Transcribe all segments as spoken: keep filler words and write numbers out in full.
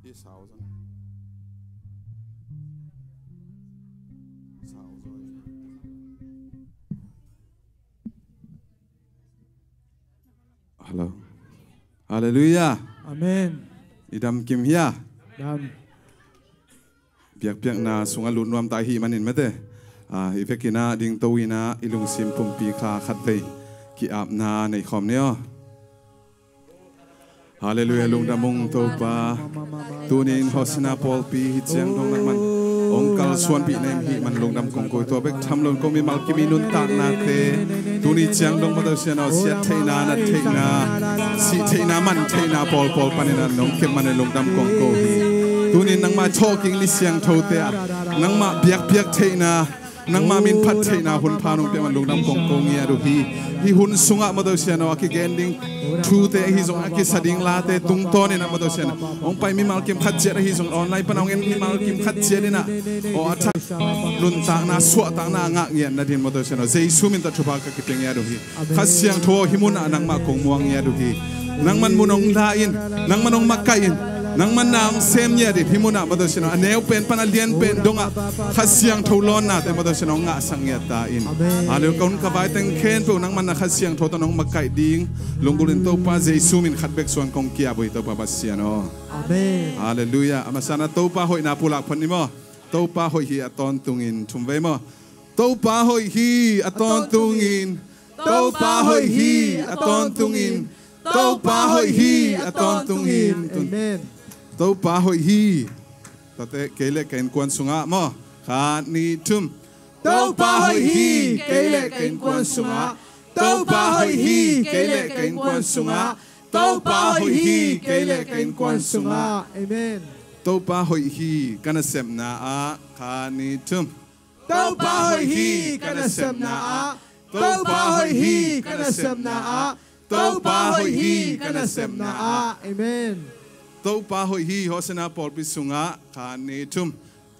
Hi sau zong. Sau zong. Hello. Halleluiah. Amen. I dam kim hia? Dam. Biakpiakna sungah lut nuam ta ahih manin mate, ah, i vekin ah dingto in ah i lungsim pumpi kha khatvei ki-apna nei khawm ni aw. Halleluiah, lungdam ung Topa. Tuni in Hosanna pawlpi hih ciang dong nangman hong kalsuanpih na hih man lungdam kong ko hi. Tua bek tham lo in ko mimal kim i nuntaknate tuni ciang dong Mother Sian aw, siat theihna, nat theihna, sih theihna, man theihna pawlpawl panin ah nong kep man in lungdam kong ko hi. Tuni in nangmah thawhkik ni siangthote ah nangmah biakpiak theihna, nangmah min phat theihna hun pha nong piak man lungdam kong ko ngiat uh hi. Hih hun sungah Mother Sian aw, a kigen ding thute ahi zong, a kisa ding late tungtawn in ah Mother Sian aw, hong pai mimal kim khat ciat ahi zong, online pan a hong en mimal kim khat ciat in ah, aw, a thak nuntakna, suahtakna a ngah ngiat nading Mother Sian aw, Jesu min tawh thupha ka kipia ngiat uh hi. Amen. Kha Siangtho aw, hih munah nangmah kong muang ngiat uh hi. Nangman mun hong la in, nangman hong makaih in, nangman na hong sem ngiat in, hih munah Mother Sian aw, a neu pen pan a lian pen dongah Kha Siangtho lawnnate Mother Sian aw, hong ngahsak ngiat ta in. Amen. Halleluiah, ka hun ka vai teng khempeuh nangman na Kha Siangtho tawh nong makaih ding lunggulh in Topa Jesu min khat bek suang kong ki-ap uh hi Topa Pasian aw. Amen. Halleluiah. A masa in ah Topa hoihna pulak phot ni maw. Topa hoih hi a tawntungin, thum vei maw. Topa hoih hi a tawntungin. Topa hoih hi a tawntungin. Topa hoih hi a tawntungin. Amen. Topa hoih hi. Tate, kei le ka innkuan sungah maw. Khat, nih, thum. Topa hoih hi, kei le ka innkuan sungah. Topa hoih hi, kei le ka innkuan sungah. Topa hoih hi, kei le ka innkuan sungah. Amen. Topa hoih hi ka nasepna ah. Khat, nih, thum. Topa hoih hi ka nasepna ah. Topa hoih hi ka nasepna ah. Topa hoih hi ka nasepna ah. Amen. Topa hoih hi Hosanna pawlpi sungah. Khat, nih, thum.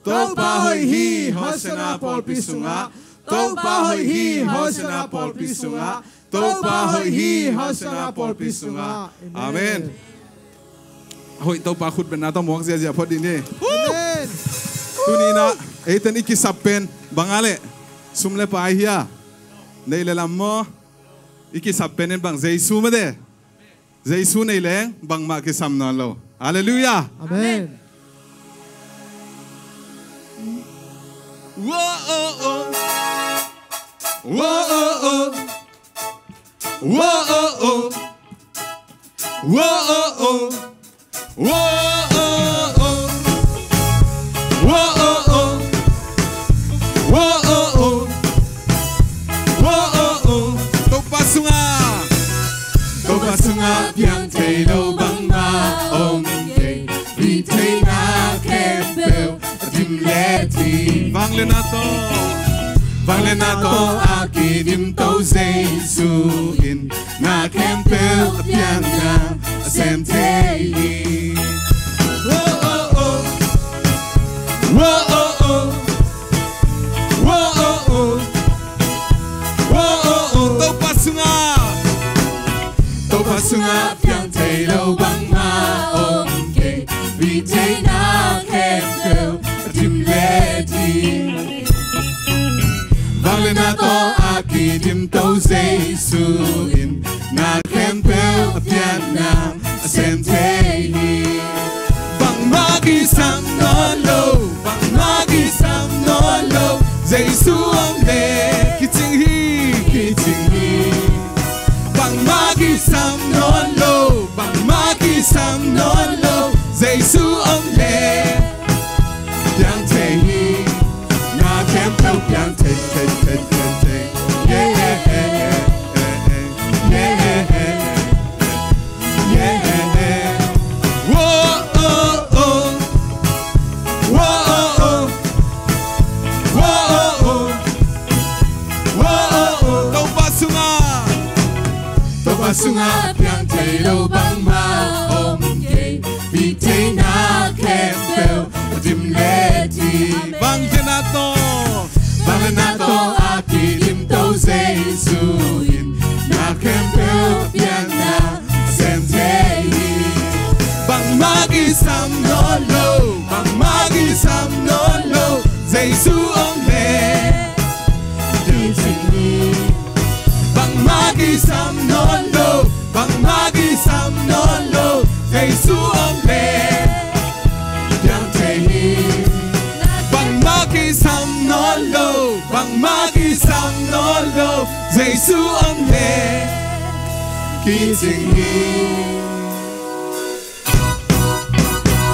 Topa hoih hi Hosanna pawlpi sungah. Topa hoih hi Hosanna pawlpi sungah. Topa hoih hi Hosanna pawlpi sungah. Amen. Amen. Hoih, Topa khutbetna tawh muak ziahziah phot dih ni. Amen. Tuni in ah eite in i kisap pen bang a leh, sum le pai hia, neih le lam maw? I kisap pen in bang, Jesu mate. Jesu nei leng bangmah kisam nawn lo. Halleluiah. Amen. Whoa, oh, oh. Whoa, oh, oh. Whoa, oh, oh. Whoa, oh, oh. Whoa, oh, oh. Whoa, oh, oh. Whoa, oh, oh. Whoa, oh, oh. Topa sungah. Topa sungah piang thei lo bangmah om kei. Vih theihna khempeuh a dim le thim. Vangliatna tawh. Vangliatna tawh a kidim to Jesu in na khempeuh a piang nang a sem thei hi. Whoa, oh, oh. Whoa, oh, oh. Whoa, oh, oh. Whoa, oh, oh. Topa sungah. Topa sungah piang thei lo bangmah om kei. Vih theihna khempeuh a dim le thim. Vangliatna tawh a kidim to Jesu in na khempeuh a piang nang a sem thei hi. Bangmah kisam nawn lo, bangmah kisam nawn lo, Jesu om le kicing hi, kicing hi. Bangmah kisam nawn lo, bangmah kisam nawn lo, Jesu om le piang thei hi. Na khempeuh piang thei, thei, thei, thei, thei. Yeah, yeah, yeah, yeah, yeah. Yeah. Whoa, oh, oh. Whoa, oh, oh. Whoa, oh, oh. Whoa, oh, oh. Topa sungah. Topa sungah piang thei lo bangmah om kei. Vih theihna khempeuh a dim le thim. Vangliatna tawh. Vangliatna tawh a kidim to Jesu in na khempeuh a piang nang a sem thei hi. Bangmah Mah kisam nawn lo, bangmah kisam nawn lo, Jesu om leh kicing hi. Bangmah kisam nawn lo, bangmah kisam nawn lo, Jesu om leh piang thei hi. Bangmah kisam nawn lo, bangmah kisam nawn lo, Jesu om leh kicing hi.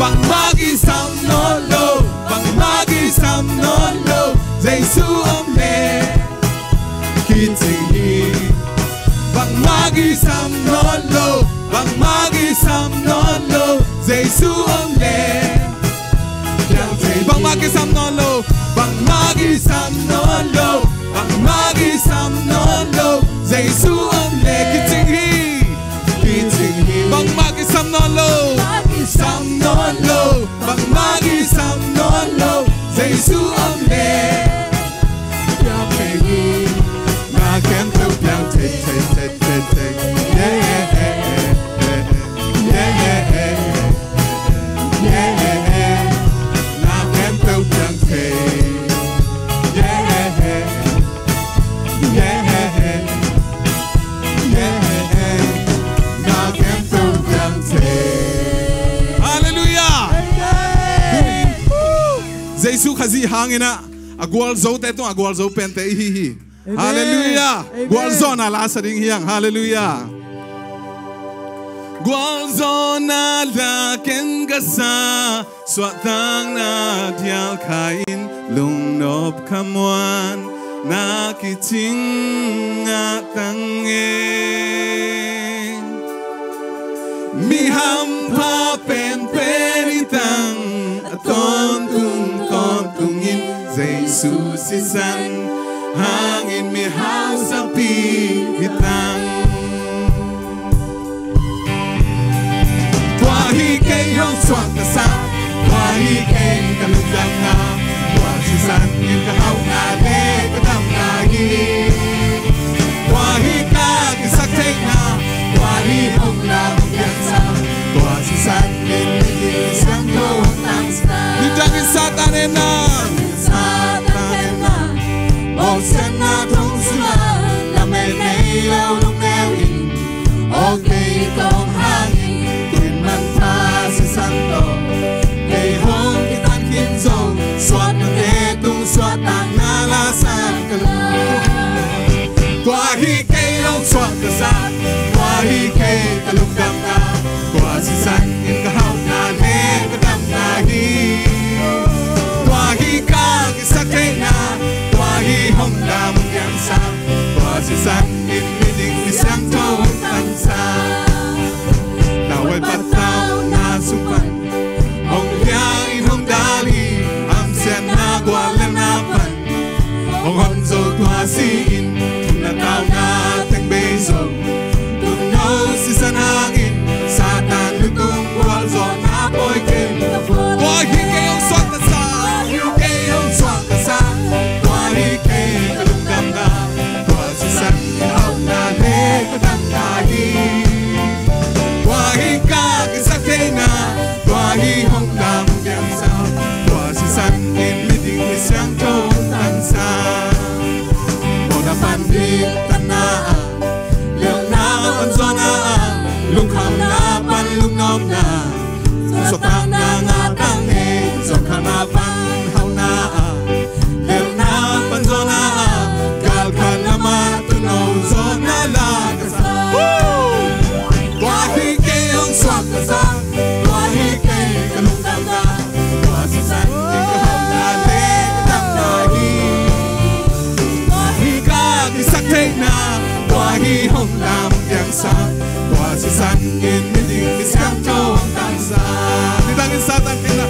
Bangmah kisam nawn lo, bangmah kisam nawn lo, Jesu om leh kicing hi. Bangmah kisam nawn lo, bangmah kisam nawn lo, Jesu om leh piang thei. Bangmah kisam nawn lo, bangmah kisam nawn lo, bangmah kisam nawn lo, Jesu om leh kicing hi. Kicing hi. Bangmah kisam nawn lo, kisam nawn lo, bangmah kisam nawn lo, Jesu om leh piang thei hi. Na khempeuh piang thei, thei, thei, thei, thei. Yeah, yeah, yeah, yeah, yeah. Na khempeuh piang thei. Yeah, yeah, yeah. Na khempeuh piang thei. Halleluiah. Amen. Jesu Khazih hangin ah a gualzote tungah a gualzo pente i hi hi. Amen. Halleluiah. Amen. Gualzawhna la sa ding hi hang. Halleluiah. Gualzawhna la ken ka sa, suahtakna dial kha in, lungnop kha muan, na kicing a tang e. Mi hampha penpen i tang, a tawntung tawntungin Jesu sisan hangin mi hausakpi i tang. Tua hi kei hong suaktasak, tua hi kei ka lungdamna, tua sisan in ka hauhna le ka damna hi. Tua hi ka kisaktheihna, tua hi hong lam piansa, tua sisan in mi siangtho hong tangsa. Nidangin Satan hehna, Satan hehna, bawlsiatna thong sungah lamet nei lo lungneu in. Aw kei kong hangin, tu-in manpha sisan tawh kei hong kitan khin zo, suahtakte tung suahtakna la sa ka lungdam. Tua hi kei hong suaktasak, tua hi kei ka lungdamna, tua sisan in ka hauhna le ka damna hi. Tua hi ka kisaktheihna, tua hi hong lam piansa, tua sisan in mi ding mi siangtho hong tangsa. Tawai patau na sung pan hong liang in hong dal hi, hamsiatna guallemna pan hong hon zo tua si-in, thumna tauna teng bei zo. Tuuno sisan hangin Satan lutung gualzawhna pawi ken. Tua hi kei hong suaktasak, tua hi kei hong suaktasak, tua hi kei ka lungdamna, tua sisan in hauhna le ka damna hi. Tua hi ka kisaktheihna, tua hi hong lam piansa, tua sisan in mi ding mi siangtho tangsa. Mawhna pan diktatna ah, lelhna pan zawhna ah, lungkhamna pan lungnopna, suahtakna ngah tang e, zawhkhalna pan hauhna ah, lelhna pan zawhna ah, galkhalna mah tuuno zawhna la ka sa. Tua hi kei hong suaktasak, tua hi kei ka lungdamna, tua sisan in ka hauhna le ka damna hi. Tua hi ka kisaktheihna, tua hi hong lam piansa, tua sisan in mi ding mi siangtho hong tangsa. Nidangin Satan khemna,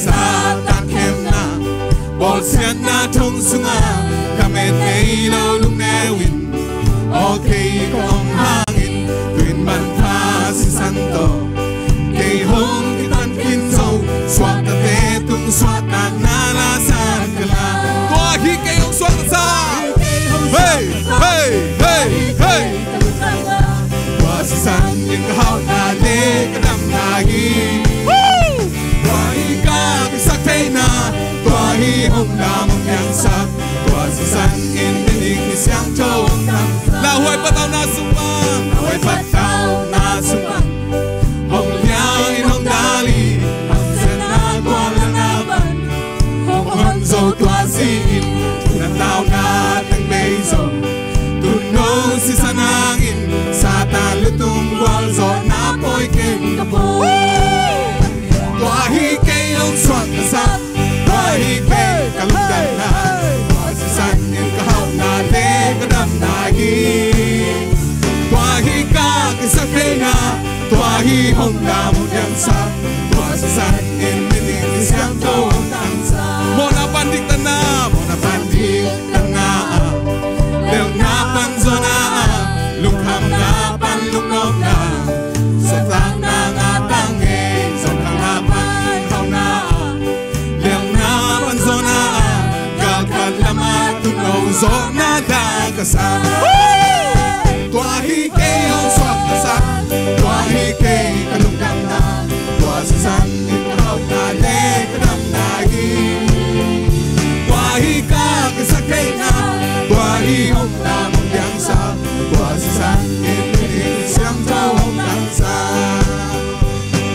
Satan khemna, bawlsiatna thong sungah lamet nei lo lungneu in. Aw kei kong hangin, tu-in manpha sisan tawh kei hong kitan khin zo, suahtakte tung suahtakna la sa ka lungdam. Tua hi kei hong suaktasak. Hei, hei, hei, hei. Tua sisan in ka hauhna le ka damna hi. Tua hi kei hong suaktasak, tua hi kei ka lungdamna, tua sisan in ka hauhna le ka damna hi. Tua hi ka kisaktheihna, tua hi hong dam hong diangsak, tua sisan in mi ding mi siangtho hong tangsa. Mawhna pan diktatna, mawhna pan diktatna ah, leuna pan zawhna ah, lungkhamna pan lungnopna, suahtakna ngah tang ei, zawhtakna pan hauhna ah, leuna pan zawhna ah, galkhat lam ah tun lo zawhna dah ka sa. Tua hi kei hong suaktasak, tua hi kei ka lungdamna, tua sisan in ka hauhna le ka damna hi. Tua hi ka kisaktheihna, tua hi hong dam hong diangsak, tua sisan in mi ding siangtho hong tangsa.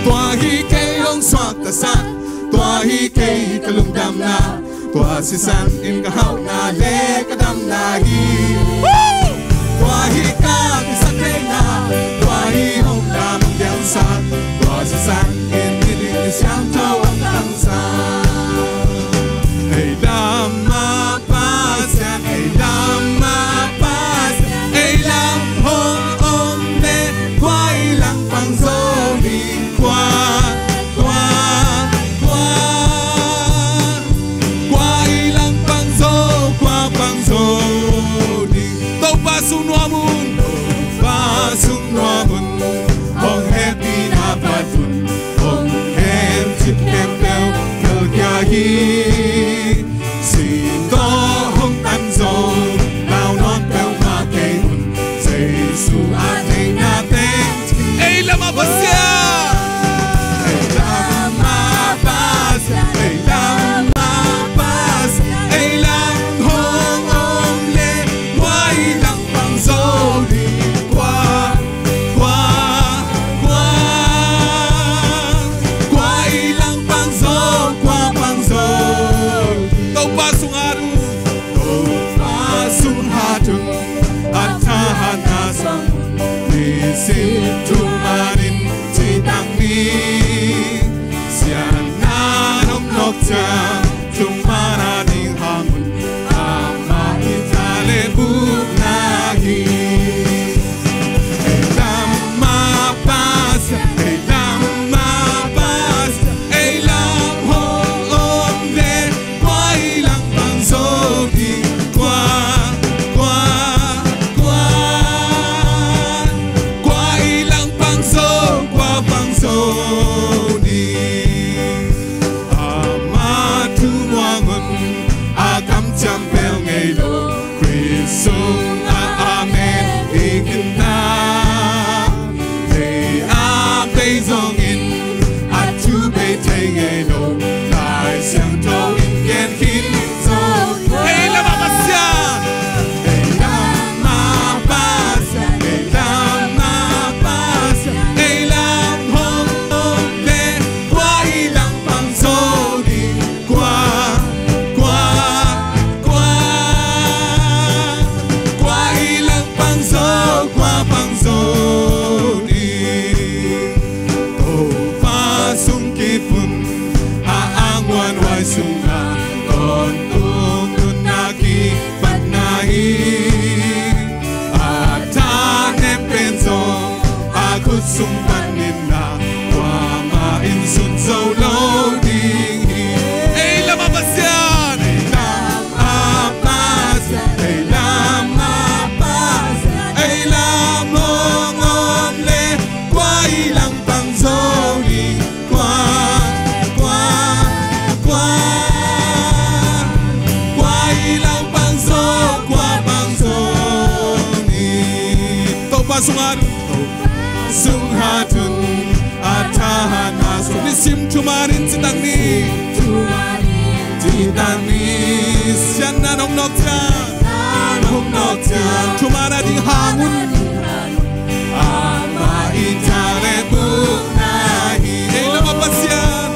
Tua hi kei hong suaktasak, tua hi kei ka lungdamna, tua sisan in ka hauhna le ka damna hi. Tua hi ka kisaktheihna, tua hi hong dam hong diangsak, tua sisan in mi ding mi siangtho hong tangsa. Ei lam ah Pasian, ei lam ah Pasian, ei lam hong om le, kua i langpang zo ding, kua, kua, kua, kua i langpang zo, kua pang zo ding. Topa sung nuam un, Topa sung nuam un, hong hehpihna pat un, hong hemcip khempeuh khelkhia hi. Si tawh hong tan zo, lau nawn peuhmah kei un, Jesu a theihna teng. Ei lam ah Pasian, ei lam ah Pasian, ei lam ah Pasian, ei lam hong om le, kua i langpang zo ding, kua, kua, kua, kua i langpang zo, kua pang zo ding. Topa sung hat un, Topa sung hat un, a thahatna sung, nisim thumanin cihtak ni. Siatna nong nawk ciang, thuman a ding hang un, amah i tha le bukna hi. Ei lam ah Pasian, ei lam ah Pasian, ei lam hong om le, kua i langpang zo ding, kua, kua, kua, kua i langpang zo, kua pang zo ding. Amah thu muang un, a kamciam pel ngei lo, Khrih sungah amen hi khin ta. Lei a bei zongin a thu bei thei ngei lo, Lai Siangtho in gen khin zo. Ei lam ah Pasian, ei lam ah Pasian, ei lam ah Pasian, ei lam hong om le, kua i langpang zo ding, kua, kua, kua, kua i langpang zo, kua pang zo ding. Topa sung kip un, a angwan huai sungah tawntung nunna kipatna hi. A thanem pen zong a khut sung panin na, kuamah in sun zo lo ding hi. Ei lam ah Pasian, ei lam ah Pasian, ei lam ah Pasian, ei lam hong om le, kua i langpang zo ding, kua, kua, kua, kua i langpang zo, kua pang zo ding. Topa sung hat un, Topa sung hat un, a thahatna sung, nisim thumanin cihtak ni, thumanin cihtak ni. Siatna nong nawk ciang, nong nawk ciang, thuman a ding hang un, amah i tha le bukna hi. Ei lam ah Pasian,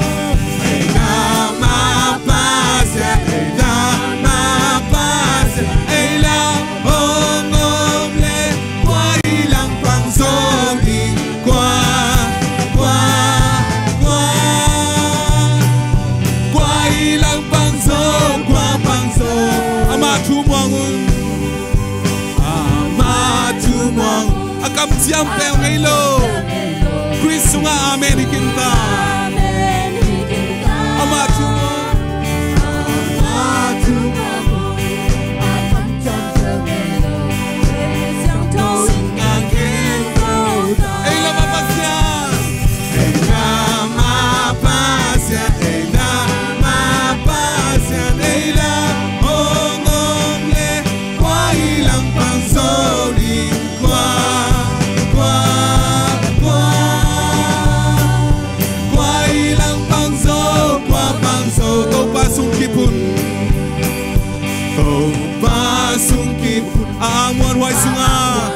ei lam ah Pasian, ei lam ah Pasian, ei lam hong om le, kua i langpang zo ding, kua, kua, Kamciam pel ngei lo. Khrist sungah amen hi khin ta. Amah thu Ei lam a Pasian. Ei lam a Pasian, ei lam a Pasian, ei lam hong om le kua i langpang zo ding, kua, kua, kua. Kua i langpang zo, kua pang zo, Topa sung kip un. Topa sung kip un. A muanhuai sungah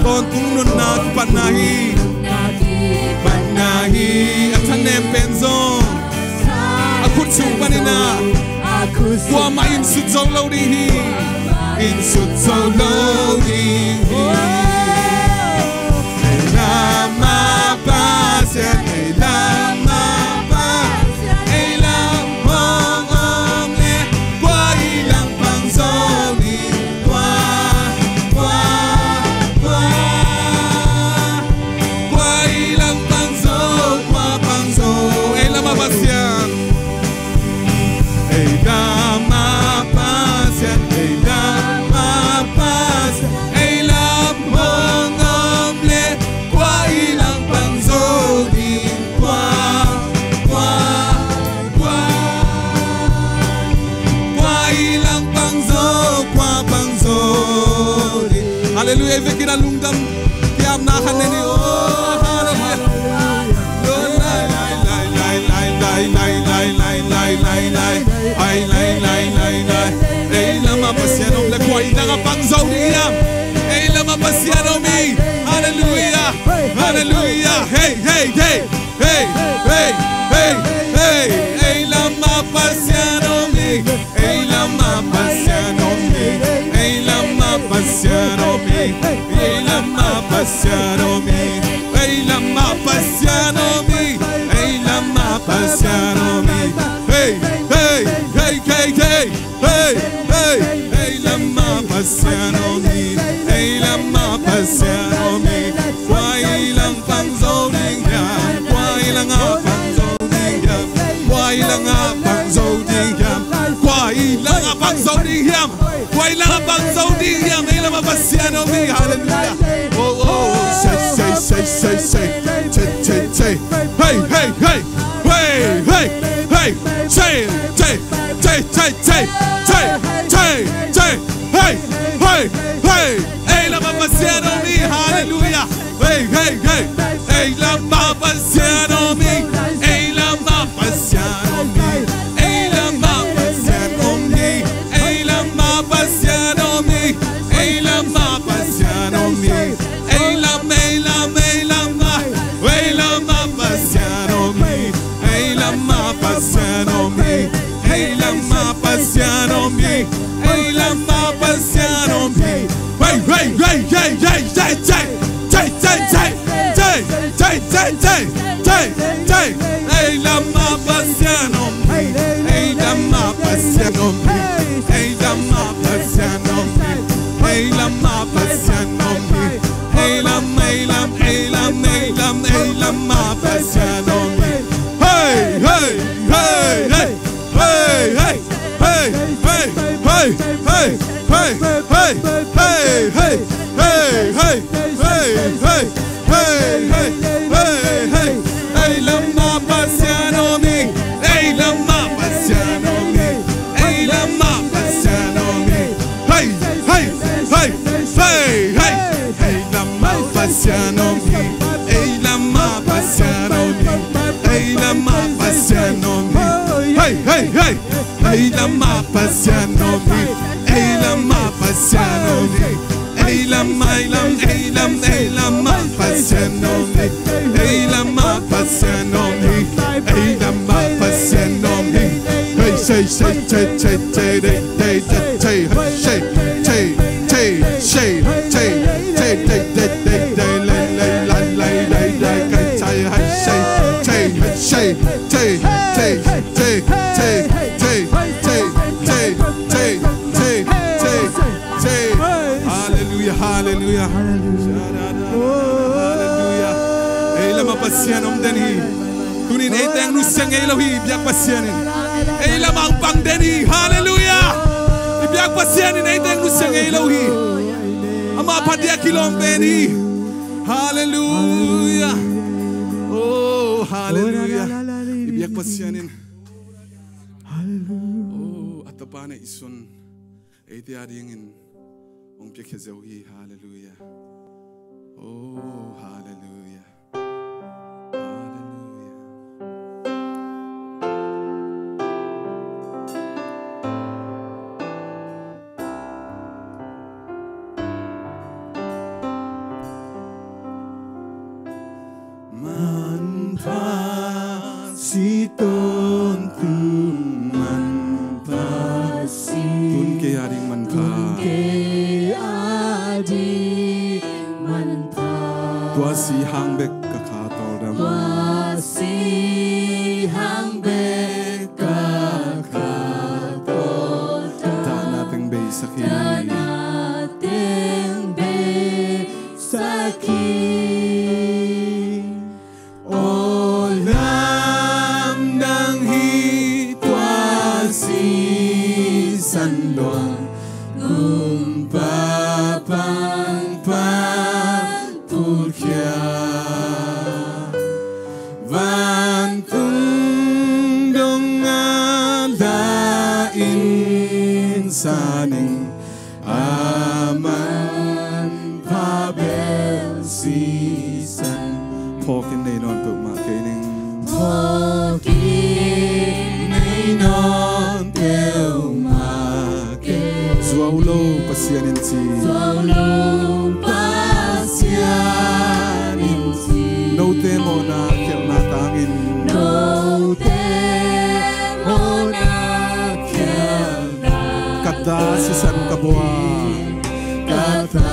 tawntung nunna kipatna hi. Kipatna hi. A thanem pen zong a khut sung panin ah kuamah in sut zo lo ding hi. In sut zo lo ding hi. Ei lam a Pasian, ei lam a Pasian, ei lam hong om le kua i langpang zo ding, kua, kua, kua. Kua i langpang zo, kua pang zo, ei lam a Pasian. Ei lam a Pasian, ei lam a Pasian, ei lam hong om le kua i langpang zo ding, kua, kua, kua. Kua i langpang zo, kua pang zo ding. Halleluiah. Ei vekin a lungdam kiamna khat nei ni. Oh, halleluiah. Ei lam a Pasian om le kua i lang a pang zo ding hiam? Ei lam a Pasian om hi. Halleluiah. Halleluiah. Hey, hey, hey. Hey, hey, hey, hey. Ei lam a Pasian om hi. Ei lam a Pasian om hi. Ei lam a Pasian om hi. Ei lam a Pasian om hi. Ei lam a Pasian om hi. Ei lam a Pasian om hi. Hey, hey, hey, hey, hey. Hey, hey, ei lam a Pasian om hi. Ei lam a Pasian om hi. Kua i langpang zo ding hiam? Kua i lang a pang zo ding hiam? Kua i lang a pang zo ding hiam? Kua i lang a pang zo ding hiam? Kua i lang a pang zo ding hiam? Ei lam a Pasian om hi. Halleluiah. Oh, oh, oh. Say, say, say, say, say. Say, say, say. Hey, hey, hey. Hey, hey, hey. Say, say, say, say, say. Hey, hey, hey. Ei lam a Pasian om hi. Halleluiah. Hey, hey, hey. Ei lam a Pasian om hi. Ei lam a Pasian om hi. Ei lam a Pasian om hi. Ei lam a Pasian om hi. Ei lam a Pasian om hi. Ei lam, ei lam, ei lam a, ei lam a Pasian om hi. Ei lam a Pasian om hi. Ei lam a Pasian om hi. Ei lam a Pasian om hi. Hey, hey, hey, hey, hey, hey, hey. Hey, hey, hey, hey, hey, hey, hey. Ei lam a Pasian om hi. Ei lam a Pasian om hi. Ei lam a Pasian om hi. Ei lam a Pasian om hi. Ei lam, ei lam, ei lam, ei lam, ei lam a Pasian om hi. Hey, hey, hey, hey. Hey, hey, hey, hey, hey. Ei lam a Pasian om hi. Ei lam a Pasian om hi. Ei lam a Pasian om hi. Hey, hey, hey, hey, hey. Ei lam a Pasian om hi. Ei lam a Pasian om hi. Ei lam a Pasian om hi. Hey, hey, hey. Ei lam a Pasian om hi. Ei lam a Pasian om hi. Ei lam, ei lam, ei lam, ei lam a Pasian om hi. Ei lam a Pasian om hi. Ei lam a Pasian om hi. Hey, say, say, say, say, say, day, day, day, say, hey, say, say, say, say, say, day, day, day, day, lay, lay, lay, lay, lay, lay, hey, say, hey, say, say, hey, say, say, say, say, say, say, say, say, say, say, say, say. Hallelujah, hallelujah. Hallelujah. Ei teng nusia ngei lo hi, i biak Pasian in ei lamah hong pang den hi. Halleluiah. I biak Pasian in ei teng nusia ngei lo hi. Amah pha diak kilawm pen hi. Halleluiah. Oh, halleluiah. I biak Pasian in, oh, a Tapa neihsun eite adingin hong piakhia zo hi. Halleluiah. Oh, halleluiah. Halleluiah. Manpha si, tawntung manpha si. Tun kei ading manpha. Tun kei ading manpha. Tua si hang bek ka kha tawldam. Tua si hang bek ka kha tawldam. Dahna teng beisak hi. Dahna teng beisak hi. Aw lamdang hi tua sisan luang, gumpa pangpang pulkhia. Vantung dong a la in sa ning, a manpha bel sisan. Phawkin nei nawn peuhmah kei ning. Phawkin nei nawn peuhmah kei. Zuau lo Pasian in ci. Zuau lo Pasian in ci. Note mawhna khialhna tangin. Note mawhna khialhna. Ka ta sisan ka buak. Ka ta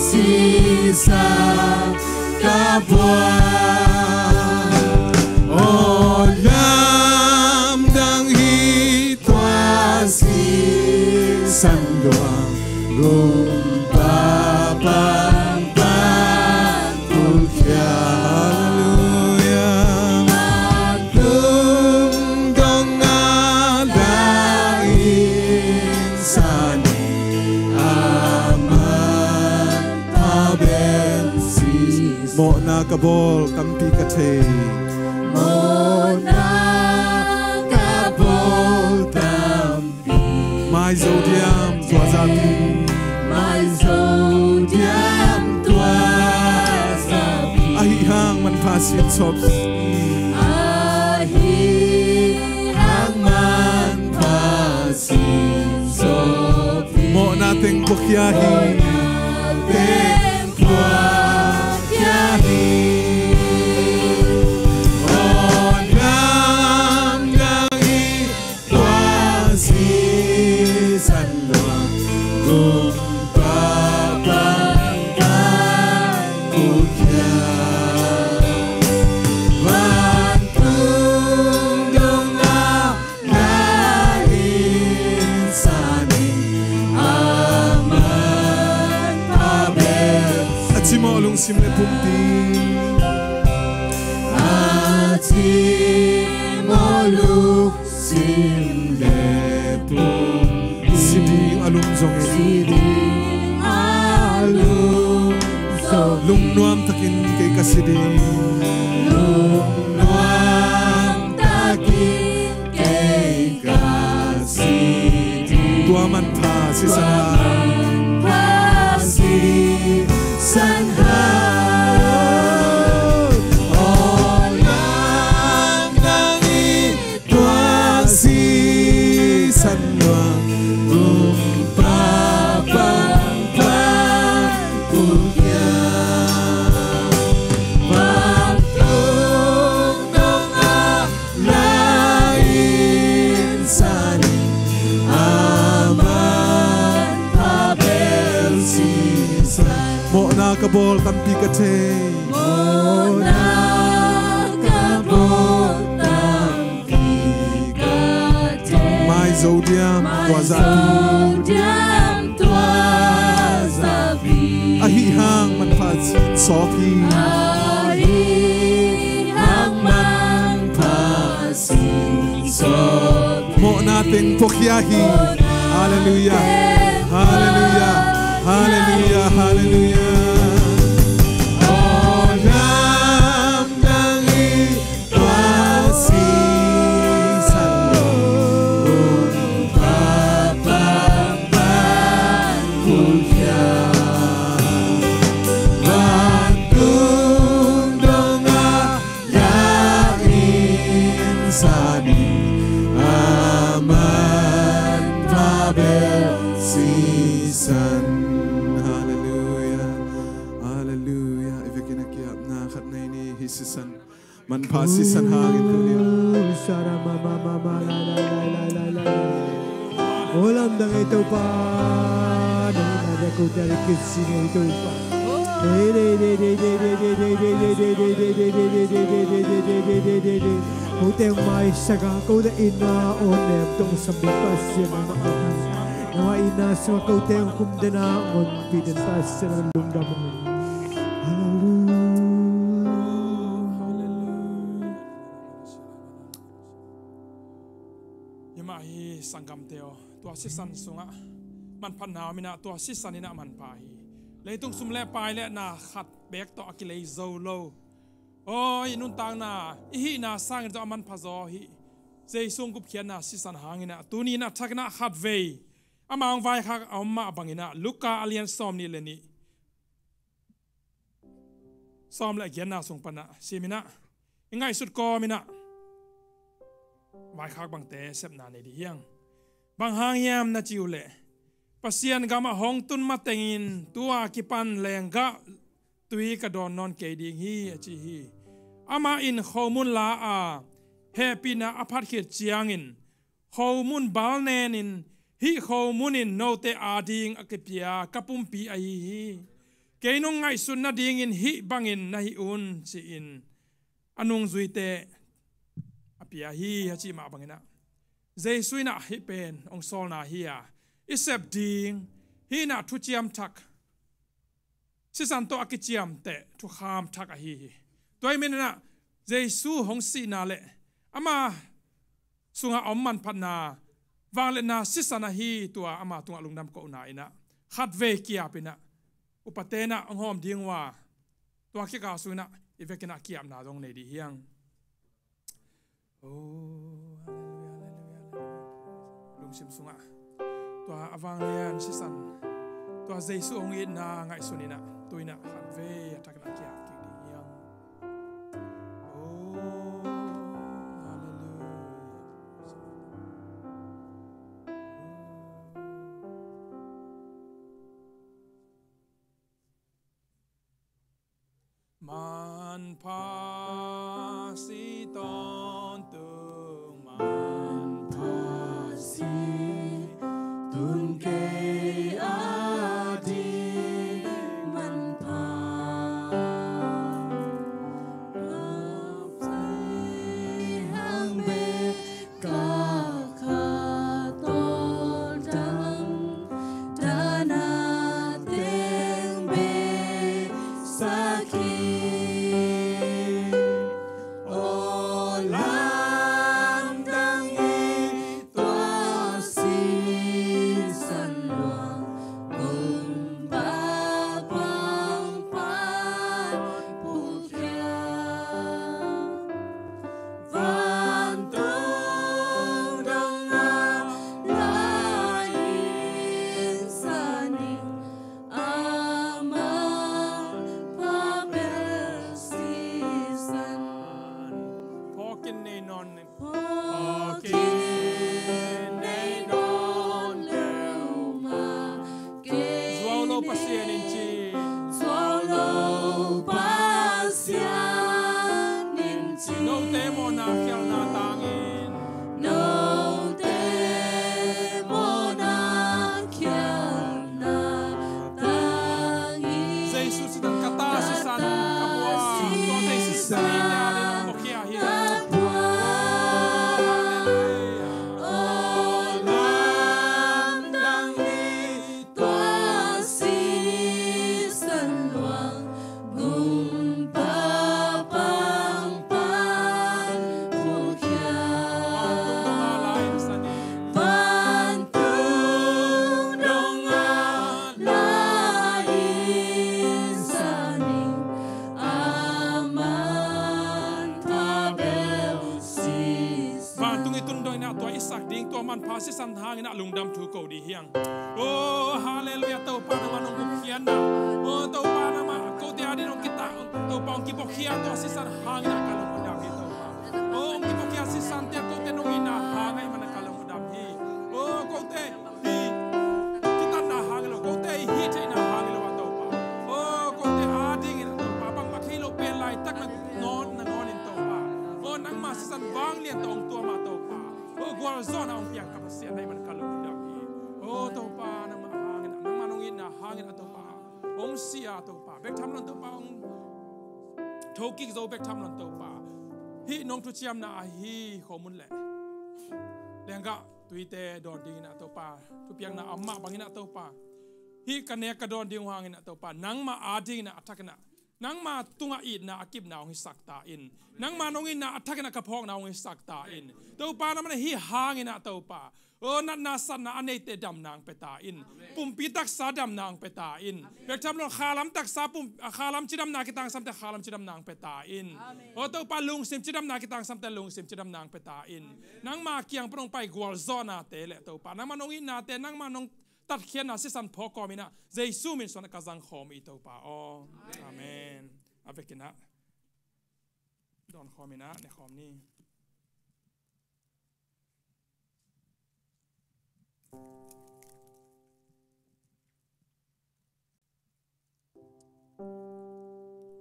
sisan ka buak. Aw lamdang hi tua sisan luang, gumpa pangpang pulkhia. Halleluiah. Vantung dong a la in sa ning, a manpha bel sisan. Mawhna ka bawl tampi ka thei. Mawhna ka bawl tampi. Mai zo diam tua zapi. Mai zo diam tua zapi. Ahi hang manpha sin sawp. Ahi hang manpha sin sawp. Mawhna teng puakhia hi. Mawhna teng puakhia hi. Aw lamdang hi tua sisan luang, gumpa pangpang pulkhia. Vantung dong a la in sa ning, a manpha bel. A cimawh lungsim le pumpi. A cimawh lungsim le pumpi. Si ding a lum zongin. Si ding a lum zongin. Lungnuam takin kei ka si ding. Lungnuam takin kei ka si ding. Tua manpha sisan. Tua manpha sisan. Aw lamdang hi tua sisan luang, gumpa pangpang pulkhia. Vantung dong a la in sa ning, a manpha bel sisan. Mawhna ka bawl tampi ka thei. Mawhna ka bawl tampi ka thei. Mai zo diam tua zapi. Mai zo diam tua zapi. Ahi hang manpha sin sawp hi. Ahi hang manpha Teng phuakhia hi. Halleluiah. Halleluiah. Halleluiah. Halleluiah. Aw lamdang i tua sisan lo, ong papa pan phuakhia, vantung dong a na insan in, a manpha bel sisan. Halleluiah. Halleluiah. I vekin a kiapna khat nei ni. Hih sisan, manpha sisan hangin tuni. Aw lamdang ei Topa, nang na de ko de kisi nei Topa. Ko teng maisak a, ko teng inn a aw nem tong sambik Pasian mah a, nang a inn a sung a ko teng khum den a, honpi den Pasian, lungdam. Halleluiah. Himah hi sanggamte aw, tua sisan sungah manphatna om in ah, tua sisan in ah manpha hi. Leitung sum le pai le na khat beek tawh a kilei zo lo. Aw, i nuntakna, i hihna sangin tawh a manpha zaw hi. Jesu gupkhiatna sisan hangin ah, tuni in ah thak in ah khatvei ama hong vaikhak a om mah bangin ah, Luka a lian sawm nih le nih, sawm le giatna sung pan ah sim in ah, i ngaihsut kawm in ah vaikhak bangte sepna nei dih hiang. Bang hang hiam na ci uh leh, Pasian gam a hong tun matengin tua kipan lenggah tui ka dawn nawn kei ding hi, a ci hi. Amah in khomun la a, hehpihna a phat khit ciangin, khomun bal nen in, hih khomun in note ading a kipia ka pumpi ahi hi. Kei nong ngaihsut nadingin hih bangin na hih un, ci-in a nungzuite a pia hi, a cih mah bangin ah, Jesu in ah hih pen hong sawlna hi a, i sep ding hih in ah thuciam thak, sisan tawh a kiciamteh thukham thak ahi hi. Tua ahih manin ah Jesu hong sihna le ama sungah a om manphatna, vangliatna sisan ahi, tua ama tungah lungdam kohna in ah khatvei kiap in ah, upate in ah hong hawm ding uh a, tua kikal sung in ah i vekin ah kiapna dong nei dih hiang. Oh, halleluiah, halleluiah, halleluiah. Lungsim sungah tua a vanglian sisan, tua Jesu hong itna ngaihsun in ah, tu in ah khatvei a thak in ah kiap kik dih hiang. Oh, halleluiah. Manpha si tawntung, manpha si tun kei ading manpha. Hang bek ka kha tawl dang, dana teng bei sak hi. Aw lamdang i tua sisan luang, kumpa pang pan phukhia. Vantung dong a na insan in, a manpha bel sisan. Phawkin nei nawn, phawkin nei nawn peuhmah. Zuau lo Pasian in ci. Zuau lo Pasian in ci. Note mawhna khialhna tangin. Note mawhna khialhna tangin. Jesu sisan ka ta sisan ka pua. Tua Jesu sisan in a le na phuakhia hi. Ka pua. Halleluiah. Aw lamdang i tua sisan luang, kumpa pang pan phuakhia. dong inah tua i sak ding, tua manpha sisan hang inah lungdam thu ko dih hiang. Oh, halleluiah, Topa nangmah nong gupkhiatna. Oh, Topa nangmah kote ading hong kita, Topa hong kibawkkhia tua sisan hang inah ka lungdam hi Topa. Oh, hong kibawkkhia sisan te kote nong itna hang ahih manin ka lungdam hi. Oh, kote hi kitatna hang hi lo, kote hi theihna hang hi lo ah Topa. Oh, kote ading inah Topa bangmah khei lo pen laitak na nawn, na nawn in Topa. Oh, nangmah sisan vanglian tawh hong tuam ah Topa. Oh, gualzawhna hong piang ka Pasian na hih manin ka lungdam hi. Oh, Topa nangmah hang inah, nangmah nong itna hang inah Topa hong si a Topa, bek tham lo in Topa hong thokik zo, bek tham lo in Topa hih nong thuciamna ahi khawm un leh lenggah tuite dawn ding inah Topa, thupiakna a om mah bang inah Topa, hih ka nek ka dawn ding uh hang inah Topa, nangmah ading inah a thak inah nangmah tungah itna a kipna hong hisak ta in. Nangmah nong itna a thak inah ka phawkna hong hisak ta in. Topa nangmah na hih hang inah Topa, oh, natna satna a neite damna hong pia ta in. Pumpi taksa damna hong pia ta in. Bek tham lo in khalam taksa pum, ah, khalam cidamna kitangsam te khalam cidamna hong pia ta in. Oh, Topa lungsim cidamna kitangsam te lungsim cidamna hong pia ta in. Nangmah kiang pan hong pai gualzawhnate le Topa nangmah nong itnate, nangmah nong tatkhiatna sisan phawk kawm inah Jesu min suang ka zang khawm hi Topa aw. Amen. A vek inah dawn khawm inah ne khawm ni.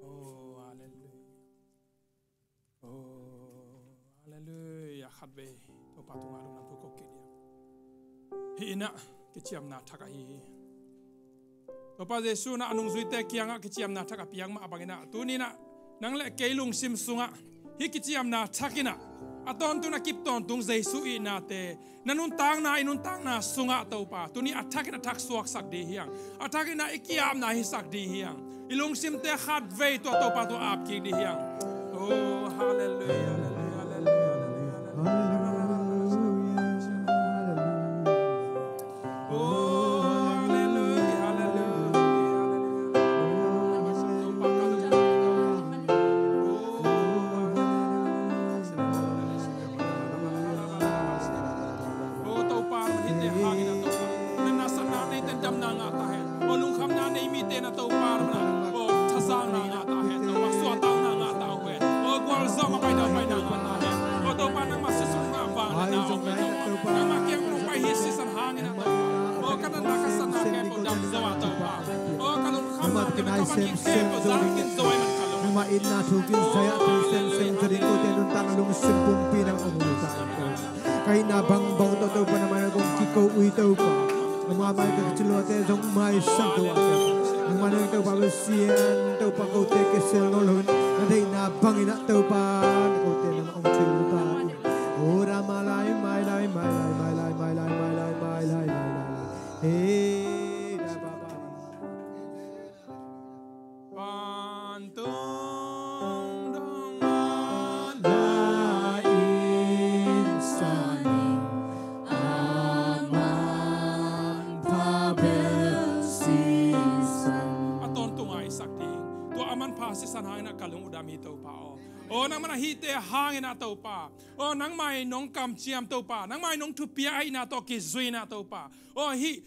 Oh, halleluiah. Oh, halleluiah. Khatvei Topa tungah lungdam thu ko kik dih hiang. Hih inah kiciamna thak ahi hi. Topa Jesu inah a nungzuite kiangah kiciamna thak a piak mah bang inah tuni inah nang le kei lungsim sungah hih kiciamna thak inah a tawntung a kip tawntung Jesu itnate na nuntakna, i nuntakna sungah Topa tuni a thak inah thak suaksak dih hiang. A thak inah i ki-apna hisak dih hiang. I lungsimte khatvei tua Topa tua ap kik dih hiang. Oh, halleluiah, halleluiah, halleluiah, halleluiah. Oh, halleluiah, halleluiah, halleluiah. Oh, Topa, hihte hangin ah Topa, na nasepna neite in damna ngah ta hen. Oh, lungkhamna nei mite in ah Topa, na, oh, thazangna ngah ta hen. Topa, suahtakna ngah ta hen. Oh, gualzawhna, paina, paina ngah ta hen. Oh, Topa, nangmah sisan ah vang na om hen Topa. Nangmah kiang pan hong pai hi sisan hangin ah Topa. Oh, ka natna ka satna khempeuh dam zo ah Topa. Oh, ka lungkhamna khempeuh, ka vangik khempeuh zang khin zo ah, man ka lung. Nangmah itna thu khin zaw ah, thu semsem zaw ding kote nuntakna lungsim pumpi nang hong hu ta hen Topa. Ka hihna bangbang tawh Topa nangmah nang kong kiko uh hi Topa. Nangmah mai ka kici luate zong maisak zo ah Topa. Nangmah nang Topa Pasian Topa kote kisel nawn lo in, na deihna bangin ah Topa kote nangmah hong thilpha in. Oh, Rama lai, mai lai, mai lai, mai lai. Hey, da ba ba. Pantung dong a la in sanin a manpha bel sisan. A tawntung a i sak ding tua a manpha sisan hangin ah ka lung uh dam hi Topa aw. Aw, nangmah na hihte hangin ah Topa. Aw, nangmah in nong kamciam Topa. Nangmah in nong thupiak ahihna tawh kizui in ah Topa. Aw, hih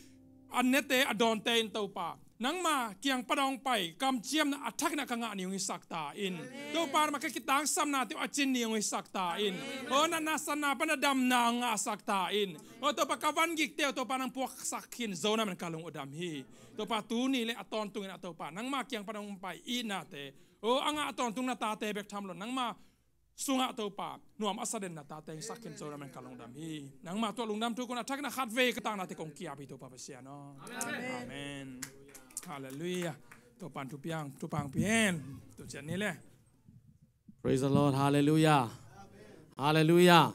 a nete a dawnte in Topa, nangmah kiang pan hong pai kamciamna a thakin ah ka ngah ni hong hisak ta in. Amen. Topa, nangmah ka kitangsamnate uh a cin ni hong hisak ta in. Amen. Aw, na nasepna pan a damna hong ngahsak ta in. Aw, Topa, ka vangikte uh Topa nang puaksak khin zo na man ka lung uh dam hi. Topa, tuni le a tawntungin ah Topa, nangmah kiang pan hong pai itnate, aw, a ngah tawntung na tate bek tham lo in nangmah sungah Topa nuam a sa den na tate hong sak khin zo na man ka lungdam hi. Nangmah tua lungdam thu kong a thakin ah khatvei ka taknate kong ki-ap hi Topa Pasian aw. Amen. Amen. Halleluiah. Topa in thupha hong pia hen. Tu ciang ni le. Praise the Lord. Halleluiah. Halleluiah.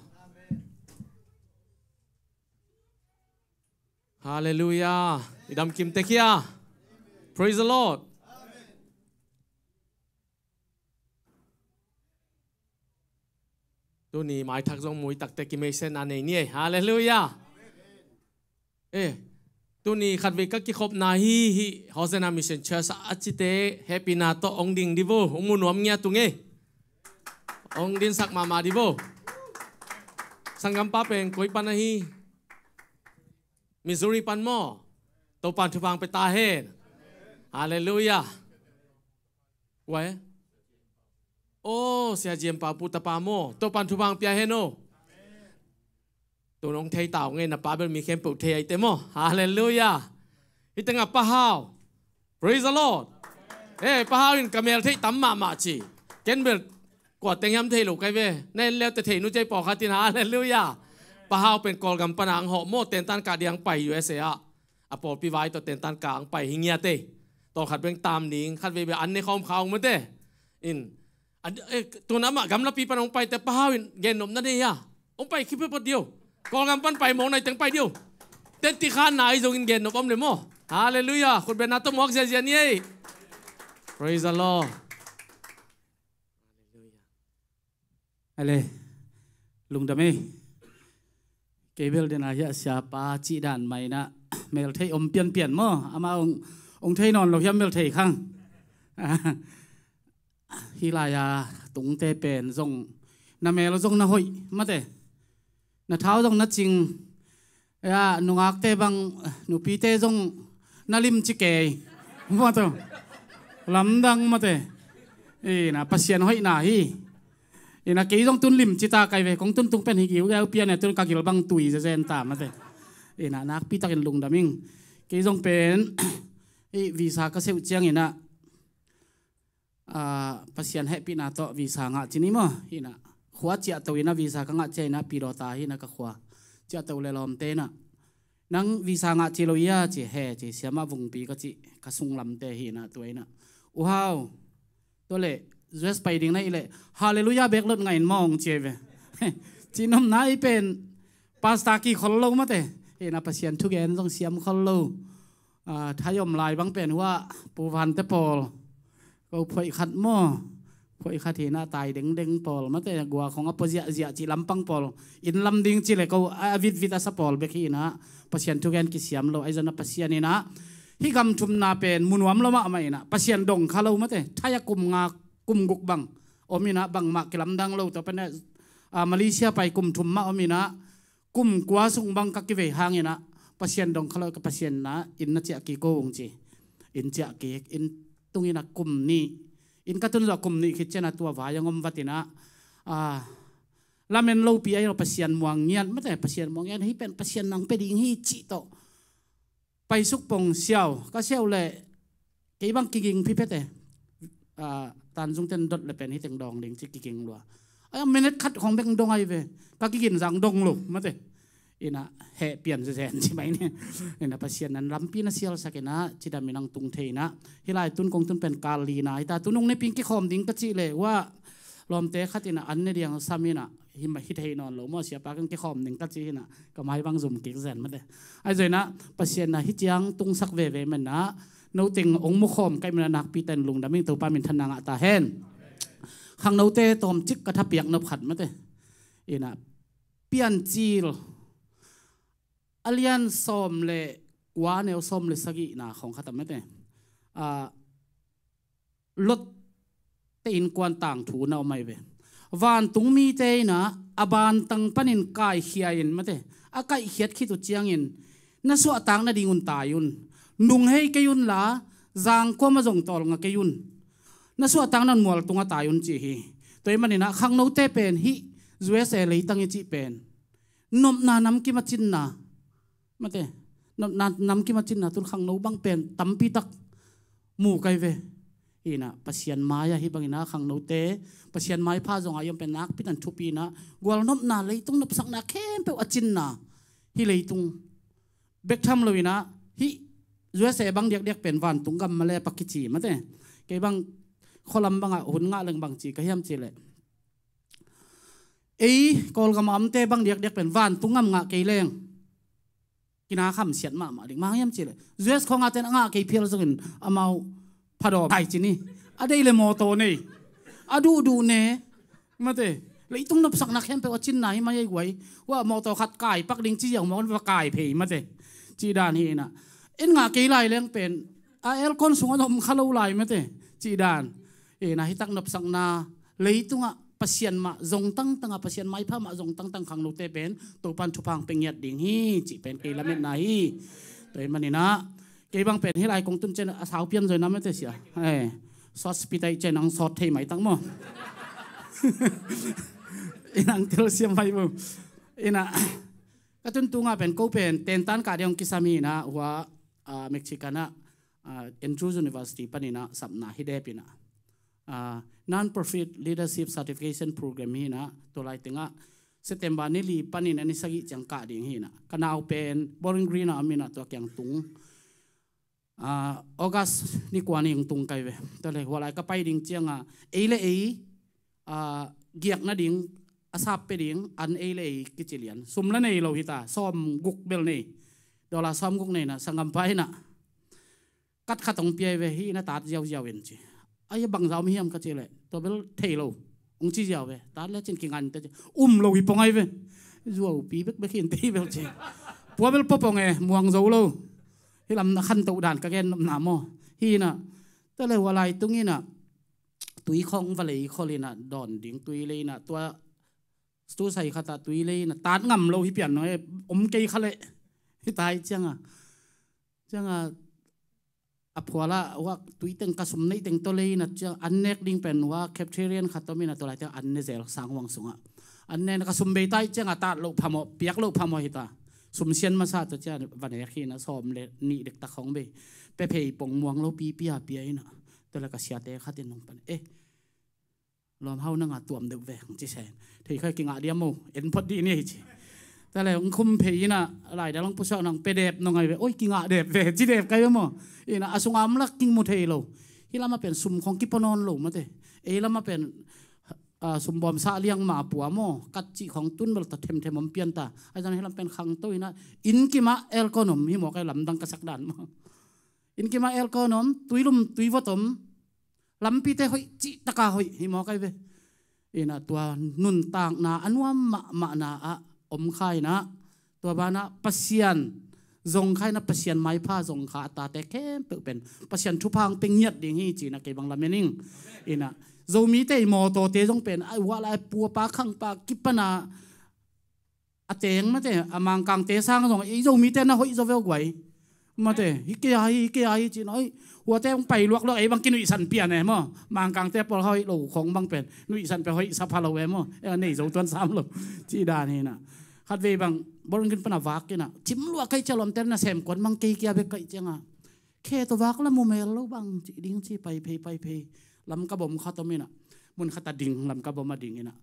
Halleluiah. I dam kim tek hia. Praise the Lord. Tuni maithak zong mui takte kimeisetna nei ni ei. Halleluiah. Eh, tuni khatvei ka kikhopna hi, hih Hosanna Mission Church a cite hehpihna tawh hong ding di vo, hong mu nuam ngiat ung ei. Hong dinsak mahmah di vo. Sanggampa pen koi pan ahi? Missouri pan maw? Topan thupha pia ta hen. Halleluiah. Kua e? O, Sia J M Pau pu tapa maw? Topan thupha pia hen o. Tun hong thei ta ung e, na pa bel mi khempeuh thei ahi te maw? Halleluiah. Hih tengah Pa Hau. Praise the Lord. Eh, Pa Hau in ka mel theih tam mahmah ci. Ken bel kua teng hiam thei lo kai ve. Na en leu te thei nu cei pawlkhat in, halleluiah. Pa Hau pen Kawlgam pana ang hawh maw, tentan kah ding ang pai U S A ah. A pawlpi vai tawh tentan kah ang pai hi ngiat e. Tawlkhat beng tam ding, khat vei bel an ne khawm kha ung mate. In, a, eh, tun amah gamlapi pan hong pai te Pa Hau in gennopna nei a. Hong pai khip peuhpeuh ding o. Kawlgam pan pai mawk nai teng pai ding o. Teti khan nai zongin gennop om le maw? Halleluiah. Khutbetna tawh muak ziazia ni ei. Praise the Lord. Halleluiah. Ale, lungdam ei. Kei bel dena hiah siapa cih dan mah inah mel thei om pianpian maw? Amah hong, hong thei nawn lo hiam mel thei khang? Hih lai-a tungte pen zong na mel zong na hoih mate. Na thau zong na cing. Ya, nungakte bang, nupite zong na limci kei. Mate. Lamdang mate. Ina, Pasian hoihna hi. Ina, kei zong tun limci ta kai ve. Kong tuntung pen hi giu geu pian e, tun ka gil bang tui zezen ta mate. Ina, nakpi takin lungdam ing. Kei zong pen, i visa ka seuh ciang ina, ah, Pasian hehpihna tawh visa ngah ci ni maw? Hina, khua ciahto ina visa ka ngah cia ina, Pidawta hina ka khua. Ciahto le lawmte ina, nang visa ngah ci lo ia ci, he ci, siamah vungpi ka ci, ka sunglamte hina tua ina. U Hau, tua le, U S pai ding na i le, Halleluiah bek lot ngah in mawng ci ve. Ci nomna i pen, pasta ki khol lo mate. Hina Pasian thugen zong siam khol lo. Ah, thai om lai bang pen hua, Pu Vante pawl. Ko phuai khat maw? Phuai khat hina tai dengdeng pawl. Mate gua khong a pua ziahziah ci lampang pawl. Inn lam ding ci le ko a vitvit a sa pawl bek hina. Pasian thugen kisiam lo. Aizana Pasian ina. Hih gam thumna pen munuam lo mahmah ina. Pasian dong kha lo mate. Thai a kum nga, kum guk bang. Om ina bangmah kilamdang lo. Tua pen a, ah, Malaysia pai kum thum mah om ina. Kum kua sung bang ka kivei hangin ah, Pasian dong kha lo ka Pasian na, inn na ciah kik ung ci. Inn ciah kik, inn tung ina kum nih. Inn ka tun zawh kum nih khit ciang a tua vai a ngom vat ina, ah, lamen lopi a ina Pasian muang ngiat, mate Pasian muang ngiat, hih pen Pasian nang pe ding hi cih tawh. Paisuk pong siau, ka siau le, kei bang kiging phi pete. Ah, tanzung ten dot le pen hi teng dawng ding ci kiging lua. Ai, minute khat khong beng dong ai ve. Ka kigin zang dong lo, mate. Ina, heh pian zezen ci mai ni. Ina Pasian nan lampi na sialsak ina, cidam inang tung thei ina. Hih lai tun kong tun pen kal li na, hita tun ung ne ping kikhawm ding ka cih le, ua, lawmte khat ina an ne diang sam ina. Hi ma, hi thei nawn lo maw, siapa keng kikhawm ning ka ci hina, ka mai bang zum kik zen mate. Ai zoi na, Pasian na hi ciang tungsak veve men na, no teng ong mu khawm kai men na nakpi ten lungdam ing Topa min thanna ngah ta hen. Khang note tawm cik ka thapiak nop khat mate. Ina, Piancil, a lian sawm le kua neu sawm le sagih na khong khat a mate. Ah, Lot te innkuan tangthu na om ai ve. Vantung mite ina a bantang panin kaikhia in mate. A kaihkhiat khit uh ciangin na suahtak nadingun tai un. Nung hei kei un la, zangkuama zong tawlnga kei un. Na suahtak nan mual tunga tai un ci hi. Tua i manina khangnote pen hih U S A leitang i cih pen nopna namkim a cinna. Mate, nopna namkim a cinna tun khangno bang pen tampi tak mu kai ve. Hina Pasian mai-ah hih bangina khangnote Pasian maipha zongah i om pen nakpi tan thupi ina gual nopna leitung nopsakna khempeuh a cinna. Hih leitung bek tham lo ina hih U S A bang diakdiak pen vantung gam male pak kici mate. Kei bang khualam bangah hun ngah leng bang ci ka hiam ci leh, ei Kawlgam a omte bang diakdiak pen vantung gam ngah kei leng kina khamsiat mahmah ding. Mang hiam ci le U S khawng a ten a ngah kei phial zongin amau phadawm hai ci ni. A dei le mawtaw nei, a duhduh ne. Mate, leitung nopsakna khempeuh a cinna hi mai ei guai. Hua mawtaw khat kai pak ding ci ziau mawk va kai phei mate. Ci dan hi ina. In ngah kei lai leng pen a aircon sungah om kha lo lai mate. Ci dan. Ina hitak nopsakna leitungah Pasian mah zong tangtang a, Pasian maipha mah zong tangtang khangnote pen Topan thupha hong pia ngiat ding hi cih pen kei lametna hi. Tua ahih manin ah kei bang pen hih lai kong tun ciang a sau pian zoi na mate sia. Short speech ahih ciang nang sawt thei maitak maw? Inang telsiam mai bu. Ina ka tun tungah pen ko pen tentan kah ding hong kisam hi ina, hua Mexican ah Andrews University panin ah sapna hi dep ina, Non-Profit Leadership Certification Program hi ina, tua lai tengah September ni li panin a ni sagih ciang kah ding hi ina, ka nau pen Bowling Green ah a min ah tua kiang tung. August ni kua ni hong tung kai ve. Tua le hua lai ka pai ding ciangah ei le ei giak nading a sap pia ding an ei le ei kici lian. Sum la nei lo hita, sawm guk bel nei. Dollar sawm guk nei na, sanggampa ina kat khat hong pia hi ve, hih na tat ziauziau in ci. Ai, bangza om hiam ka cih leh tua bel thei lo hong ci ziau ve. Tat le cin kingan te ci, um lo hi pong ai ve. Zuaupi bekbek hi in te hi bel ci. Pua bel pua pong e, muang zo lo. Hih lam na khantoh dan ka gen nopna maw? Hi ina, tua le hua lai tung ina tui khong va lei khol ina dawn ding tui lei ina tua tu sai khat ah tui lei ina tat ngam lo hi pian no e, om kei kha leh hi tai cianga. Cianga a phuala wak tui teng ka sum nei teng tawh lei ina ciang an nek ding pen wa cafeterian khat tawh mina tawh lai ciang an ne zel sang huang sungah. An ne na ka sum bei tai cianga tat loh phamawh, piak loh phamawh hita. Sum sian masa tawh ciang va nek hi na sawm le nih dektak hong bei. Pe phei pong muang lo pi pia pia ina. Tawh le ka siate khat in nong pan e, lawm hau nanga tuam deuh ve hong ci sen. Thei khai kingah diam mo, en phot dih ni hi ci. Tale hong khum phei ina, lai dal hong pusuak nang pe dep nong ai ve. Oi, kingah dep ve, ci dep kai ve mo. Ina a sunga om lak king mu thei lo. Hi lama pen sum khong kipo nawn lo mate. Ei lama pen sum bawm sah liang ma pua mo. Kat cih khong tun bel ta themthem om pian ta. Ai zan hi lam pen khang to ina, inn kimah aircon om hi mo, kai lamdang ka sak dan mo. Inn kimah aircon om, tuilum tuivot om. Lampite hoih, cihtaka hoih hi mawk ai ve. Ina tua nuntakna a nuam mahmahna ah om kha ina, tua banah Pasian zong kha ina, Pasian maipha zong kha a tate khempeuh pen Pasian thupha hong pe ngiat ding hi ci ina kei bang lamen ing. Ina Zomite i mawtawte zong pen a uah lai puapa khangpa kipana a teng mate, a Mangkangte sang zong ei Zomite na hoih zaw veu guai. Mate, hi kei a hi, hi kei a hi cin, oi, huate hong pai luakluak ei bang kinuihsan pian e maw. Mangkangte pawl hoih lo khong bang pen nuihsan pe hoih sa pha lo e maw. E, nei zo tuan sam lo. Ci dan hi na. Khat vei bang bawlung kin pana vak kina cim luak kai cia lawmte na sem kuan bang kei kia bek kai cianga. Khe tawh vak la mu mel lo bang ci ding ci pai phei, pai phei. Lam ka bom khat om ina. Mun khat a ding, lam ka bom a ding ina.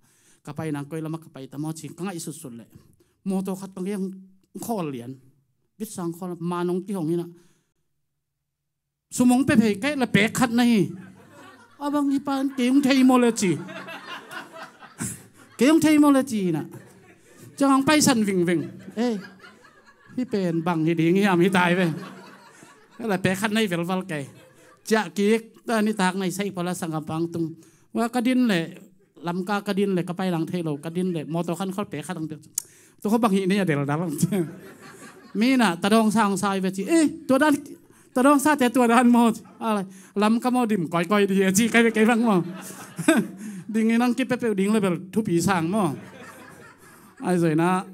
Ka pai nang koi lama ka pai ta maw ci ka ngaih sutsut leh mawtaw khat bang kei hong khawl lian. Bit sang khawl, ma nong kihong ina. Sum hong pe phei kei la pek khat na hi. A bang hi pan kei hong thei maw le ci. Kei hong thei maw le ci ina. Ciang hong paisan vingving. Ei, hi pen bang hi ding hiam hi tai ve. La pek khat na hi velval kei. Ciah kik, ta nitak na hi sai pala sanggam pang tung. Wa ka din le, Lamka ka din le, ka pai lang thei lo, ka din le, mawtaw khan khol pek khat ang pek. Tu kho bang hi ni a del dal ang. Mi na, ta dawng sa ang sai ve ci. Eh, tua dan, ta dawng sa te tua dan maw. Ala, Lamka maw dim koi koi di e ci, kai ve kai bang maw. Ding inang ki pepeu ding le bel, thupi sang maw. Ai zoi na,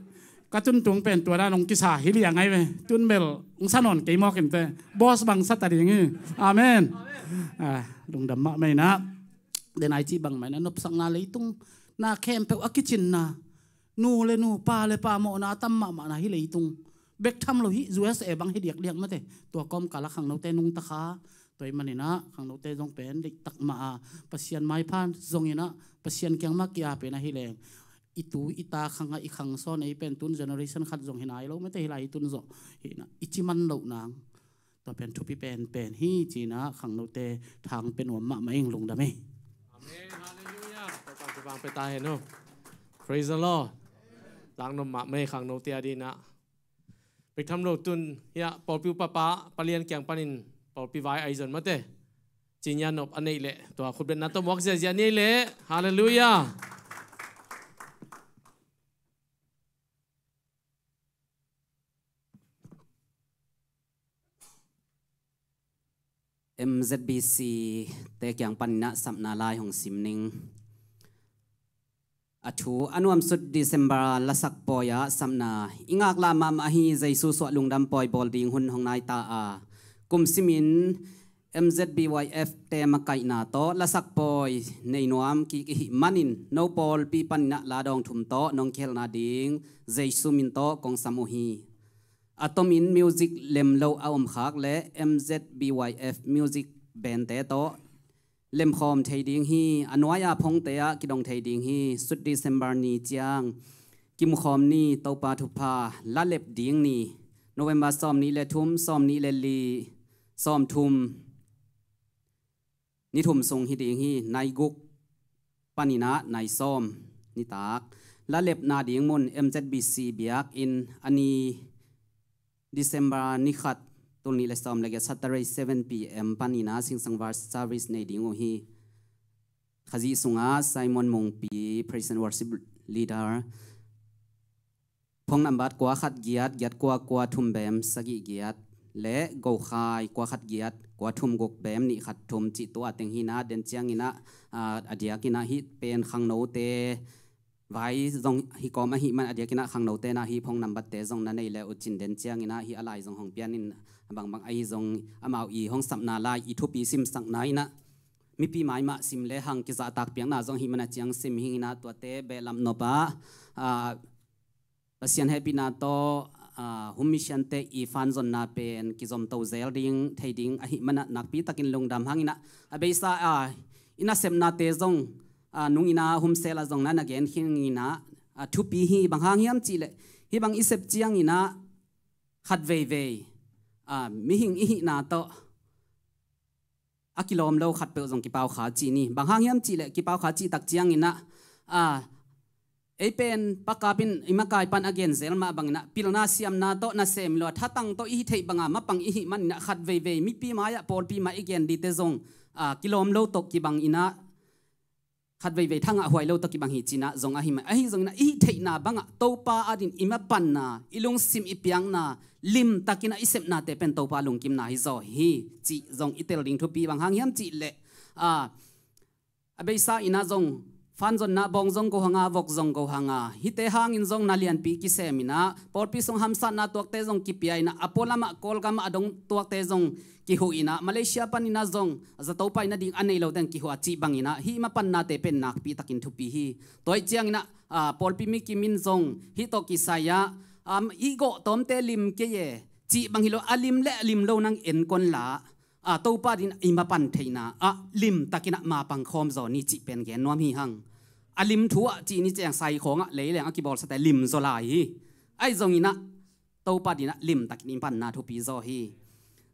ka tun tung pen tua dan ong kisa hi liang ai ve. Tun bel, ong sa nawn kei maw kin te. Boss bang sa ta ding hi. Amen. Ah, lungdam mah mai na. Den ai ci bang mai na, nopsakna leitung na khempeuh a kicinna, nu le nu, pa le pa mawhna a tam mahmahna hi leitung bek tham lo hi, U S A bang hi diakdiak mate. Tua kawmkal a khangnote nungta kha, tua hi manin ah khangnote zong pen deihtak mah a, Pasian maipha zongin ah Pasian kiang mah kia pen ahi leng i tu i ta khang a i khang sawn ei pen tun generation khat zong hi nai lo mate, hi lai i tun zawh hi na i ci man loh nang. Tua pen thupi penpen hi ci-in ah khangnote thang pe nuam mahmah ing, lungdam hi. Amen. Halleluiah. Topa thupha pe ta hen aw. Praise the Lord. Lak nuam mahmah hi khangnote a dingin ah. Bek tham lo tun hiah pawlpi upapa palian kiang panin pawlpi vai ahi zon mate. Ci-in a nop a neih leh tua khutbetna tawh muak ziahziah ni ei leh. Halleluiah. M Z B C te kiang panin ah sapna lai hong sim ning. A thu a nuamsut December lasak pawi ah sapna i ngaklah mahmah ahi Jesu suah lungdam pawi bawl ding hun hong nai ta a, kum simin M Z B Y F te makaihna tawh lasak pawi nei nuam kik i hih manin no pawlpi panin ah la dawng thum tawh nong kihelna ding Jesu min tawh kong sam uh hi. A tomin music lem lo a om khak le M Z B Y F music band te tawh lemkhawm thei ding hi. A nuai-a phongte ah kidong thei ding hi. Sut December ni ciang kimukhawm ni, Topa thupha la lep ding ni, November sawm nih le thum, sawm nih le li, sawm thum, ni thum sung hi ding hi. Nai guk panin ah nai sawm nitak. La lepna ding mun M Z B C biakinn a ni December ni khat, tul nih le sawm le giat, Saturday, seven P M panin ah singsang worship service nei ding uh hi. Khazih sungah Simon Mungpi, Praise and Worship Leader, phone number kua khat giat, giat kua, kua thum bem sagih giat, le Go Khai kua khat giat, kua thum guk bem nih khat thum cih tua teng hi in ah, den ciangin ah, ah, a diakin ah hih pen khangnote vai zong hi kawm ahih man a diakin ah khangnote in ah hih phone number te zong na nei le uh cin, den ciangin ah hih a lai zong hong pian in, a bangbang ahi zong amau i hong sapna lai i thupi simsakna in ah mipi mai mah sim le hang kizahtak piakna zong hi man a ciang sim hi in ah tuate behlap nop ah, ah, Pasian hehpihna tawh, ah, home mission te i fan zonna pen kizom to zel ding, thei ding ahih man ah nakpi takin lungdam hang in ah, a beisa, ah, i nasepnate zong, ah, nung in ah home cell ah zong na na gen khin in ah, ah, thupi hi. Bang hang hiam cih leh hih bang i sep ciangin ah khat veivei, ah, mihing i hihna tawh a kilawm lo khatpeuh zong kipaukha cih ni. Bang hang hiam cih leh kipaukha cih tak ciangin ah, ah, ei pen Pa Kap in i makai pan a gen zel mah bangin ah pilna siamna tawh nasem lo a thatang tawh i hih theih banga mapang i hih manin ah khat veivei mipi mai-ah pawlpi mai i gen dite zong, ah, kilawm lo tawh kibang in ah khat veivei thangah huai lo tawh kibang hi cin ah zong ahi mai. Ahi zongin ah i hih theihna bangah Topa adin i mapanna, i lungsim i piakna, limtakin ah i sepnate pen Topa lungkimna hi zaw hi cih zong i tel ding thupi. Bang hang hiam cih leh, ah, a beisa in ah zong fan zonna bawng zong go hanga, vok zong go hanga, hihte hangin zong na lianpi kisem in ah pawlpi sung hamsatna tuakte zong kipia in ah, a pualamah Kawlgamah a dong tuakte zong kihuh in ah, Malaysia panin ah zong zato paina ding a nei lo teng kihuh a cih bangin ah hih mapannate pen nakpi takin thupi hi. Tua ih ciangin ah, ah, pawlpi mi kimin zong hih tawh kisai ah, am, i gawh tawmte lim kei e cih bang hi lo, a lim le a lim lo nang enkon la, ah, Topa din i mapan theihna ah limtakin ah mapang khawm zaw ni cih pen gen nuam hi hang. A lim thu ah cih ni ciang sai khawngah leileng a kibawlsate lim zaw lai hi. Ahi zongin ah Topa din ah limtakin i panna thupi zaw hi.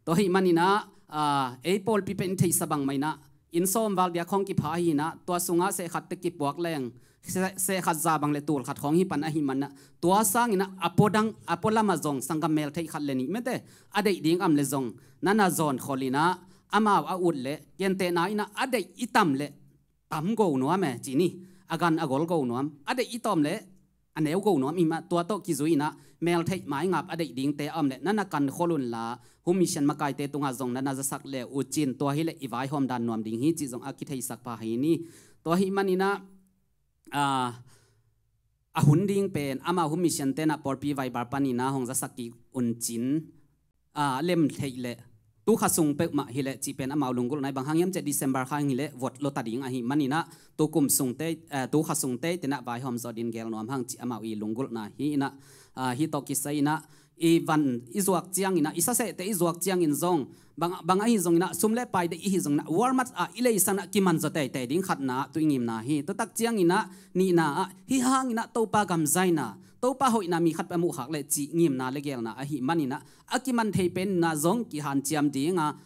Tua hih manin ah, ah, ei pawlpi pen i theihsa bang mah in ah inn sawm val biak khawng kipha hi in ah, tua sungah sehkhatte kipuak leng, se-, sehkhat za bang le tul khat khawng hi pan ahih man ah, tua sangin ah a puadang, a pualamah zong sanggam mel theih khat le nih mete a deih ding om le zong na na zawn khol in ah, amau a ut le gentehna in ah a deih i tam le tam go nuam e ci ni, a gan a gol go nuam, a deih i tawm le a neu go nuam i hih mah, tua tawh kizui in ah mel theih maingap a deih dingte a om le na na kan khol un la, home mission makaite tungah zong na na zasak le uh cin, tua hi leh i vaihawm dan nuam ding hi cih zong a kitheisak pha hi ni. Tua hih manin ah, ah, a hun ding pen amau home mission te in ah pawlpi Viber panin ah hong zasak kik un cin, ah, lem theih leh tu kha sung peuhmah hi leh cih pen amau lunggulhna hi. Bang hang hiam cih leh December kha hi leh vot lo ta ding ahih manin ah tu kum sungte, eh, tu kha sungte te in ah vaihawm zaw din gel nuam hang cih amau i lunggulhna hi in ah, ah, hih tawh kisai in ah i van i zuak ciangin ah, i sasehte i zuak ciangin zong, bang, bang ahi zongin ah, sum le pai deih i hih zongin ah, Walmart ah i leisan ah kiman zaw teitei ding khatna ah tu i ngimna hi. Tua tak ciangin ah nihna ah hih hangin ah Topa gamzaina, Topa hoihna mi khat peuh a muh khak le cih ngimna le gelna ahih manin ah a kiman thei pen in ah zong kihanciam ding a,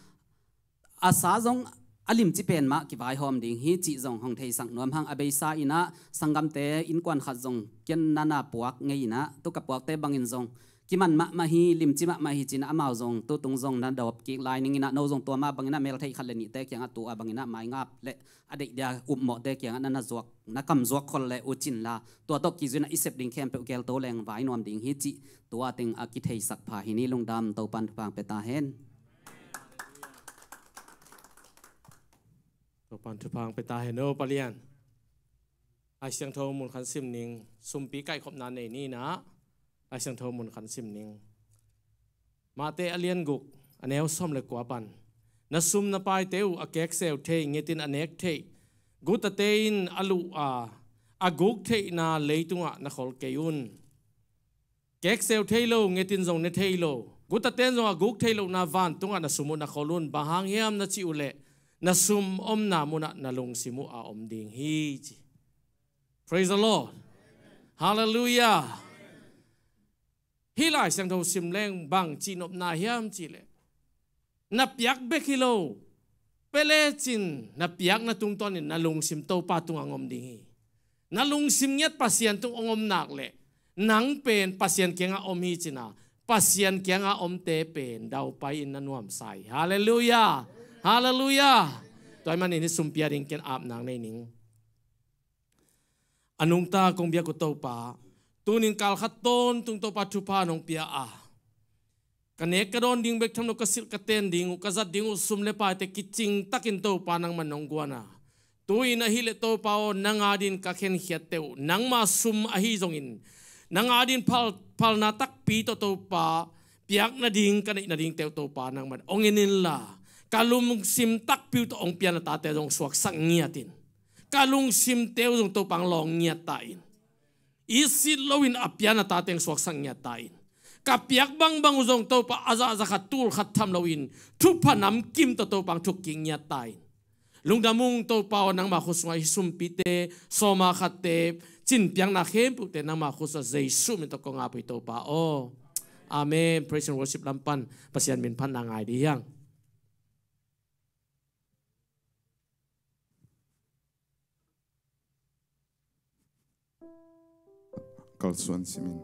a sa zong a limci pen mah kivaihawm ding hi cih zong hong theisak nuam hang. A beisa in ah sanggamte innkuan khat zong ken na na puak ngei in ah, tu ka puakte bangin zong kiman mahmah hi, limci mahmah hi ci in ah amau zong tu tung zong na dawp kik lai ning in ah, no zong tua mah bangin ah mel theih khat le nihte kiangah tu a bangin ah maingap le a deih dia upmawhte kiangah na na zuak, na kam zuak khol le uh cin la, tua tawh kizui in ah i sep ding khempeuh gel to leng vai nuam ding hi cih tua teng a kitheisak pha hi ni. Lungdam, Topan thupha hong pia ta hen. Topan thupha hong pia ta hen o, Pa Lian. Lai Siangtho mun khat sim ning, sumpi kaikhopna nei ni in ah, Lai Siangtho mun khat sim ning. Mate a lian guk, a neu sawm le kua pan. Na sum na paite uh a kekseu thei, ngetin a nek theih gutate in a luh a, a guk theihna leitungah na khol kei un. Kekseu thei lo, ngetin zong ne thei lo, gutate in zong a guk theih lohna vantungah na sum uh na khol un. Bang hang hiam na cih uh leh, na sum omna munah na lungsim uh a om ding hi, ci. Praise the Lord. Hallelujah. Hih Lai Siangtho sim leng bang cihnopna hiam cih leh, na piak bek hi lo, pia lecin na piakna tungtawnin na lungsim Topa tungah hong om ding hi. Na lungsim ngiat Pasian tung hong om nak leh, nang pen Pasian kiangah om hi cin a, Pasian kiangah omte pen daupai-in na nuamsa hi. Halleluiah. Halleluiah. Tua ahih manin hih sumpi a ding ken apna nei ning. A nungta kong biak uh Topa, tunin kal khat tawntung Topa thupha nong pia a, ka nek ka dawn ding bek tham lo, ka silh ka ten ding uh, ka zat ding uh sum le paite kicing takin Topa nangman nong guan a, tu-in ahih leh Topa aw, nang adingin ka khenkhiatte uh, nangma sum ahi zongin, nang adingin phal, phalna takpi tawh Topa, piak nading ka neih nadingte uh Topa nangman hong en inla, ka lungsim takpi uh tawh hong pian a tate zong suaksak ngiat in. Ka lungsimte uh zong Topa hong lawng ngiat ta in. Itsit loin a pian a tate hong suaksak ngiat ta in. Ka piak bangbang uh zong Topa a zahzah khat tul khat tham loin, thupha namkim tawh Topa hong thukkik ngiat ta in. Lungdam ung Topa aw, nangma khut sungah hih sumpite, sawma khatte, cinpiakna khempeuhte nangma khut sungah Jesu min tawh kong ap uh hi Topa aw. Amen. Praise and worship lam pan Pasian min phatna ngai dih hiang. Kalsuan simin.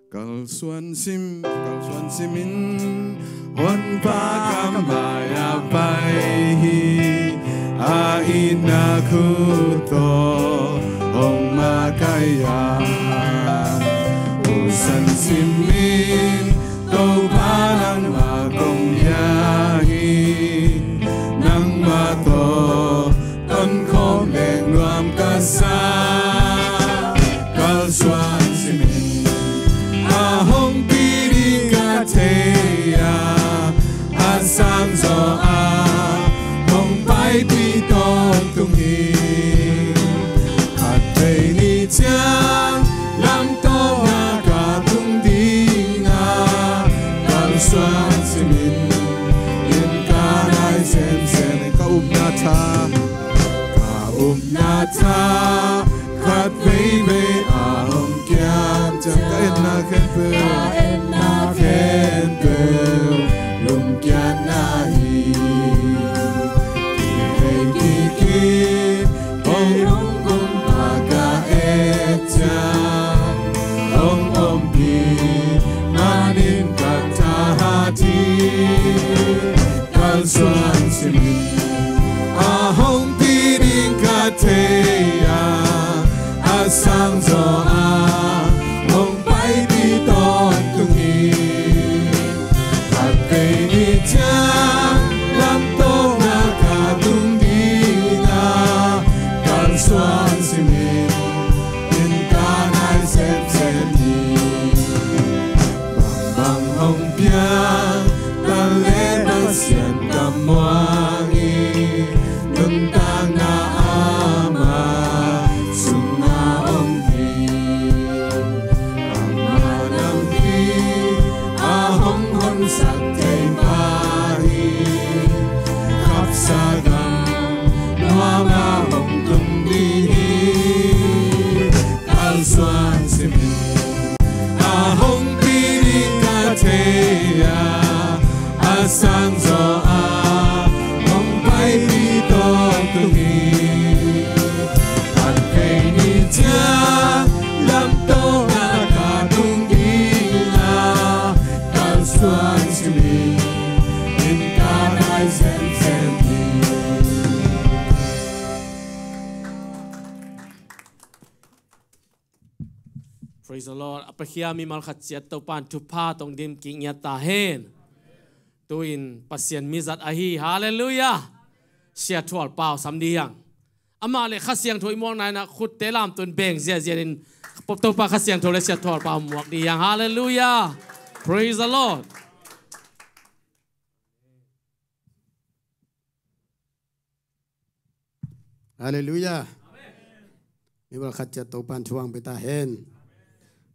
Kalsuan sim, kalsuan simin, Honpa ka mai-ah pai hi, a itna khut tawh hong makaih a. Usan simin, Topa nangmah kong biak hi, nangmah tawh tonkhawm leng nuam ka sa. Kalsuan simin, a hong pi ding ka thei a, a sang zaw a, hong paipih tawntung hi. Khatvei ni ciang lamtawkna ka tung ding a, kalsuan simin, inn ka nai semsem, ka upna tha, ka upna tha khatveivei a hong kiam ciang, ka etna khempeuh, ka etna khempeuh lumkiatna hi. Kihei kikip kei hong kumpa ka et ciang, hong ompih manin ka thahat hi. Kalsuan simin, a hong pi ding ka thei a, a sang zaw a, hong paipih tawntung hi. Khatvei ni ciang lamtawkna ka tung ding a, kalsuan simin, inn ka nai semsem hi. Bangbang hong piang ta leh Pasian ka muang hi, nuntakna ama sungah om hi. Praise the Lord. A pakhia mimal khat ciat Topan thupha tong dim kik ngiat ta hen. Tu-in Pasian mizat ahi. Halleluiah. Sia Thual Pau sam dih hiang. Amah le Kha Siangtho i muakna inah khutte lamtun beng ziazian in Topa Kha Siangtho le Sia Thual Pau muak dih hiang. Halleluiah. Praise the Lord. Halleluiah. Mimal khat ciat Topan thu hong pia ta hen.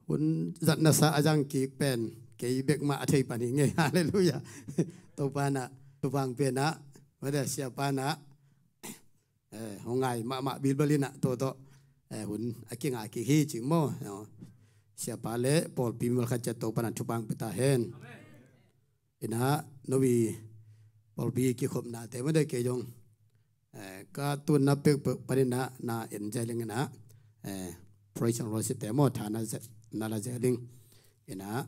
Hun zatna sa a zang kik pen kei bek mah a thei pan hi ngei. Halleluiah. Topa inah thupha hong pia inah, mate, siapa inah, eh, hong ngai mahmah bilbal inah, tua tawh, eh, hun a kinga kik hi ci maw. Siapa le pawlpi mimal khat ciat Topa inah thupha hong pia ta hen. Inah novi pawlpi kikhopnate mate, kei zong, eh, ka tunna pekpek pan inah na en zia leng inah, eh, praise and worship te maw, tha na ze-, na la zia leng. Inah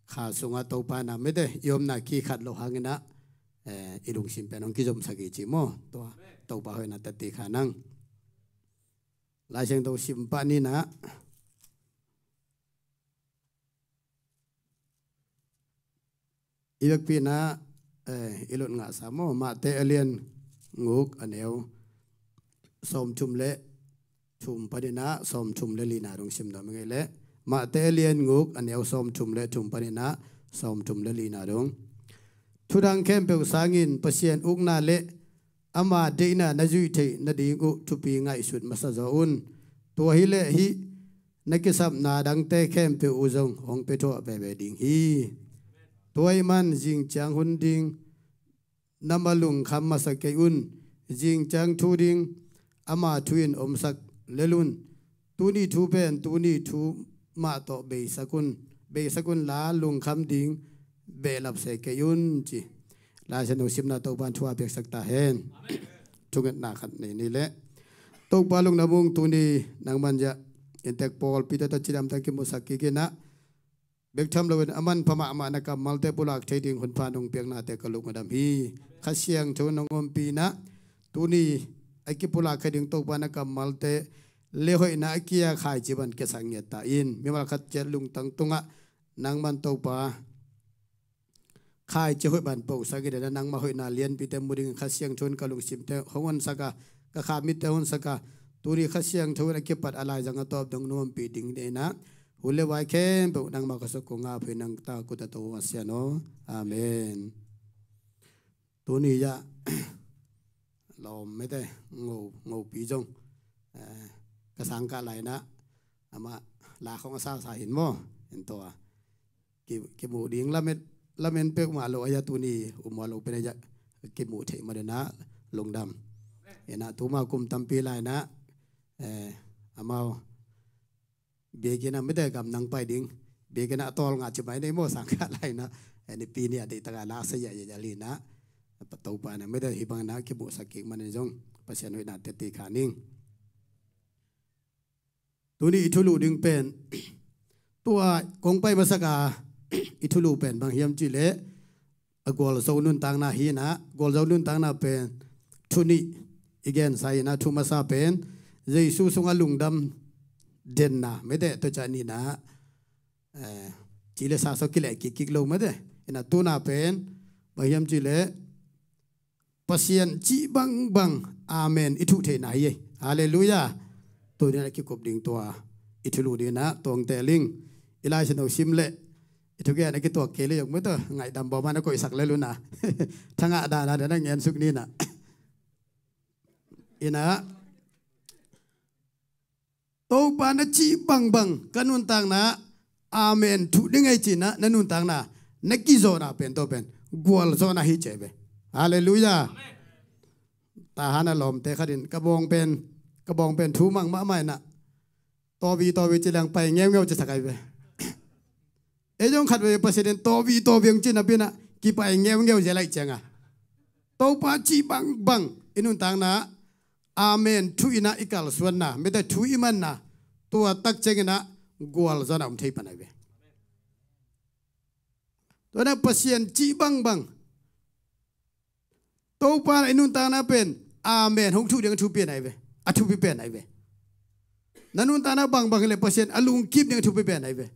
kha sungah Topa inah mate, i omna kikhat lo hang inah, eh, i lungsim pen hong kizomsak hi ci maw. Tua Topa hoihna tati kha nang. Lai Siangtho sim pah ni inah. I vekpi inah, eh, i lot ngahsa maw, Mate a lian nguk a neu sawmthum le thum pan inah sawmthum le lina dong sim nuam i ngei leh. Mate a lian nguk a neu sawmthum le thum pan inah sawmthum le lina dong. Thudang khempeuh sangin Pasian ukna le ama deihna na zuih theih nading uh thupi ngaihsut masa zaw un. Tua hileh hih na kisapna dangte khempeuh uh zong hong pia thuah veve ding hi. Tua ahih man zingciang hun ding na ma lungkham masa kei un. Zingciang thu ding ama thu in omsak lel un. Tuni thu pen tuni thu mah tawh beisak un, beisak un la lungkham ding behlap se kei un ci. Lai Siangtho simna Topan thu a piaksak ta hen. Thungetna khat nei ni leh. Topa lungdam ung, tuni nangman zia inntek pawlpite tawh cidamte kimusak kik inah, bek tham loin a manpha mahmah na kammalte pulak thei ding hunpha nong piaknate ka lungdam hi. Kha Siangtho nong ompih inah tuni a kipulak kha ding Topa na kammalte le hoihna a kia khaici bang kiasak ngiat ta in, mimal khat ciat lungtang tungah nangman Topa khaici hoih bang posak in, nangma hoihna lianpite mu dingin Kha Siangtho in ka lungsimte hong honsak a, ka kha mitte honsak a, tuni Kha Siangtho in a kipat a laizang a tawp dong nong ompih ding inah, hun le vai khempeuh nangma ka suk kong ap hi, nang ta kut a to a Sian aw. Amen. Tuni ah lawm mate, ngo, ngopi zong, eh, ka sang kah lai inah amah la khong a sasa hin maw. En tawh a ki, kimuh ding lamet, lamen peuhmah lo a, ya tuni um mah lo pen a ya kimuh theih mah dena lungdam. Inah tuma kum tampi lai inah, eh, amau biakinn ah mite gam nang pai ding, biakinn ah a tawl ngah ci mai nei maw, sang kah lai inah, eh, nipi ni a deihtak a laksa ya ya ya li inah, Topa inah mite hih bang inah kimuhsak kik man in zong Pasian hoihna teti kha ning. Tuni i thulu ding pen tua kong pai masak a i thulu pen bang hiam cih leh a gualzo nuntakna hi inah, gualzo nuntakna pen thu nih i gensa inah, thu masa pen Jesu sungah lungdam denna mite, tua ciang nihna, eh, ci le sa sawk kileh kik kik lo mite. Inah tuna pen bang hiam cih leh Pasian cih bangbang amen i thuh theihna hi. Halleluiah. Tuni a kikup ding tua i thulu ding inah tuang teh ling. I Lai Siangtho sim leh i thugen a kituak kei le zong mite, ngaihdam bawm a na koihsak lel un a, thangah dan a na ngensuk ni inah. Inah Topa na cih bangbang ka nuntakna amen thuh ding ei ci inah na nuntakna na kizawhna pen, tua pen gualzawhna hi ci ei ve. Halleluiah. Tahan a lawmte khat in ka bawng pen, ka bawng pen thu mang mahmah inah, tawvi tawvi ci leng pai ngeungeu ci sak ei ve. Ei zong khat vei Pasian in tawvi tawvi hong ci napi inah kipai ngeungeu zia laih ciang a, Topa cih bangbang i nuntakna amen thu inah i kalsuanna mite, thu i manna, tua tak ciang inah gualzawhna om thei pan ei ve. Tua inah Pasian cih bangbang Topa i nuntakna pen amen hong thuh ding a thupi pen ei ve. A thupi pen ei ve. Na nuntakna bangbang hileh Pasian a lungkim ding a thupi pen ahi ve.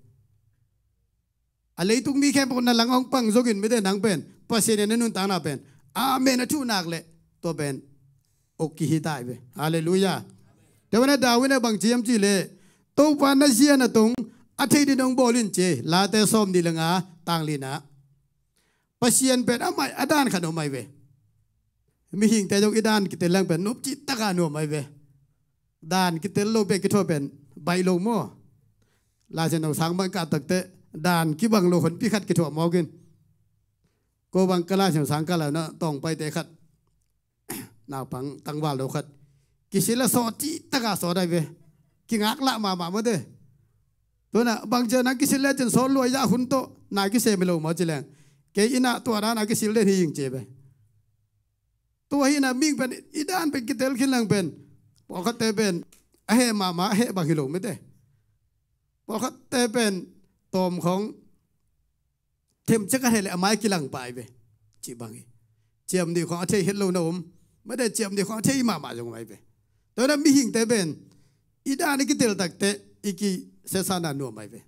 A leitung mi khempeuh na langah hong pang zongin mite nang pen Pasian in na nuntakna pen amen a thuh nak leh tua pen ok kihi ta ahi ve. Halleluiah. Tua ahih manin David in bang ci hiam cih leh Topa na zia na tong a thei dingin hong bawl in ci. Late sawmnih le nga tang lina. Pasian pen amah a dan khat om ahi ve. Mihingte zong i dan kitel leng pen nop cih taka nuam ahi ve. Dan kitel lo bek kithuah pen baih lo maw? Laisiangtho sang bang kah takteh dan kibang lo honpi khat kithuah mawk in. Ko bang ka Laisiangtho sang kah lai-in ah tawngpaite khat, naupang tangval lo khat kisil a sawt cih taka sawt ahi ve. Kingaklah mahmah mate. Tua ahih manin bang ci a, nang kisil lecin sawt lua a, hun tawh na kisem hi lo maw ci leng, kei in ah tua dan a kisil den hi ing ci ve. Tua hi-in ah mihing pen i dan pen kitel khin leng pen pawlkhatte pen a heh mahmah, a heh bang hi lo mate. Pawlkhatte pen tawm khawng themcik a heh leh a mai kilang pah ahi ve. Cih bang hi. Ciam nih khawng a thei het lo na om mate, ciam nih khawng a thei mahmah zong om ahi ve. Tua ahih manin mihingte pen i dan i kitel takteh i kisiasakna nuam ahi ve.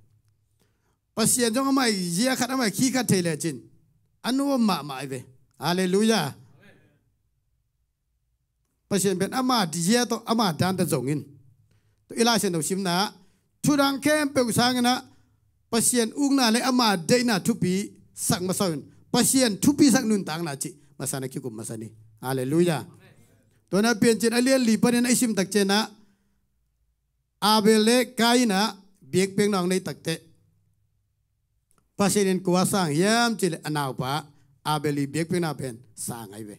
Pasian zong amah i zia khat, amah i khi khat thei lecin a nuam mahmah ahi ve. Halleluiah. Pasian pen ama zia tawh ama dan tawh zong in. Tua i Laisiangtho simna ah thu dang khempeuh sangin ah Pasian ukna le ama deihna thupi sak masa un. Pasian thupi sak nuntakna cih masa-in ah kikum masa ni. Halleluiah. Tua ahih manin Piancil a lian li panin ah i sim tak ciangin ah Abel le Kain in ah biakpiakna hong nei takteh Pasian in kua sang hiam cih leh a naupa Abel i biakpiakna pen sang ahi ve.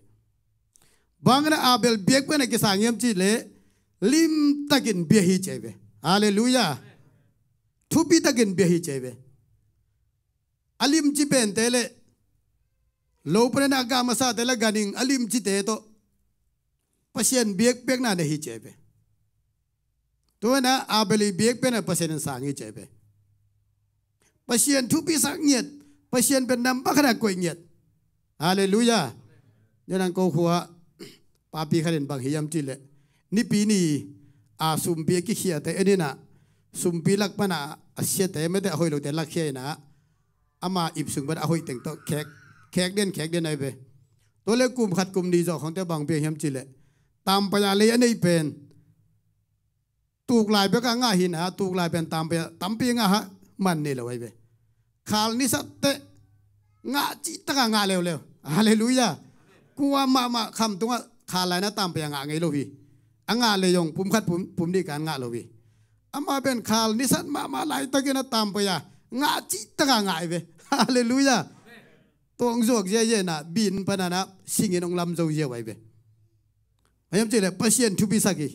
Bang hang in ah Abel biakpiakna kisang hiam cih leh limtakin bia hi ci ahi ve. Halleluiah. Thupitakin bia hi ci ahi ve. A limci pente le lo panin ah a gah masate le ganhing a limcite tawh Pasian biakpiakna nei hi ci ahi ve. Tua ahih manin ah Abel i biakpiakna Pasian in sang hi ci ahi ve. Pasian thupisak ngiat, Pasian pen nambat khat a koih ngiat. Halleluiah. Niang ko khua papi khat in bang hi hiam cih leh Nipi ni a sumpi a kikhiate en in ah sumpi lak pan a siate mate, a hoih lote lakkhia in ah ama ip sung pan a hoih teng tawh khek, khek den, khek den ahi ve. Tua leh kum khat kum nih zawh khawngte bang piang hiam cih leh tampai a lei a nei pen tuklai bek a ngah hi-in ah, tuklai pen tampai a tampi ngah a, man nei lo ahi ve. Khal nisatteh ngah cih taka ngah leuleu. Halleluiah. Kua mahmah khamtung ah khal lai-in ah tampai a ngah ngei lo hi. A ngah leh zong pum khat pum, pum nih kan ngah lo hi. Amah pen khal nisat mahmah laitakin ah tampai a ngah cih taka ngah ahi ve. Halleluiah. Tua hong zuak ziazia in ah bin pan in ah singin hong lam zo ziau ahi ve. Bang hiam cih leh Pasian thupisak hi.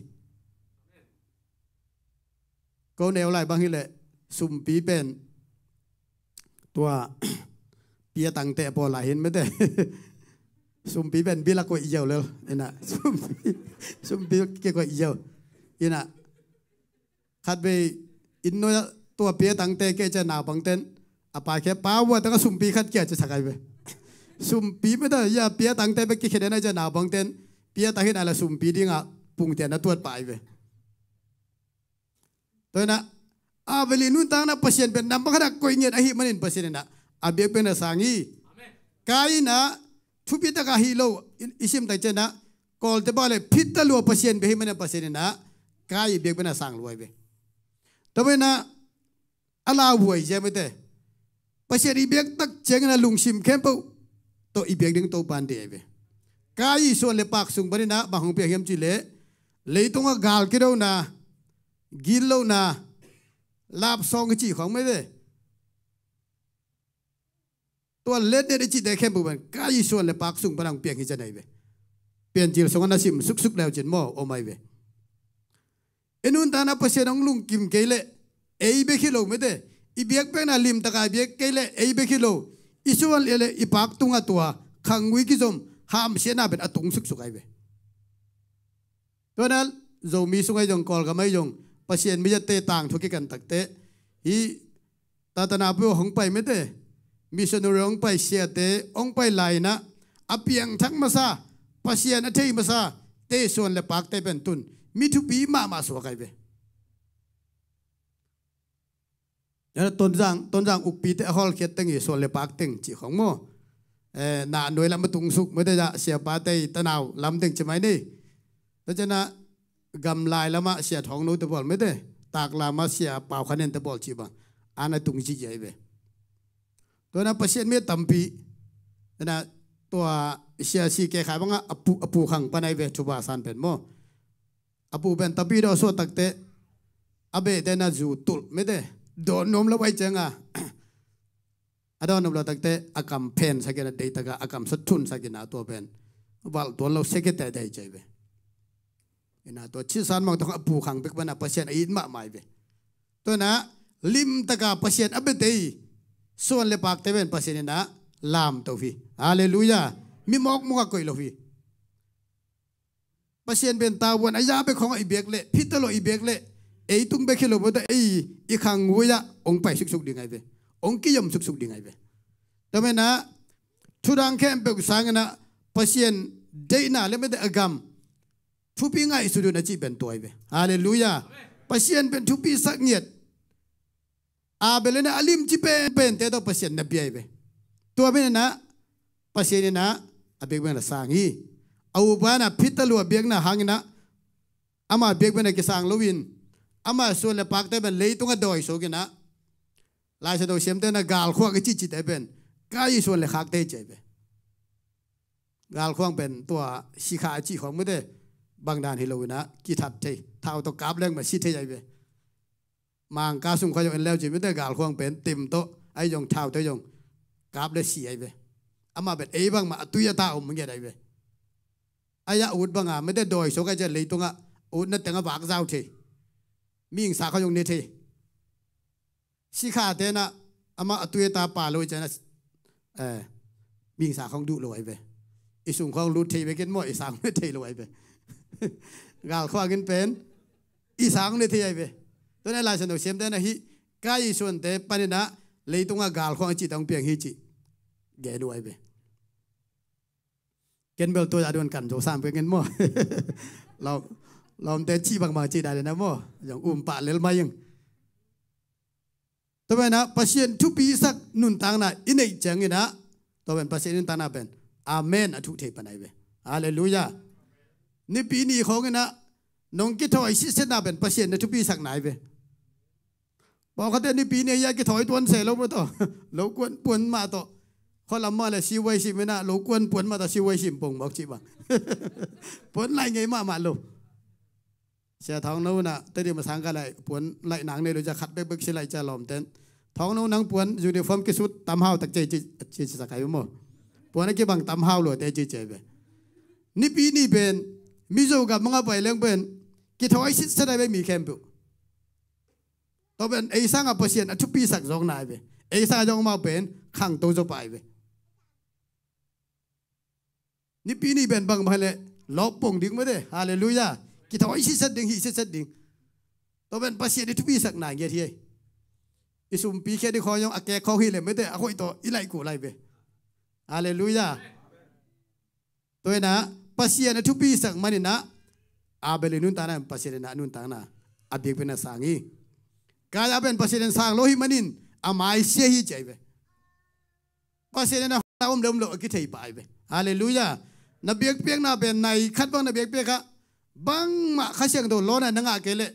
Ko neu lai bang hi leh sumpi pen tua pia tangte a pawl lai hi-in mate. Sumpi pen bil a koih ziau lel in ah, sumpi, sumpi kikoih ziau in ah, khatvei inn nuai ah tua pia tangte kia ciang naupangte'n a paikhia, pa, vua tangah sumpi khat kia ci sak ahi ve. Sumpi mate, ya, pia tangte bek kikhia den ahi ciang naupangte'n pia tang hi-in ah la sumpi dingah pungtian a tuat pah ahi ve. Tua ahih manin ah Abel i nuntakna Pasian pen nambat khat a koih ngiat ahih manin Pasian in ah a biakpiakna sang hi. Kain in ah thupitak a hi lo, i, i sim tak ciangin ah kawlte bang leh phitta lua Pasian bia ahih manin Pasian in ah Kain i biakpiakna sang lua ahi ve. Tua ahih manin ah a lauhuai zia mate. Pasian i biak tak ciangin ah lungsim khempeuh tawh i biak ding Topa'n deih ahi ve. Kain i suan le pak sung panin ah bang hong piang hiam cih leh leitungah gal kidona, gitlohna, lapsawng i cih khawng mate, tua letnet i cihte khempeuh pen Kain i suan le pak sung pan hong piang hi ci ahi ve. Piancil sungah na sim suksuk leucin maw, om ahi ve. I nuntakna Pasian hong lungkim kei leh ei bek hi lo mate, i biakpiakna limtaka i biak kei leh ei bek hi lo, i suan le i pak tungah tua khanggui kizom hamsiatna pen a tung suksuk ahi ve. Tua ahih manin Zomi sung ahi zong, Kawlgam ahi zong, Pasian mi zatte tangthu kikan takteh hih Tatana peuh hong pai mate, missionary hong pai, siate hong pai lai-in ah a piangthak masa, Pasian a thei masa te suan le pakte pen tun mi thupi mahmah suak ahi ve. Tonzang, Tonzang ukpite a hawlkhiat teng hi, suan le pak teng cih khong maw. Eh, na nuai lam a tungsuk mete ah siapate i tanau lam teng ci mai ni. Tua cianah gamlai lamah Sia Thawng No te bawl mete, tak lamah Sia Pau Khan En te bawl cih bang ana tung zihziah hi ve. Tua na Pasian mi tampi na tua Sia Si Ke Khai bangah a pu, a pu khang pan ahi ve, Thuba San pen maw. A pu pen tapi dawh suah takte a behte na zu tulh mete dawn nuam lo ahi cianga a dawn nuam lo takte a kam phen sakin a deihtaka a kam sa thun sakin a tua pen valh tuan lo sekete dei ci ahi ve. Ina tua Chisan Mang tawh a pu khang bek pana Pasian a it mahmah hi ve. Tua na limtaka Pasian a bete hi. Suan le pakte pen Pasian ina lamto hi. Halleluiah. Mi mawkmawk a koih lo hi. Pasian pen tavuan a ya bek khawngah i biak leh, phita lo i biak leh, ei tung bek hi lo bawta ei i khang ngui ah hong pai suksuk ding ahi ve. Hong kiyom suksuk ding ahi ve. Tua mena thudang khempeuh sanginah Pasian deihna le mete a gam thupi ngaihsut un a cih pen tua ahi ve. Halleluiah. Pasian pen thupi sak ngiat. Abel ina a limci penpente tawh Pasian na bia hi ve. Tua mena Pasian ina a biakbek na sang hi. A upa ina phita lua biakna hangina ama biakbek na kisang loin ama suan le pakte pen leitunga dawi sukinah Lai Siangtho siamte na galkhuak i cihcihte pen kai i suan le khakte hi ci ahi ve. Galkhuang pen tua sikha a cih khawng mete bangdan hi loinah kithat thei, thau tawh kap leng ma si thei ahi ve. Mangka sung khua zong en leu ci mete galkhuang pen tim tawh ahi zong thau tawh zong kap le si ahi ve. Amah pen ei bangmah a tui a ta om ngiat ahi ve. Ahi a ut banga mete dawi suak ahi cian leitungah ut na tengah vak zau thei. Mingsa khua zong ne thei. Sikha tenah amah a tui a ta pa lo i cianah eh, mingsa khawng duh lo ahi ve. I sung khawng lut thei bekin maw i sang ne thei lo ahi ve. Galkhuangin pen i sang ne thei ahi ve. Tuanah Lai Siangtho siamte na hih kai i suante paninah leitungah galkhuang a cih tawng piang hi cih gen uh ahi ve. Ken bel tua a duan kan zo sam pengin maw. Lawm, lawmte cih bangbang cih dai dena maw. Zong um pah lel mai ing. Tua penah Pasian thupisak nuntakna i neih cianginah tua pen Pasian nuntakna pen amen a thuh thei pan ahi ve. Halleluiah. Nipi ni khawnginah nong kithawi sitsetna pen Pasian na thupisakna ahi ve. Pawlkhatte nipi ni a kithawi tuan se lo mah tawh lo kuan puan mah tawh khualam mah le siwai sim inah lo kuan puan mah tawh siwai sim pong mawk cih bang. Puan lai ngei mahmah lo. Sia Thawng No inah Tedim a sang ka lai puan laih nang nei lo cia khat bekbek si laih cia lawmten Thawng No nang puan uniform kisut tam hau tak cei ci ci sak ahi maw. Puan a kibang tam hau lo te ci ci ahi ve. Nipi ni pen Mizo gam manga pai leng pen kithawi sitset ahi ve mi khempeuh. Tua pen ei sangah Pasian a thupisak zawkna ahi ve. Ei sangah zawk amau pen khangto zawpa ahi ve. Nipi ni pen bang bang le lawp pong ding mate. Halleluiah. Kithawi sitset ding, hih sitset ding. Tua pen Pasian i thupisakna ngiat hi ei. I sumpi khia ding khawng zong a kek khawng hi le mate a hoih tawh i laih kul ahi ve. Halleluiah. Tua inah Pasian a thupisak maninah Abel i nuntakna in Pasian inah a nuntakna a biakpiakna sang hi. Kain a pen Pasian in sang lo hi manin a maisia hi ci ahi ve. Pasian inah hona om le om lo a kithei pah ahi ve. Halleluiah. Na biakpiakna pen nai khat bang na biakpiak ah bangmah Kha Siangtho lawna na ngah kei leh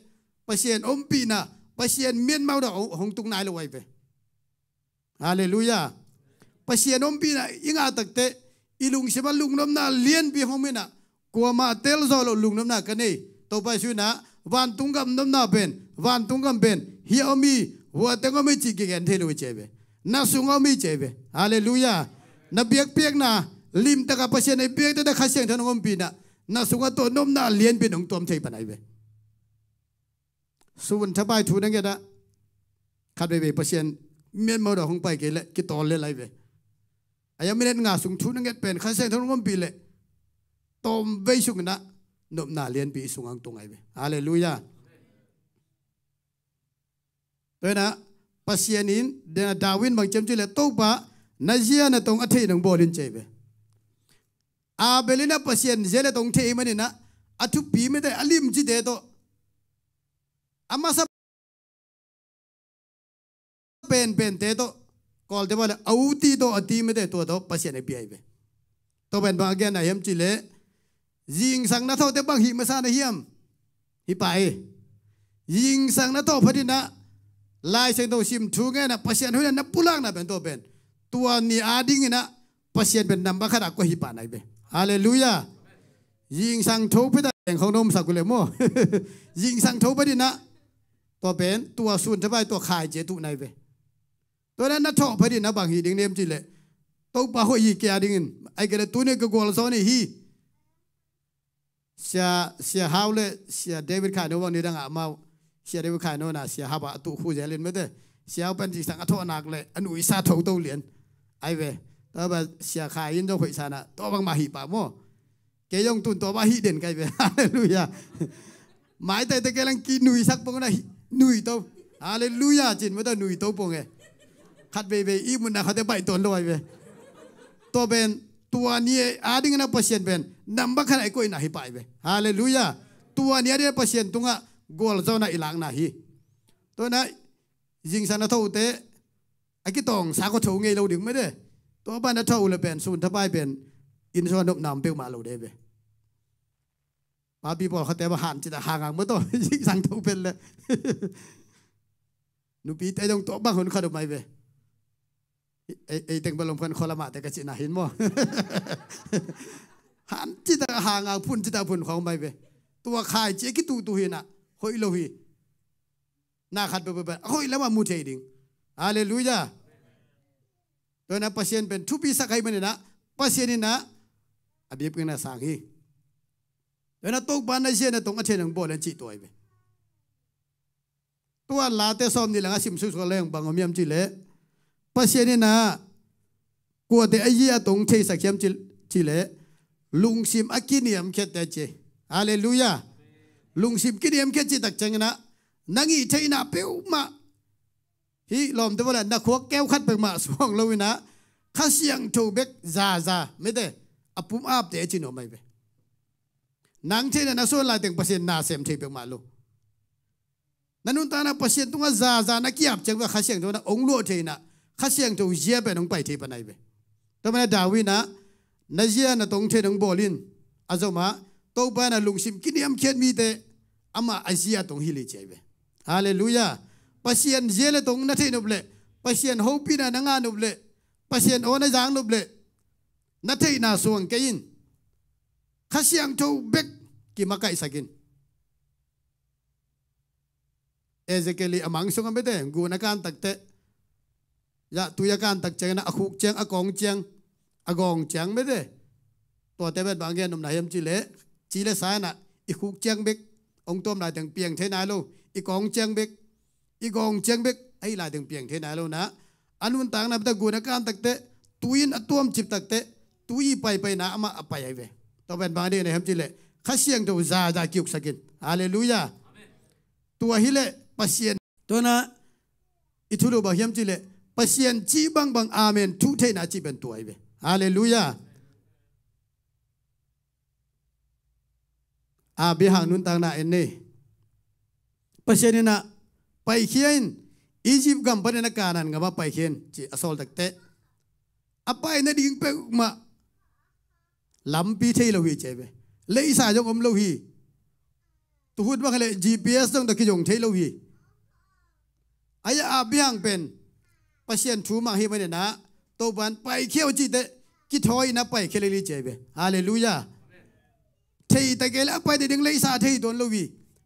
Pasian ompihna, Pasian mianmau dah hong tuk nai lo ahi ve. Halleluiah. Pasian ompihna i ngah takte i lungsim ah lungnopna lianpi hong om inah kuamah telzaw loh lungnopna ka nei. Topa Jesu inah vantung gam nopna pen, vantung gam pen hih a om hi, hua teng om hi cih kigen thei lo hi ci ahi ve. Na sungah om hi ci ahi ve. Halleluiah. Na biakpiakna limtakah Pasian a i biakte tawh Kha Siangtho hong ompih inah na sungah tua nopna lianpi in hong tuam thei pan ahi ve. Sun thapai thu na nget ah khat veivei Pasian mianmau dah hong pai kei leh kitawl lel ahi ve. A ia minute nga sung thu na nget pen Kha Siangtho hong ompih leh tawmvei sung inah nopna lianpi i sungah hong tung ahi ve. Halleluiah. Tua inah Pasian in dena David in bang ci hiam cih leh Topa na zia na tong a theih nong bawl in ci ahi ve. Abel inah Pasian zia le tong thei maninah a thupi mate a limcite tawh a masa penpente tawh, Kawlte bang le a uti tawh a ti mete tua tawh Pasian a pia hi ve. Tua pen bang a gen a hiam cih leh, zingsang na thawhte bang hih masa na hiam? Hih pa e. Zingsang na thawh phatin ah Lai Siangtho sim thu ngen ah Pasian hoihna na pulakna pen tua pen, tua ni a dingin ah Pasian pen nambat khat a kua hih pa na hi ve. Halleluiah. Zingsang tho phatin ah leng khong na omsak uh leh maw. Zingsang tho phatin ah tua pen tua sun thapai tua khaici a tuh na hi ve. Tua na na thawh phatin ah bang hih ding na hiam cih leh, Topa hoih hi kei a dingin, ahih kei leh tuni ka gualzo ni hi. Sia, Sia Hau le Sia David Khaino bang nidang ah amau, Sia David Khaino na Sia Hau a tuh khu zel in mete. Sia Hau pen zingsang a thawh nak le a nuisa tho to lian. Ai ve. Tua bang Sia Khai in zong hoih sa na tua bang mah hih pa maw. Kei zong tun tua bang hih den kai ve. Halleluiah. Maitai te kei lang ki nuisak pong na hi, nui to. Halleluiah cin mete nui to pong e. Khat veivei i mun na khat te baih tuan lo ai ve. Tua pen tua ni a dingin ah Pasian pen nambat khat a i koihna hi pai ve. Halleluiah. Tua ni a dingin ah Pasian tungah gualzawhna i lakna hi. Tua na zingsang na thote a kitawngsa kua tho ngei lo ding mete. Tua bang na tho le pen sun thapai pen inn sung a nopna om peuhmah lo de ve. Papi pawlkhatte bang hancit a hang ang maw tawh zingsang tho pen le. Nupite zong tua bang hun khat om ai ve. Ei, ei teng bang lom khan khualamahte ka cihna hin maw. Hancit a hang ang phuncit a phun khawng om ai ve. Tua khaici a kituhtuh hi na hoih lo hi. Na khat peuhpeuh pen a hoih lamah mu thei ding. Halleluiah. Tua na Pasian pen thupi sak ahih manin ah Pasian in ah a biakpiakna sang hi. Tua na Topa na zia na tong a thei nang bawl en cih tua hi ve. Tua Late sawm nih langa sim suksuak leng bang om hiam cih leh, Pasian in ah kuate a zia a tong theisak hiam cih, cih leh lungsim a kiniamkhiatte ci. Halleluiah. Lungsim kiniamkhiat cih tak ciangin ah nang i theihna peuhmah, hih lawmte bang le na khuak keu khat peuhmah suang lo in ah Kha Siangtho bek zaza mete a pum apte a ci nuam ai ve. Nang theihna na suan laiteng Pasian na sem thei peuhmah lo. Na nuntakna Pasian tungah zaza na ki-ap ciang bek Kha Siangtho na hong luah thei in ah Kha Siangtho zia pen hong pai thei pan ai ve. Tua manin ah David in ah na zia na tong thei nang bawl in a zom ah Topa in ah lungsim kiniamkhiat mite amah a zia tong hi hi ci ai ve. Halleluiah. Pasian zia le tong na theih nop leh, Pasian hopihna na ngah nop leh, Pasian aw na zak nop leh, na theihna suang kei in Kha Siangtho bek kimakaihsak in. Ezekiel i a mang sung a mete gun a kan takteh, zah tui a kan tak ciangin ah a khuk ciang, a kawng ciang, a gawng ciang mete. Tuate pen bang a gen nopna hiam cih leh, ci le sa in ah i khuk ciang bek hong tuam laiteng piang thei nai lo, i kawng ciang bek, i gawng ciang bek ahih laiteng piang thei nai lo in ah a nuntakna mete gun a kan takteh, tui in a tuamcip takteh, tui i paipaina amah a pai ai ve. Tua pen bang a deihna hiam cih leh Kha Siangtho zaza ki-uksak in. Halleluiah. Tua hi leh Pasian, tua na i thulu bang hiam cih leh Pasian cih bangbang amen thu theihna cih pen tua ai ve. Halleluiah. Abraham nuntakna en ni. Pasian in ah paikhia in, Egypt gam panin ah Kanaan gamah paikhia in ci a sawl takteh, a pai nading peuhmah lampi thei lo hi ci ai ve. Leisa zong om lo hi. Tuhun bang hi leh G P S zong tawh kizong thei lo hi. Ahi a Abraham pen Pasian thu mang hi manin ah Topa in paikhia un cih teh kithawi in ah paikhia lel hi ci ai ve. Halleluiah. Thei ta kei leh a pai nading leisa thei tuan lo hi.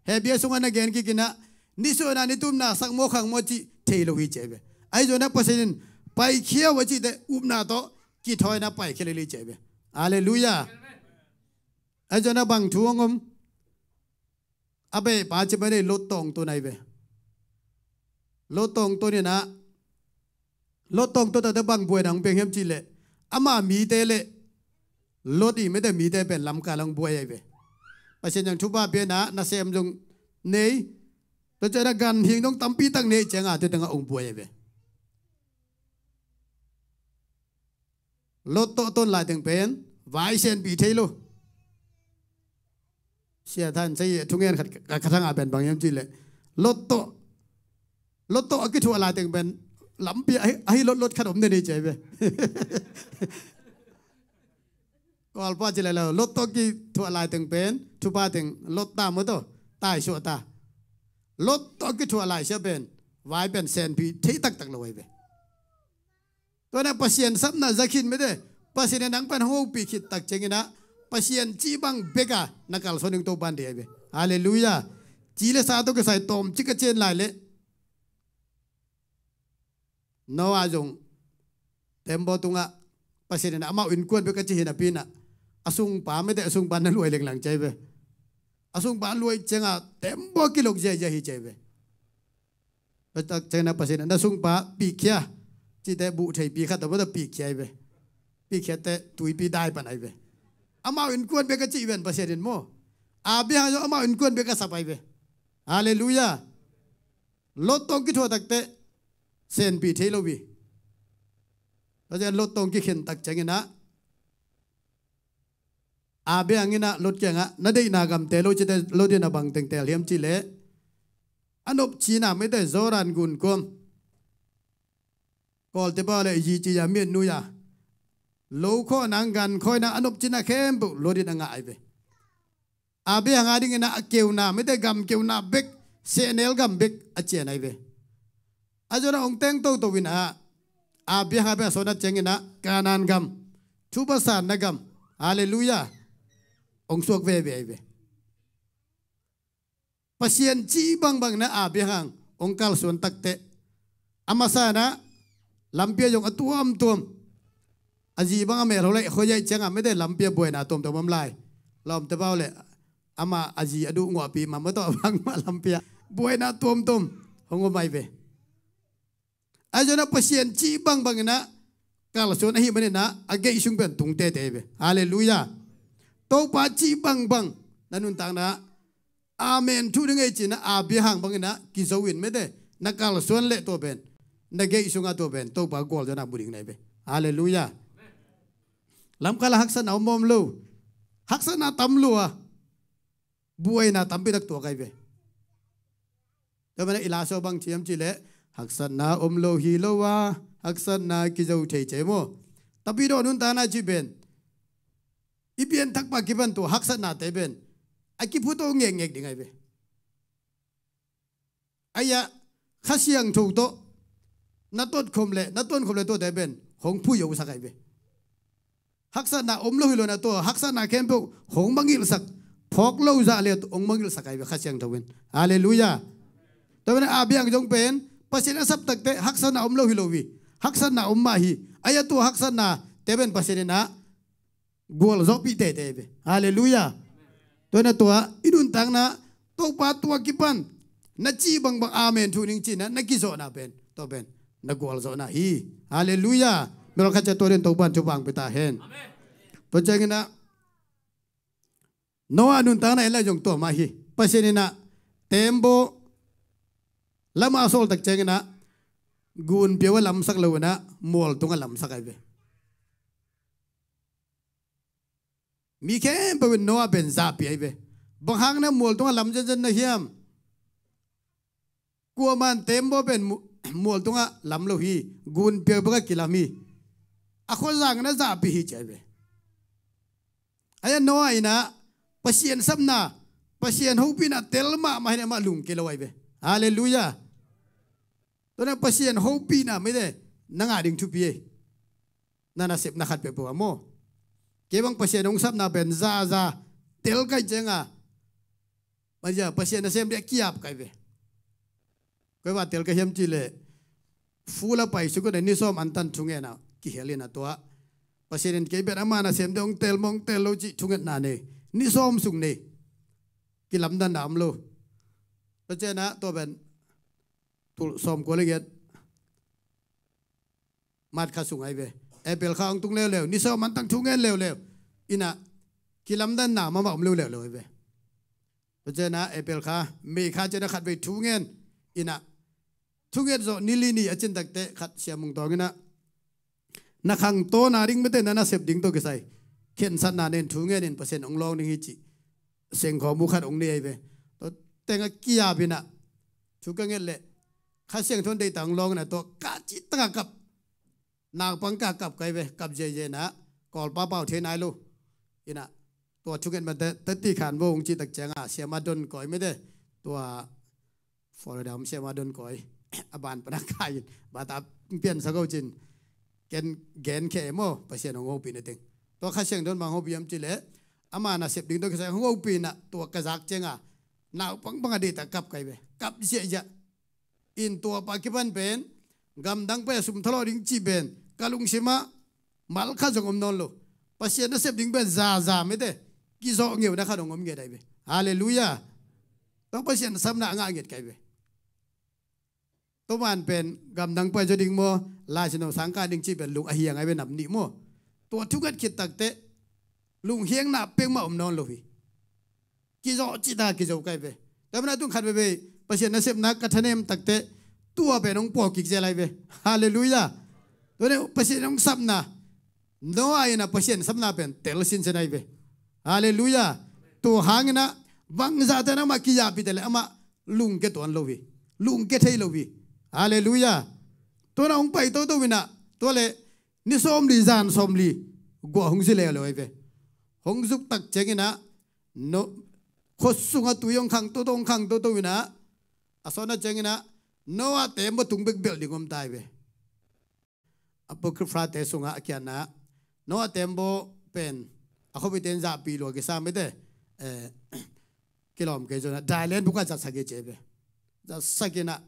Hebru sungah na gen kik in ah nisuahna nitumna sak maw khang maw cih thei lo hi ci ai ve. Ahi zongin ah Pasian in paikhia un a cih teh upna tawh kithawi in ah paikhia lel hi ci ai ve. Halleluiah. Ahi zongin ah bang thu hong om? A beh pa ci mah nei Lot tawh hong tun ai ve. Lot tawh hong tun in ah Lot tawh hong tun takteh bang buaina hong piang hiam cih leh, ama mite le Lot i mete mite pen lamkal hong buai ai ve. Pasian zong thupha pia in ah nasem zong nei, tua ciang a ganhing zong tampi tak nei ciang a tua teng ah hong buai ai ve. Lot tawh a ton laiteng pen vai senpih thei lo. Sia Than Sei a thungen khat ka, ka thangah pen bang hiam cih leh, Lot tawh, Lot tawh a kithuah laiteng pen Lampi ahi, ahi lotlot khat om den hi ci ai ve. Kawlpa ci lai lo, lot tawh kithuah lai teng pen thupha teng lot ta maw taw, taisuah ta. Lot tawh kithuah lai sia pen vai pen senpi thei taktak lo ai ve. Tua na Pasian sapna za khin mete, Pasian in nang pan hong hopih khit tak ciangin ah Pasian cih bang bek a na kalsuan ding Topa in deih ai ve. Halleluiah. Ci le sa tawh kisai tawmcik a cian lai leh Noah zong tembaw tungah Pasian in amau innkuan bek a ci hi napi in ah a sungpa mete, a sungpa na luai lenglang ci ai ve. A sungpa luai ciangah tembaw kilok ziahziah hi ci ai ve. Tua tak ciangin ah Pasian in na sungpa pikkhia cihte buh theipi khat a bawta pikkhia ai ve. Pikkhia teh tuipi dai pan ai ve. Amau innkuan bek a cih ven Pasian in maw. Abraham zong amau innkuan bek a sap ai ve. Halleluiah. Lot tawh kithuah tak teh senpi thei lo hi. Tua ciang Lot tawh kikhen tak ciangin ah Abraham in ah Lot kiangah na deihna gam teel o ci teh Lot in a bang teng teel hiam cih leh a nopcina mete Jordan gun kuam Kawlte pau le zi ci a miat nui a lo khawh nang gan khawh in ah a nopcina khempeuh Lot in a ngah ai ve. Abraham a dingin ah a keuna mete gam keuna bek, sehnel gam bek a cian ai ve. A zon a hong teng toto in ah Abraham a bek a sawn a ciangin ah Kanaan gam, thupha sanna gam, halleluiah, hong suak veve ai ve. Pasian cih bangbang in ah Abraham hong kalsuan tak teh a masa in ah lampi ah zong a tuamtuam a zi bang a melho lai khuaziah ciangah mete lampi ah buaina tuamtuam om lai. Lawmte pau le amah a zi a duh nguahpi mah maw taw a bangmah lampi ah buaina tuamtuam hong om ai ve. Ahi zongin ah Pasian cih bangbang in ah kalsuan ahih manin ah a gei sung pen tung teitei ve. Halleluiah. Topa cih bangbang na nuntakna ah amen thu ding ei ci-in ah Abraham bangin ah kizo in mete na kalsuan leh tua pen na gei sungah tua pen Topa gualzawhna mu ding na hi ve. Halleluiah. Lamkal ah haksatna om mawm lo. Haksatna tam lua. Buaina tampi tak tuak ai ve. Tua manin ah i la sua bang ci hiam cih leh haksatna om lo hi lo a haksatna kizo thei ci ai maw. Tapidaw nuntakna cih pen i pianthak pah kipan tua haksatnate pen a kiphuto ngekngek ding ai ve. Ahi ah Kha Siangtho tawh na totkhom le na tuankhom le tuate pen hong phuihosak ai ve. Haksatna om lo hi lo in ah tua haksatna khempeuh hong mangilhsak, phawk lo zah le hong mangilhsak ai ve Kha Siangtho in. Halleluiah. Tua pen Abraham zong pen Pasian a sap tak teh haksatna om lo hi lo hi. Haksatna om mah hi. Ahi ah tua haksatnate pen Pasian in ah gualzawhpih teitei ve. Halleluiah. Tua in ah tua i nuntakna Topa tua kipan na cih bangbang amen thu ning ci-in ah na kizawhna pen tua pen na gualzawhna hi. Halleluiah. Mi lawng khat ciat tua dingin Topa in thupha hong pia ta hen. Tua ciangin ah Noah nuntakna en lai zong tua mah hi. Pasian in ah tembaw lamah a sawl tak ciangin ah gunpia uh a lamsak lo in ah mual tungah lamsak ai ve. Mi khempeuh in Noah pen zahpih ai ve. Bang hang na mual tungah lam zenzen na hiam? Kuaman tembaw pen mu-, mual tungah lam lo hi. Gunpia bekah kilam hi. A khuazang na zahpih hi ci ai ve. Ahi ah Noah in ah Pasian sapna, Pasian hopihna tel mahmah hi in amah lungke lo ai ve. Halleluiah. Tua na Pasian hopihna mite na ngah ding thupi ei. Na nasepna khat peuhpeuh ah maw. Kei bang Pasian hong sapna pen zaza telkai cianga maizia Pasian nasem dih a kiap kai ve. Koi va telkai hiam cih leh fu la pai suk uh na ni sawm antan thungen ah kihel in ah tua Pasian in kei pen ama nasem dih hong tel maw hong tel lo cih thungetna nei. Ni sawm sung nei. Kilamdanna om lo. Tua ciangin ah tua pen tul sawmkua le giat March kha sung ai ve. April kha hong tung leuleu, ni sawm antan thungen leuleu. In ah kilamdanna mahmah om lo leuleu ai ve. Tua ciangin ah April kha, May kha ciangin ah khatvei thungen. In ah thunget zawh ni li ni a cin tak teh khat Sia Mung Tawng in ah na khangtawna ding mite na nasep ding tawh kisai khensatna nei in thungen in Pasian hong lawng ding hi cih sengkhawm uh khat hong nei ai ve. Tua teng ah kiap in ah thu ka nget leh Kha Siangtho in deihtak hong lawng inah tua kah cih takah kap. Naupang kah kap kai ve, kap ziahziah inah Kawlpa pau thei nai lo. Inah tua thunget mate tati khan bo hong cih tak ciangah siama don kawi mete. Tua Florida om siama don kawi a ban pana kai in bata piansak ho cin. Ken gen khe maw, Pasian hong hopih na teng. Tua Kha Siangtho in bang hopih hiam cih leh ama nasep ding tawh kisai hong hopih inah tua ka zak ciangah naupang bangah deihtak kap kai ve, kap ziahziah. In tua pa kipan pen gamdang pai a sum thalawh ding cih pen ka lungsimah mal khat zong om nawn lo. Pasian nasep ding pen zaza mete, kizawh ngeuna khat hong om ngiat ai ve. Halleluiah. Tua Pasian sapna a ngah ngiat kai ve. Tua man pen gamdang pai zaw ding maw, Lai Siangtho sang kah ding cih pen lung a hiang ai ve, nam nih maw. Tua thunget khit takteh lunghiangna peuhmah om nawn lo hi. Kizawh cih ta kizo kai ve. Tua mana tung khat veivei Pasian nasepna ka thanem takteh tua pen hong pawkik zel ai ve. Halleluiah. Tua ne Pasian hong sapna, Noah inah Pasian sapna pen tel sinsen ai ve. Halleluiah. Tua hanginah bangzahte na amah kizahpih teh le amah lungke tuan lo hi. Lungke thei lo hi. Halleluiah. Tua na hong pai toto inah tua le ni sawmli zan sawmli guah hong zi leuleu ai ve. Hong zuk tak cianginah no, khuasungah tui hong khang toto, hong khang toto inah a sawtna cianginah Noah teembaw tung bek belh ding om ta ai ve. Apocrypha te sungah a kiatna Noah teembaw pen a khuapite in zahpih lua kisa mete, eh, kilawm kei zongah dailen bukah zatsak hi ci ai ve. Zatsak inah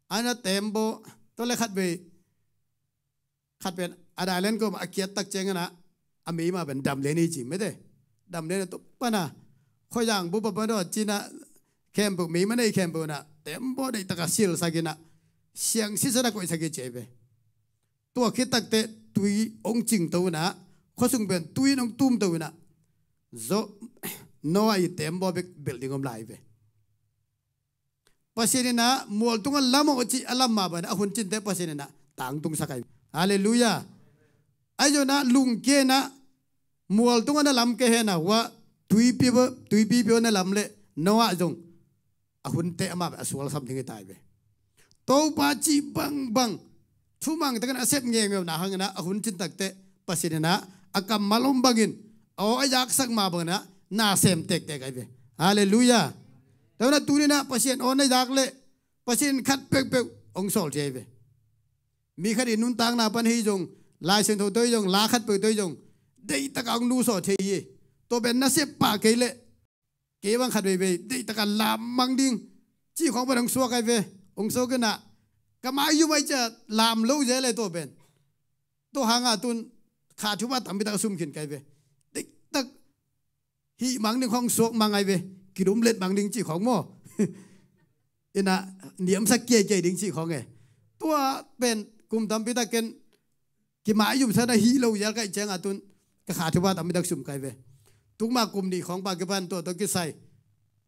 a na teembaw tua le khat vei khat pen a dailen kawmah a kiat tak cianginah a meima pen damlen hi ci mete. Damlen a tua pana khuazang bupa pana cinah khempeuh meima nei khempeuh inah teembaw deihtakah silsak inah siang sisan a koihsak hi ci ai ve. Tua khit takteh tui hong cingto inah khuasung pen tui in hong tumto inah zo Noah i teembaw bek belh ding om lai ve. Pasian inah mual tungah lam aw cih a lam mah bangin a hun cinteh Pasian inah tangtungsak ai. Halleluiah. Ahi zongah lungkia inah mual tungah na lam kei henah hua tuipi tuipi pia na lam leh Noah zong a hunteh amah a sual sam ding hi ta ai ve. Topa cih bangbang thumang takin a sep ngeungeu na hanginah a hun cin takteh Pasian inah a kammal om bangin a aw a yaksak mah banginah na sem tektek ai ve. Halleluiah. Tua na tuninah Pasian aw na yak leh Pasian khat peuhpeuh hong sawl thei ai ve. Mi khat i nuntakna pan hi zong, Lai Siangtho tawh hi zong, la khat peuh tawh hi zong deihtakah hong nusaw thei hi. Tua pen na sep pah kei leh kei bang khat veivei deihtakah lam mang ding cih khawng pan hong suak ai ve. Hong suak inah ka mai yum ai cia lam lo zel e tua pen. Tua hangah tun kha thupha tampitak a sum khin kai ve. Deihtak hih mang ding khawng suak mang ai ve. Kidumlet mang ding cih khawng maw? Inah niamsak kiaikiai ding cih khawng e. Tua pen kum tampitak ken kimai yumsakna hih lo zial kaih ciangah tun ka kha thupha tampitak sum kai ve. Tukmah kum nih khawng pa kipan tua tawh kisai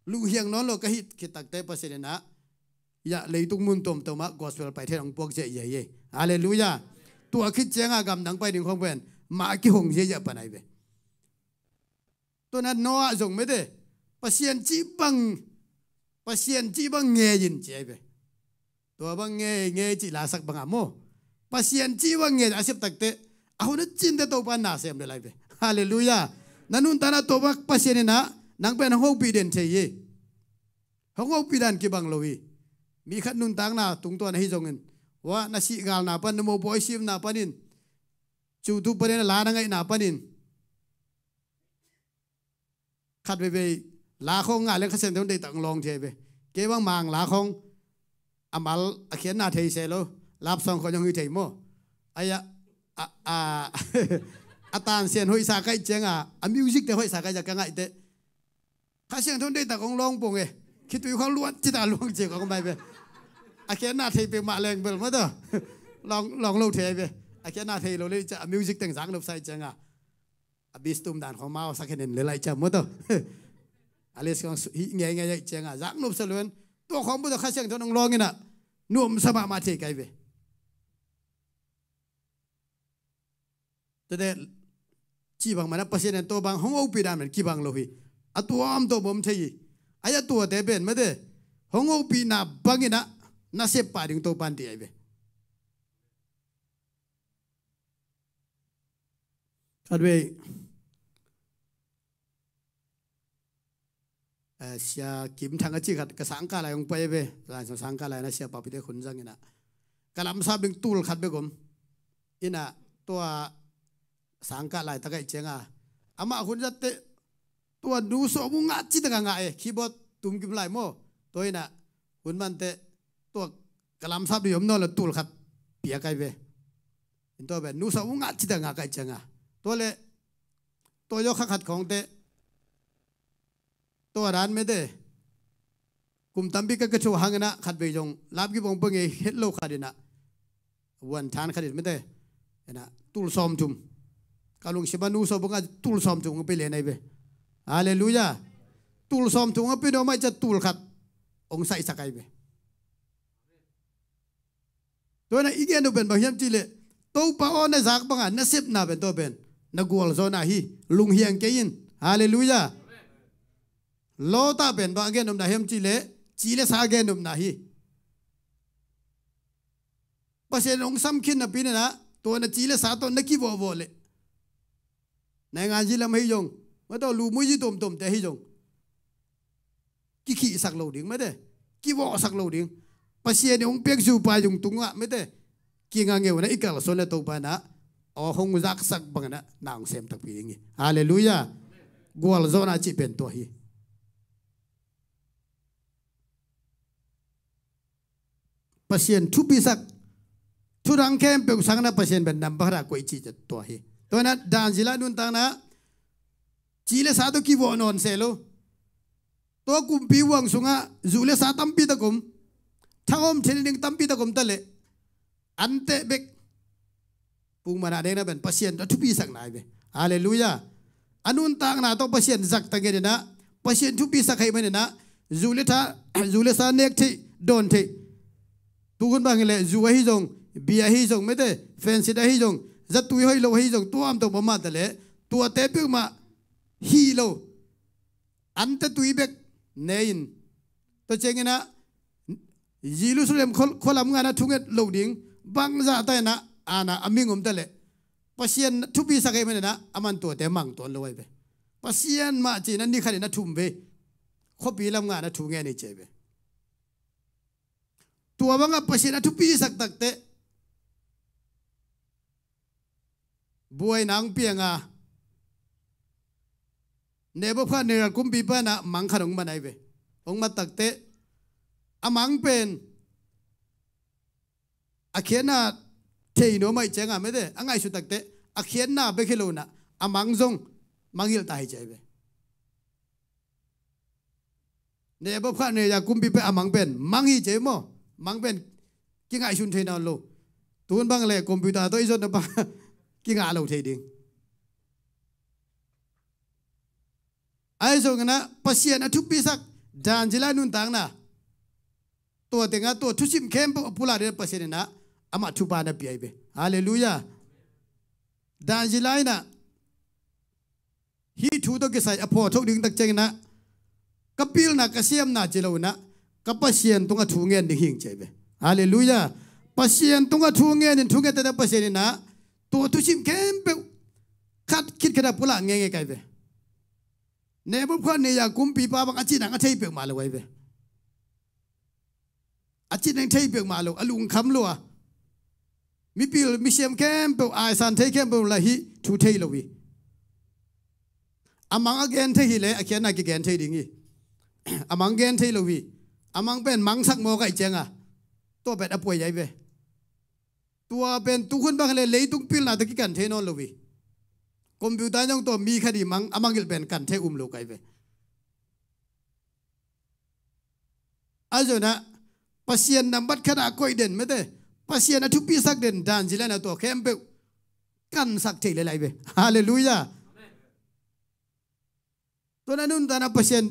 lunghiang nawn lo ka hih khit takteh Pasian inah ya leitung mun tuamtuamah gospel pai thei hong puak ziahziah hi. Halleluiah. Tua khit ciangah gamdang pai ding khawng pen mah kihong ziahziah pan ai ve. Tua na Noah zong mete Pasian cih bang, Pasian cih bang ngei in ci ai ve. Tua bang ngei ngei cih lasak bangah maw? Pasian cih bang ngei a sep takteh a hun a cinteh Topa na sem lel ai ve. Halleluiah. Na nuntakna Topa Pasian inah nang pen hong hopih den thei hi. Hong hopih dan kibang lo hi. Mi khat nuntakna tungtawn ahi zongin, wa na sihgalna pan, na mopawi simna panin, cutu panin a la na ngaihna panin khat veivei la khawng ngah leng Kha Siangtho in deihtak hong lawng thei ve. Kei bang Mang la khawng a mal a khiatna thei se lo. Love song khawng hong hi thei maw? Ai a, a, a, a tansian hoihsa kaih ciangah, a music te hoihsa kaih ciangah ka ngaihteh Kha Siangtho in deihtak hong lawng pong e. Khitui khawng luan cita luang cia khawng mai ve. A khiatna thei peuhmah leng bel maw tawh lawng, lawng lo thei ve. A khiatna thei lo lei cia a music teng zak nopsa ih ciangah a bass tum dan khawng mau sak hen en le lai cia maw tawh. A les khawng hih ngei ngei ih ciangah zak nopsa luen. Tua khawng bu tawh Kha Siangtho in hong lawng inah nuamsa mahmah thei kai ve. Tete cih bang manah Pasian in tua bang hong hopih dan man kibang lo hi. A tuamtuam om thei hi. Ai a tuate pen mate hong hopihna banginah nasep pah ding Topan deih ahi ve. Khatvei, eh, Sia Kim Thang a cih khat ka sangkah lai hong pai ve. Langsang sangkah lai na Sia Papi te khun zang inah ka lamsap ding tul khat bek om. Inah tua sangkah laitak ahih cianga amah hun zatte tua nu sawm uh ngah citak a ngah e, keyboard tum kim lai maw. Tua inah hun mante tua ka lamsap ding om nawn lo tul khat piak ahi ve. In tua pen nu sawm uh ngah citak a ngah ka hih cianga tua le tua zawh kha khat khawngte tua dan mete kum tampi ka ka thuh hang inah khatvei zong lamkip hong pua ngei het lo khat inah vuan than khat in mete inah tul sawmthum ka lungsim a nu sawm bang a tul sawmthum hong pia len ahi ve. Halleluiah. Tul sawmthum hong pia nuam ahih ciang tul khat hong saihsak ahi ve. Tua inah i gen uh pen bang hiam cihleh Topa aw na zak banga na sepna pen tua pen na gualzawhna hi. Lunghiang kei in. Halleluiah. Lawta pen bang a gen nopna hiam cihleh ci le sa a gen nopna hi. Pasian hong samkhin napi inah tua na ci le sa tawh na kivawhvawh leh naingan zi lam ahi zong mate, lu mui zi tuamtuamte ahi zong kikhihsak lo ding mate, kivawhsak lo ding. Pasian in hong piak zupa zung tungah mate, kinga ngeuna i kalsuan le Topa inah aw hong zaksak bang inah na hong sem takpi ding hi. Halleluiah. Gualzawhna cih pen tua hi. Pasian thupisak thudang khempeuh sangin ah Pasian pen nambat khatah koih cih tua hi. Tua inah dan zila nuntakna ci le sa tawh kivawh nawn seh lo. Tua kumpi huang sungah zu le sa tampi tak om, thangawm thei nading tampi tak om taleh anteh bek pungmana dengna pen Pasian a thupisakna ahi ve. Halleluiah. A nuntakna tawh Pasian zakta ngen inah Pasian thupisak ahih man inah zu le tha, zu le sa nek theih dawn theih. Tuhun bang hileh zu ahi zong, bia ahi zong mete, fansit ahi zong, zatui hoih lo ahi zong, tuamtuam om mah taleh tuate peuhmah hih lo. Ante tui bek ne in tua ciang inah Jerusalem khua, khua lam ngan a thunget lo ding bangzah ta inah ana a ming om taleh Pasian thupisak ahih man inah aman tuate mang tuan lo ahi ve. Pasian mah ci inah ni khat inah thum ve. Khuapi lam ngan a thungen hi ci ahi ve. Tua bangah Pasian a thupisak takteh buaina hong pianga Nebukhadnezzar kumpipa inah mang khat hong man ahi ve. Hong mat takteh a mang pen a khiatna thei nuam ahih cianga mete a ngaihsut takteh a khiatna bek hi lo inah a mang zong mangngilh ta hi ci ahi ve. Nebukhadnezzar kumpipa a mang pen mang hi ci ahi maw. Mang pen kingaihsun thei nawn lo. Tuhun bang leh computer tawh i zonna bang kingah lo thei ding. Ahi zong inah Pasian a thupisak dan zila nuntakna tua tengah tua thusim khempeuh a pulak ding inah Pasian inah amah thupha na pia ahi ve. Halleluiah. Dan zila inah hih thu tawh kisai a phawk thok ding tak ciang inah ka pilna ka siamna ci lo inah ka Pasian tungah thu ngen ding hing ci ahi ve. Halleluiah. Pasian tungah thu ngen in thungetteh Pasian inah tua thusim khempeuh khat khit khat a pulak ngeingei ka hi ve. Nebukhadnezzar kumpipa bang a cih nang a thei peuhmah lo ahi ve. A cih nang thei peuhmah lo, a lungkham lua. Mipil misiam khempeuh aisan thei khempeuh lah hih thu thei lo hi. A mang a gen thei hileh a khiatna kigen thei ding hi. A mang gen thei lo hi. A mang pen mangsak mawk ahih cianga tua pen a puai ahi ve. Tua pen tuhun bang hileh leitung pilna tawh kikan thei nawn lo hi. Computer zong tua mi khat ii mang a mangngilh pen kan thei um lo ka hi ve. Ahi zong inah Pasian nambat khatah a koih den mete Pasian a thupisak den dan zila inah tua khempeuh kansak thei lel ahi ve. Halleluiah. Tua na nuntakna Pasian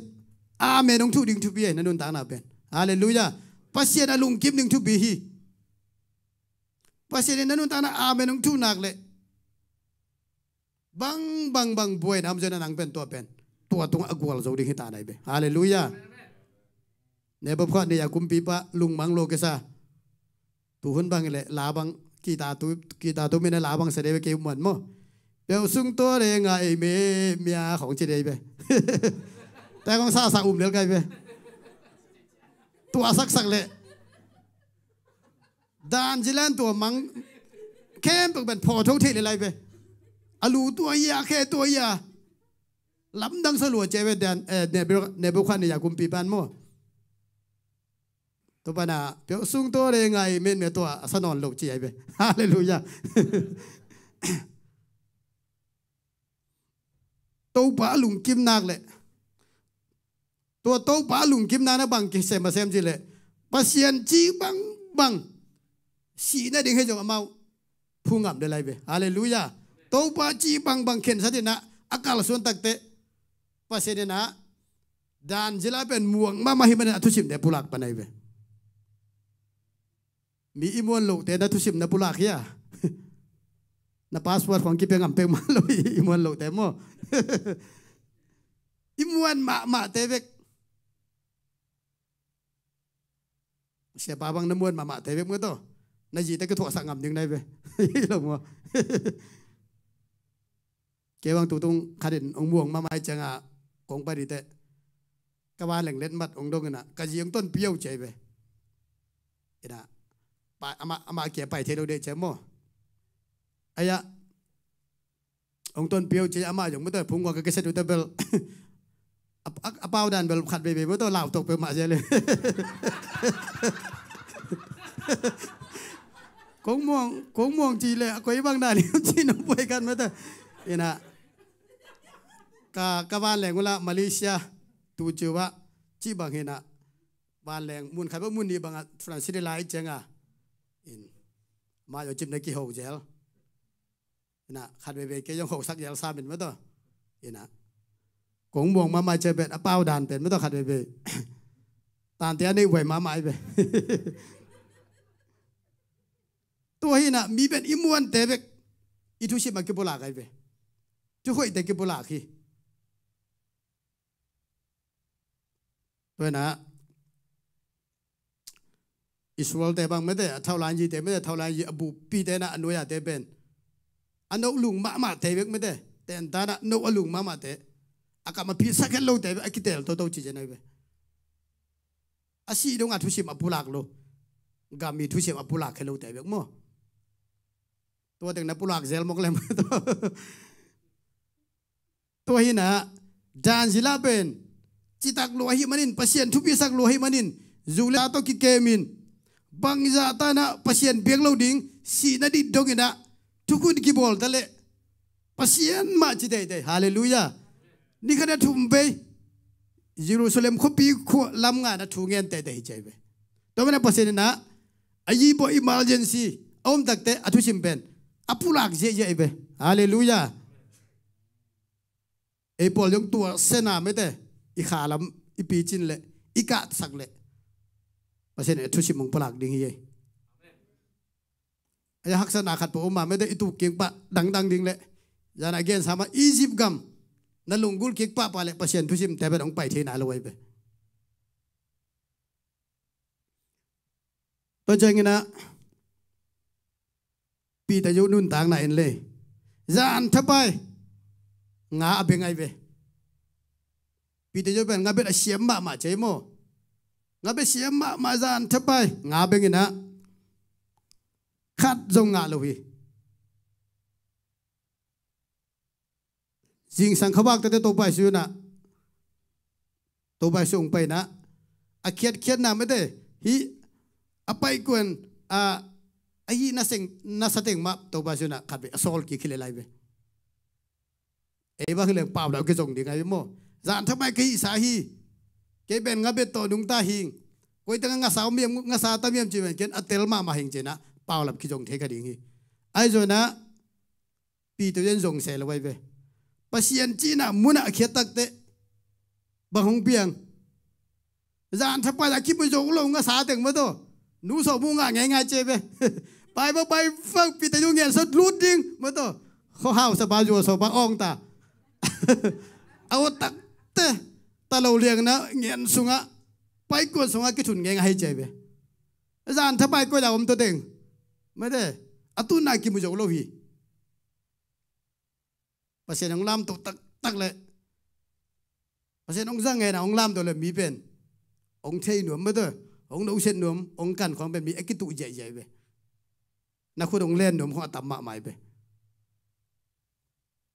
amen hong thuh ding thupi ahi na nuntakna pen. Halleluiah. Pasian a lungkim ding thupi hi. Pasian in na nuntakna amen hong thuh nak leh bang bang bang buaina om zong inah nang pen tua pen tua tungah a gualzo ding hi ta na hi ve. Halleluiah. Nebukhadnezzar kumpipa lungmang lo kisa Tuhun bang hileh la bang kita tu, kita tu mina la bang sa dei ve kei muan maw. Peuh sung tua le ngai me mia khong ci dei ve. Te khong sa sa um lel kai ve. Tua sak sak le. Dan zilan tua mang khempeuh pen phaw tho thei le lai ve. A lu tua ia khe tua ia. Lamdang sa lua cia ve dan, eh, Nebu-, Nebukhadnezzar kumpipan maw. Tua pana peuh sung tua le ngai men me tua a sa nawn lo ci ai ve. Halleluiah. Topa a lungkim nak le tua Topa a lungkim nak na bang kisem a sem ci le Pasian ci bangbang sihna ding hei zong amau phungam de lai ve. Halleluiah. Topa ci bangbang khensa dina a kalsuan takte Pasian ina dan zila pen muang mama hi manin a thusim de pulak panai ve. Mi i muan lote na thusim na pulak hia? Na password khong kipia ngam pek mah lo i muan lote maw? I muan mahmahte bek. Siapa bang na muan mahmahte bek maw taw? Na zite ka thuahsak ngam ding nai ve. Hi lo maw? Kei bang tutung khatin ong muang mamai cianga kong pa dite ka van leng letmat ong dong ina ka zi ong tonpi au ciai ve. Ina ama, ama kia pai thei lo dei ciai maw? Aya ong tonpi au ciai ama zong mute phung ngua ka keset ute bel. A pau dan bel khat beibei mute lau tok pe mah ciai le. Kong muang, kong muang ci le a koi bang dan ci nong puai kan mute. Ina ka, ka vanleng ula Malaysia tu ciu ah ci bang hina vanleng mun khat bang mun ni bang a transit lai cianga in ma yo cip na kiho zel. Ina khat veve kei zong hosak zel samin mute. Ina kong muang mama cia pen a pau dan pen mute khat veve. Tante a nei vuai mama ai ve. Tua hina mi pen i muante bek i thusim a kipulak ai ve. Thukhoihte kipulak hi. Tua hina Israel te bang mete a thaulan yi te mete thaulan yi a bupi te na a nuai a te pen a no lung mahmah te bek mete ten ta na no a lung mahmah te a kam a phi sakhet lo te bek a kitel toto ci zen ai ve. A si dong a thusim a pulak lo. Gam i thusim a pulak khe lo te bek maw? Tua teng na pulak zel mok lem. Tua hina dan zila pen citak lua hi manin Pasian thupisak lua hi manin zu le a to kikemin bangzah tana Pasian biak lo ding sihna dit dongina thukhun kibawl ta le Pasian mah ci teitei. Halleluiah. Ni khat a thum vei Jerusalem khuapi khua lam ngana thu ngen teitei hi cei ve. Tua mana Pasian ina a yi baw emergency a om takte a thusim pen a pulak ziahziah hi ve. Halleluiah. Ei pawl zong tua sena mete i kha lam i picin le i kahsak le Pasian in a thusim hong palak ding hi ei. A ya haksatna khat pah um a mete i tuk kik pah dangdang ding le zana gen sama Egypt gam na lunggul kik pahpah le Pasian thusim tepet hong pai theina lo ai ve. Tua ciangina Peter yu nuntakna in le zan thapai nga a beng ai ve. Peter yu pen nga bet a siam mahmah cei maw? Nga bet siam mahmah zan thapai nga bengina khat zong ngah lo hi. Zingsang khavak tete Topa Jesu na Topa Jesu hong paina a khiatkhiatna mete hi a paikuan a ahi naseng nasateng mah Topa Jesu na khat ve a sawl kik hi le lai ve. Ei bang hi leng paulap kizong ding ahi maw? Zan thapai ka hihsa hi. Kei pen nga bet tawh nungta hing. Koiteng a ngasa miam ngasa ta miam ci ven ken a tel mahmah hing cina paulap kizong thei ka ding hi. Ahi zona Peter in zong se lo ai ve. Pasian cihna munah a khiat takte bang hong piang. Zan thapai a kimu zo lo nga sa teng mato nu so mu nga ngei ngai ce ve. Pai ba pai fak Peter yu ngen sot lut ding mato. Kho hau sa ba zuo so ba ong ta. A o takte ta lo liang na ngen sunga pai kuan sunga kithun ngei ngai ce ve. Zan thapai koi da om to teng Mate, a tunna kimu zo lo hi. Pasian hong lamto taktak le Pasian hong zang ngen a hong lamto le mi pen hong thei nuam mate, hong noset nuam, hong kan khong pen mi a kituh ziahziah ve. Na khut hong len nuam khong a tam mahmah ve.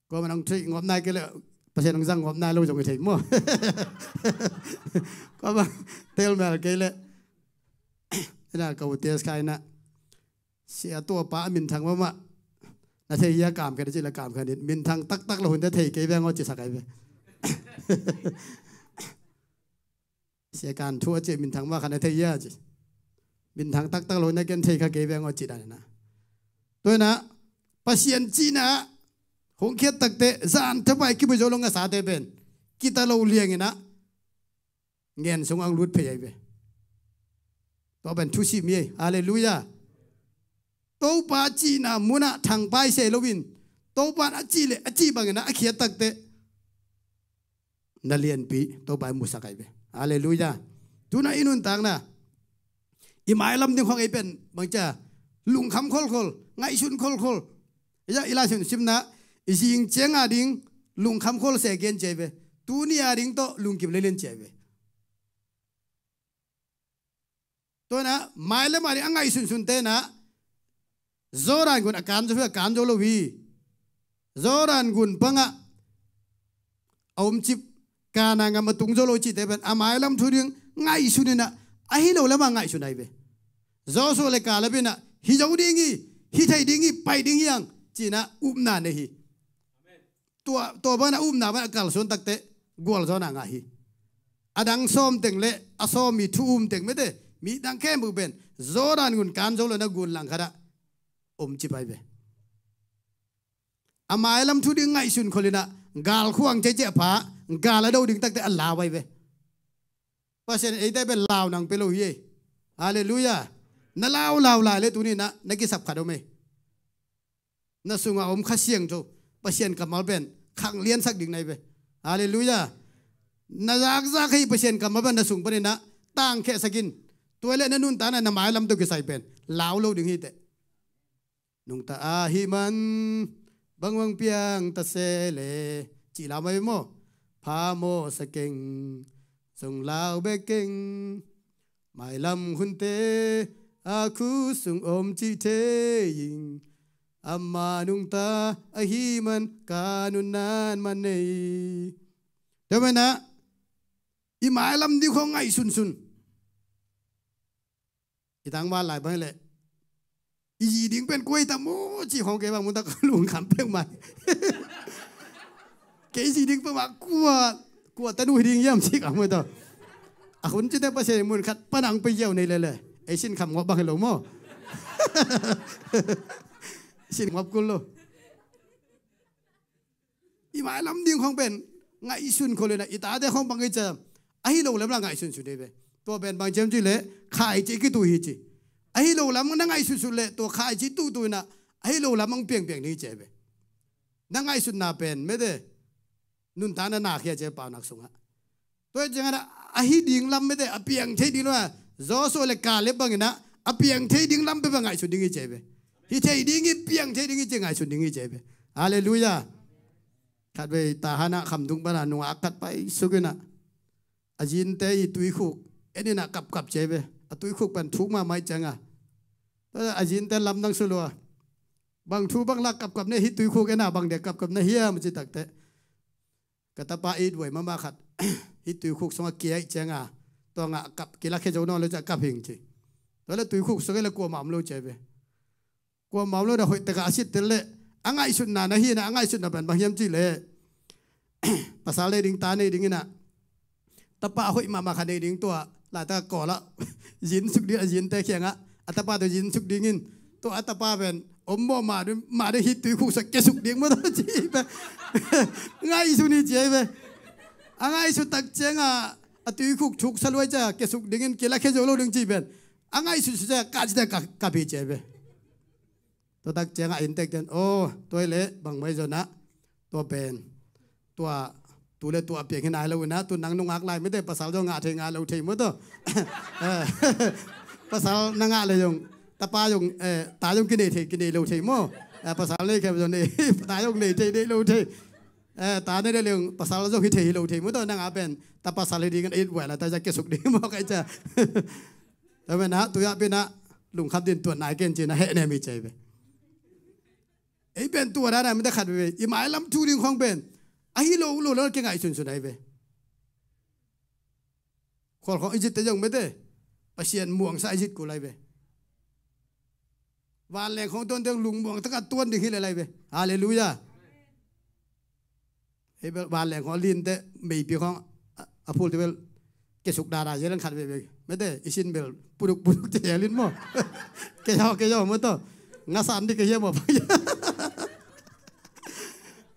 Kuaman hong thei ngawp nai kei le Pasian hong zang ngawp nai lo zong i thei maw? Kuaman tel mel kei le ina ka u tes kha ina sia tua pa a minthang mahmah na thei hia, kam khen a ci le kam khen in minthang taktak lo hun te thei kei veng aw ci sak ai ve. Sia kan thu a ci minthang mah khan a thei hia ci. Minthang taktak lo na ken thei kha kei veng aw ci dan ina. Tua ina Pasian cihna hong khiat takte zan thapai kimu zo lo ngasate pen kita lo liang ina ngen sung ang lut phei ai ve. Tua pen thusim hi ei. Halleluiah. Topa cihna munah thangpai se loin Topa in a cih le a cih bangin a khiat takte na lianpi Topa in musak ai ve. Halleluiah. Tuna i nuntakna i mailam ding khong ei pen bangcia lungkham kholkhol, ngaihsun kholkhol. Ia i laisun simna i zing cianga ding lungkham khol se gen ciai ve. Tuni a ding tawh lungkim lelen ciai ve. Tua ina mailam a ding a ngaihsunsun tena Jordan gun a kan zo hi, a kan zo lo hi. Jordan gun pangah a omcip Kana ngam a tung zo lo cihte pen a mailam thu ding ngaihsun ina ahi lo lamah ngaihsun ai ve. Joshua le Kaleb ina hi zo ding hi, hi thei ding hi, pai ding hi ang cina upna nei hi. Tua, tua bana upna bana kalsuan takte gualzawna ngah hi. A dang sawm teng le a sawm mi thu um teng mete mi dang khempeuh pen Jordan gun kan zo lo na gun langkhatah omcip ai ve. A mailam thu ding ngaihsun kholina gal khuang cece a pha gal a do ding takte a lau ai ve. Pasian eite pen lau nang pe lo hi ei. Halleluiah. Na lau lau lai le tuni na na kisap khat om ei. Na sunga om Kha Siangtho Pasian kammal pen khang liansak ding nai ve. Halleluiah. Na zakzak hei Pasian kammal pen na sung panin na tangkhehsak in. Tua le na nuntakna na mailam tawh kisai pen lau lo ding hi teh. Nungta ahih man bangbang piang ta se le cih lau mai maw? Pha mawh sa keng zong lau bek keng. Mailam hunte a khu sung om cih thei ing. Ama nungta ahih man ka nunnan man nei. Tua manin ah i mailam ding khong ngaihsunsun. I tangval lai bang le i zi ding pen kua hi ta maw ci khong kei bang mun ta ka lungkham peuhmah. Kei zi ding peuhmah kua, kua tanu hi ding hiam ci ka mun ta. A hun cite Pasian mun khat panang pe ziau nei lele. Ei sin kham ngawp bang hi lo maw? Sin ngawp kul lo. I mailam ding khong pen ngaihsun kholina i tate khong bang i ciam ahi lo lam la ngaihsunsun hi ve. Tua pen bang ciam ci le khaici kitu hi ci. Ahi lo lam na ngaihsunsun le tua khaici tutu ina ahi lo lam ang piangpiang ding hi ci ve. Na ngaihsunna pen mete nuntakna na khia ci paunak sungah. Tua hi ciangin a hi ding lam mete a piang thei ding lam a Joshua le Kaleb bangin a piang thei ding lam pe bang ngaihsun ding hi ci ve. Hi thei ding hi piang thei ding hi ci ngaihsun ding hi ci ve. Halleluiah. Khatvei Tahan ah khamdung pana nungak khat pai suk ina a zinte i tuikhuk en ina kapkap ci ve. A tuikhuk pan thuk mahmah i cianga a zinte lamdang sulua bang thu bang lak kapkap ne hi tuikhuk ena bang dia kapkap na hiam ci takte. Ka tapa it vuai mama khat hih tuikhuk sungah kia ih cianga tua ngah kap kila khia zo nawn lo cia kap hing ci. Tua le tuikhuk sungah le kuamah om lo cia ve. Kuamah om lo na hoih takah a sit tel le a ngaihsutna na hina a ngaihsutna pen bang hiam ci le pasal nei ding ta nei ding ina tapa a hoih mahmah kha nei ding tua laitaka kawlah zin suk ding a zinte khiangah a tapa tua zin suk dingin tua a tapa pen om mawh mah ding mah ding hih tuikhuk sa kia suk ding maw tua ci pen ngaihsun hi ci ai ve. A ngaihsut tak cianga a tuikhuk thuk sa luai cia kia suk dingin kila khia zo lo ding ci pen a ngaihsut sa cia kah ci cia kah kah pi ci ai ve. Tua tak ciangah inntek ten aw tua hi leh bangmai zonah tua pen tua tu le tua a piang hi nai lo inah tu nang nungak lai mite pasal zong ngah thei ngah lo thei maw tua pasal na ngah le zong Tapa zong, eh, ta zong kinei thei, kinei lo thei maw. Eh, pasal nei khem zong nei, ta zong nei thei, nei lo thei. Eh, ta nei le leng pasal zong hi thei, hi lo thei maw. Tua nang a pen ta pasal hi ding a it buai la ta za ke suk ding maw kai ca. Tua pen a, tu ya pen a lungkham din tuan nai ken cin a heh ne mi cai ve. Ei pen tua dan a mi ta khat ve. I mailam thu ding khong pen a hi lo lo lo ke ngai sun sun ai ve. Khual khong i zit te zong mete Pasian muangsa i zit kul ai ve. Vanleng khong tuan te lungmuang taka tuan ding hi le lai ve. Halleluiah. Ei bel vanleng khong a lin te meipi khong a, a phul te bel kesuk dada zel khat ve ve. Mete i sin bel puduk puduk te zel in maw. Ke yaw ke yaw maw to. Ngasan di ke hiam maw.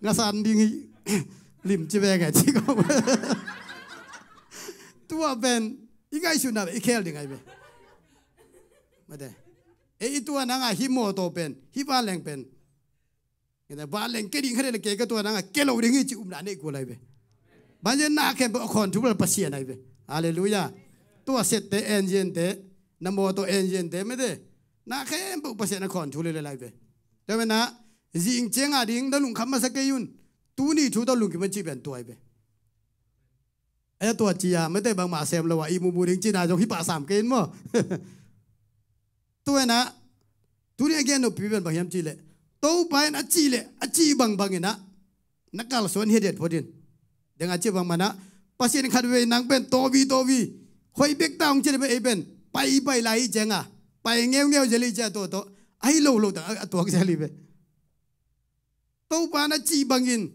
Ngasan ding hi lim ci ve ngai ci ko. Tua pen i ngai suna i khel ding ai ve. Mate. E i tua nanga hi mawtaw pen, hi vanleng pen. Ngena vanleng ke ding kha le ke ka tua nanga ke lo ding hi ci umna nei kul ai ve. Ban zen na khem pe a khon thu bel Pasian ai ve. Halleluiah. Tua set te en zen te, na mawtaw en zen te mate. Na khem pe Pasian a khon thu le le lai ve. Tua mena zing ciang a ding na lungkham masa kei un. Tuni thu tawh lungkim a ci pen tua ai ve. Aia tua ci a mate bangmah sem lo a i mumu ding cina zong hi pah sam kei in maw. Tua ena tuni a gen noppi pen bang hiam ci le Topa in a ci le a ci bangbang ina na kalsuan hiat hiat phot in. Deng a ci bangmana Pasian khat vei nang pen tawvi tawvi hoi bek ta hong ci le pen ei pen pai pai lai i cianga pai ngeungeu zel i cia tawh tawh ahi lo lo ta a tuak zel i ve. Topa na cih bangin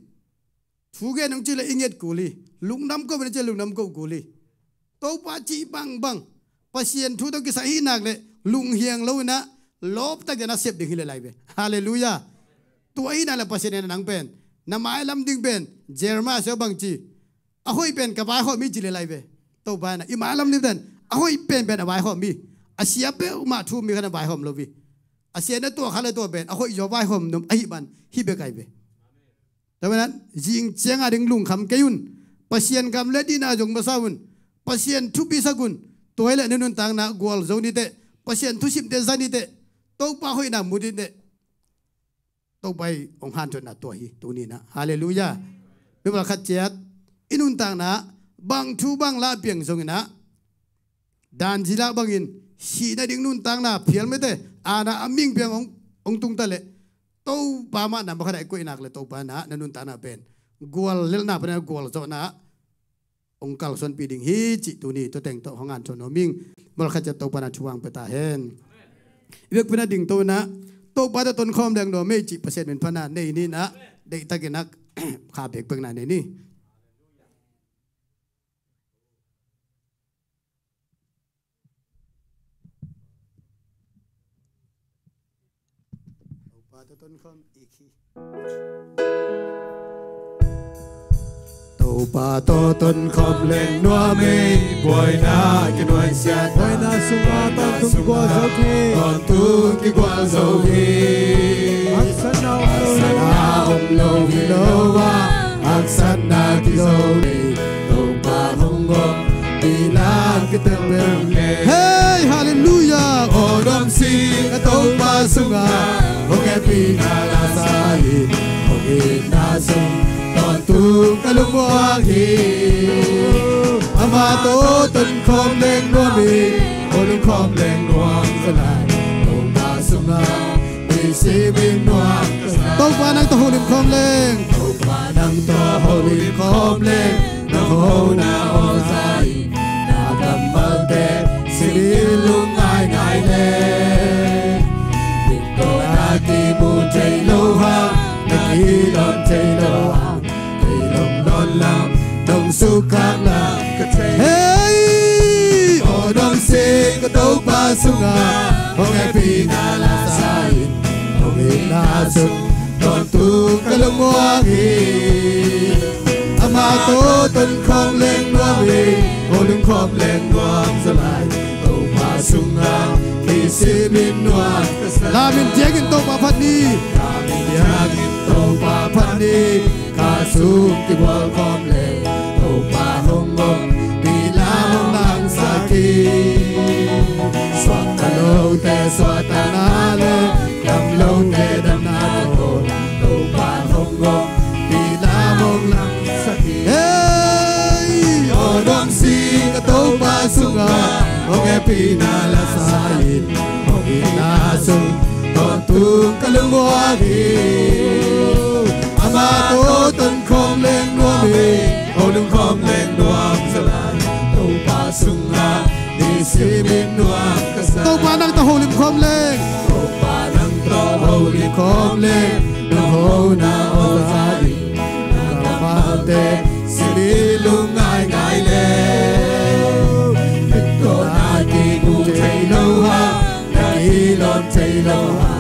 thu gen hong ci le i nget kul hi. Lungdam ko bang na ci le lungdam ko kul hi. Topa cih bangbang Pasian thu tawh kisai hi nak le lunghiang lo ina lawptakin a sep ding hi le lai ve. Halleluiah. Tua hi nak le Pasian ina nang pen na mailam ding pen Jeremiah siau bang ci a hoih pen ka vaihawm hi ci le lai ve. Topa ina i mailam ding pen a hoih pen pen a vaihawm hi. A sia peuhmah thu mi khan a vaihawm lo hi. A sia na tua kha le tua pen a hoih zaw vaihawm num ahi man hi bek ai ve. Tua manan zing cianga ding lungkham kei un. Pasian gam le dihna zong masa un. Pasian thupi sak un. Tua hi le na nuntakna gualzo nite Pasian thusimte za nite Topa hoihna mu nite. Topa i hong hanthotna tua hi tuni na. Halleluiah. Bible khat ciat i nuntakna bang thu bang la piang zong ina dan zila bangin sihna ding nuntakna phial mete ana a ming piang hong, hong tungta le Topa mah na makhat a i koih nak le Topa na na nuntakna pen gual lelna pen gual zawhna hong kalsuanpih ding hi cih tuni tua teng tawh hong an thawn om ing. Mawlkhat ciat Topa na thu hong pia ta hen. I bek pina ding to na Topa tawh tonkhawm leng nuam ei cih Pasian min phana nei ni na deihtakin a kha bekbekna nei ni. Topa tawh tonkhawm ik hi. Topa tawh tonkhawm leng nuam ei buaina kinuan siat buaina sungah tawntung gualzo thei tawntung kigualzo hi. Haksatna om lo hi lo ah haksatna kizo hi. Topa hong om Hei, halleluiah. Aw nuamsi ka Topa sungah hong hehpihna la sa hi. Hong itna sung tawntung ka lungmuang hi. Amah tawh tonkhawm leng nuam hi. Hong lungkhawm leng nuam zaw lai. Topa sungah Topa nang tawh holim khawm leng. Topa nang tawh holim khawm leng. Nang hona aw zai na kammalte singin lungngai ngai leng. Ningtawna kimu thei lo ha na kilon thei lo ha. Kei lungdawn lam nong sukkhak lam ka thei. Hei! Aw nuamsi ka Topa sungah hong hehpihna la sa in. Hong itna sung tawntung ka lungmuang hi. Amah tawh tonkhawm leng nuam hi. Hong lungkhawm leng nuam zaw lai. Topa sungah kisimin nuam ka sa. Lamin diakin Topa phat ni. Lamin diakin Topa phat ni. Kha sung kibual khawm le Topa hong om, pi la hong langsak hi. Suak ka lote Suahtakna le damlote damna tawh Topa hong om, pi lam hong langsak hi. Hei, aw nuamsi ka Topa sungah hong hehpihna la sa in, hong itna sung tawntung ka lungmuang hi. Amah tawh tonkhawm leng nuam hi, holimkhawm leng nuam zaw lai, Topa sungah nisim in nuam ka sa. Topa nang tawh holimkhawm leng, Topa nang tawh holimkhawm leng, na hona aw za in, na kammalte sim in lungngai ngai leng. Tungtawn a kimu thei lo a, na kilawm thei lo a,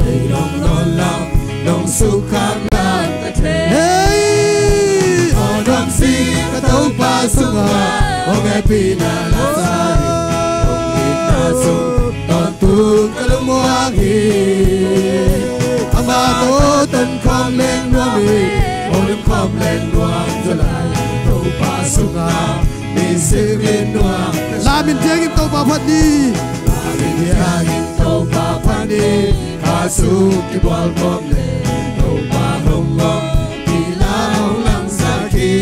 ei nong nawn lam nong sukkhak lam ka thei. Hei, aw nuamsi ka Topa sungah hong hehpihna la sa in, hong itna sung tawntung ka lungmuang hi. Amah tawh tonkhawm leng nuam hi, holimkhawm leng nuam zaw lai, Topa sungah nisim in nuam. Lam in thiangin Topa phat ni. Lam in thiangin Topa phat ni. Kha sung kibual khawm leng Topa hong om, pi lam hong langsak hi.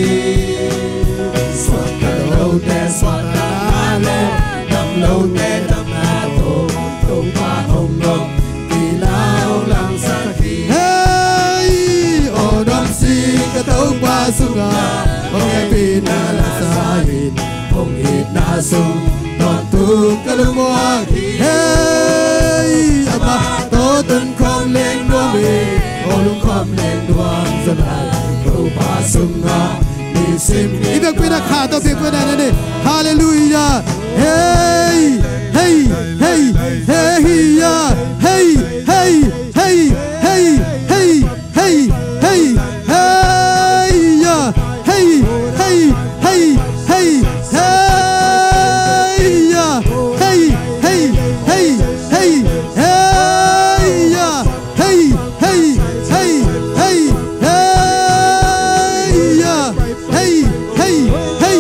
Suahtak lote suahtakna le damlote damna tawh Topa hong om, pi lam hong langsak hi. Hei, aw nuamsi ka Topa sungah hong hehpihna la sa in, hong itna sung tawntung ka lungmuang hi. Hei, amah tawh tonkhawm leng nuam hi, holimkhawm leng nuam zaw lai, Topa sungah nisim in. I biakpiakna kha tawh biakpiakna nei ni. Halleluiah. Hei, hei, hei, hei, hei, hei, hei, hei, hei, hei, hei, hei, hei, ya, hei, hei, hei, hei, hei, ya, hei, hei, hei, hei, hei, ya, hei, hei, hei, hei, hei, ya. Hei, hei, hei,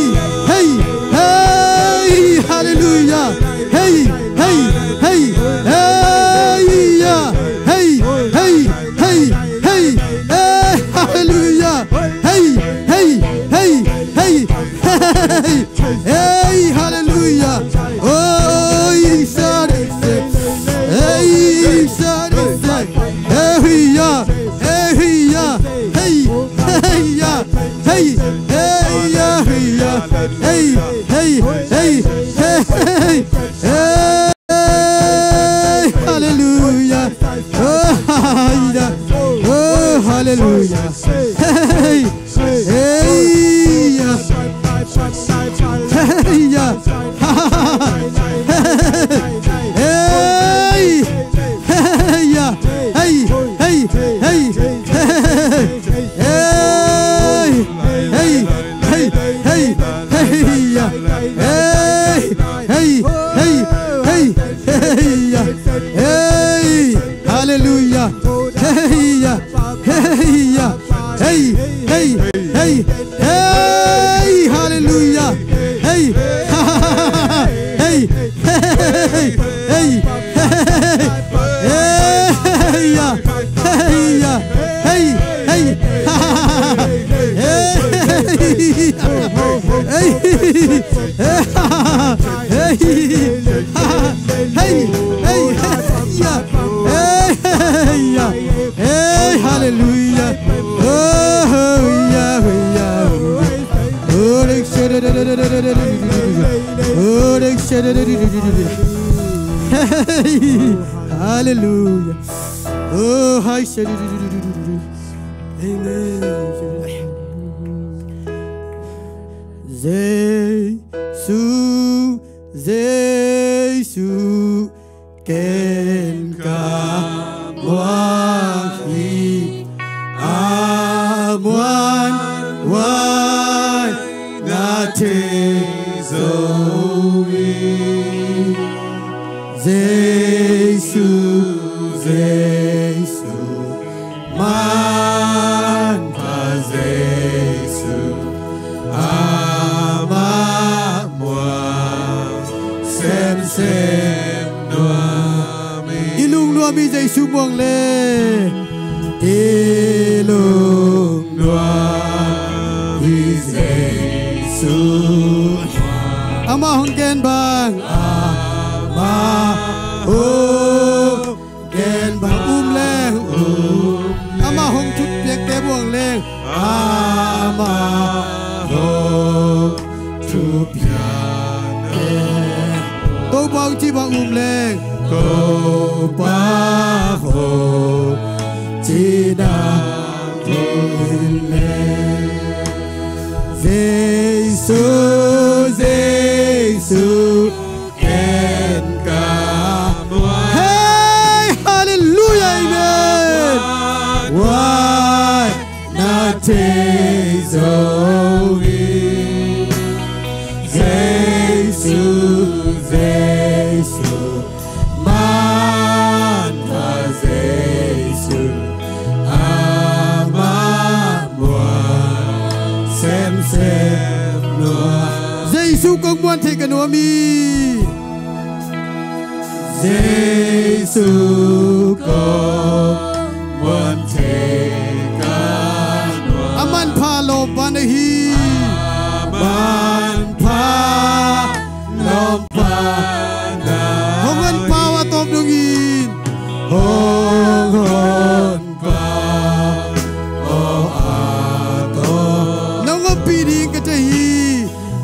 hei, hei, halleluiah. Hei, hei, hei, hei, ya. Hei, hei, hei, hei, eh, halleluiah. Hei, hei, hei, hei, hei, hei, halleluiah. Oh, isa de se. Hei, isa de se. Hei, ya. Hei, ya. Hei, hei, ya. Hey, hey, hey, hey, hey, hey, hey, hey, hallelujah. Oh, hallelujah. Oh, hallelujah. Hey, hey, ya. Hey, ya. Hey, hey, ya. Hey, hey, hey, hey, hey. Hey, hey, hey, hey, hey, ya. Hey, hey, hey, hey, hey, ya. Hey, hallelujah. Hey, ya. Hey, ya. Hey, hey, hey, hey, hallelujah. Hey, hey, hey, hey, hey, hey, ya. Hey, ya. Hey, hey. Hey, hey, hey, hey, hey, hey, ya. Hey, hey, ya. Hey, hallelujah. Oh, ya, ya, ya. Oh, hey, hallelujah. Oh, hi. Amen. Jesu, Jesu, ken ka muang hi, a muanhuai na thei zo hi. Jesu, Jesu, manpha Jesu, amah muang semsem nuam. Mami Jesu muang le i lungnuam hi Jesu. Ama hong gen bang, ama hong gen bang um leng um, ama hong thupia te muang leng ama hong thupia te. Topa hong ci bang um leng Topa hong ci nang um leng. Jesu, Jesu, ken ka muang. Hey, hallelujah, amen. Why not take Zoe? Jesu, Jesu, manpha Jesu, ama muang semsem nua. Jesu kong muan thei ka nuam hi. Jesu kong muan thei ka nuam. A manpha lawmpa na hi. A manpha lawmpa na. Hong honpa aw a tawp dongin. Hong honpa aw a tawp. Nong ompih ding ka thei hi.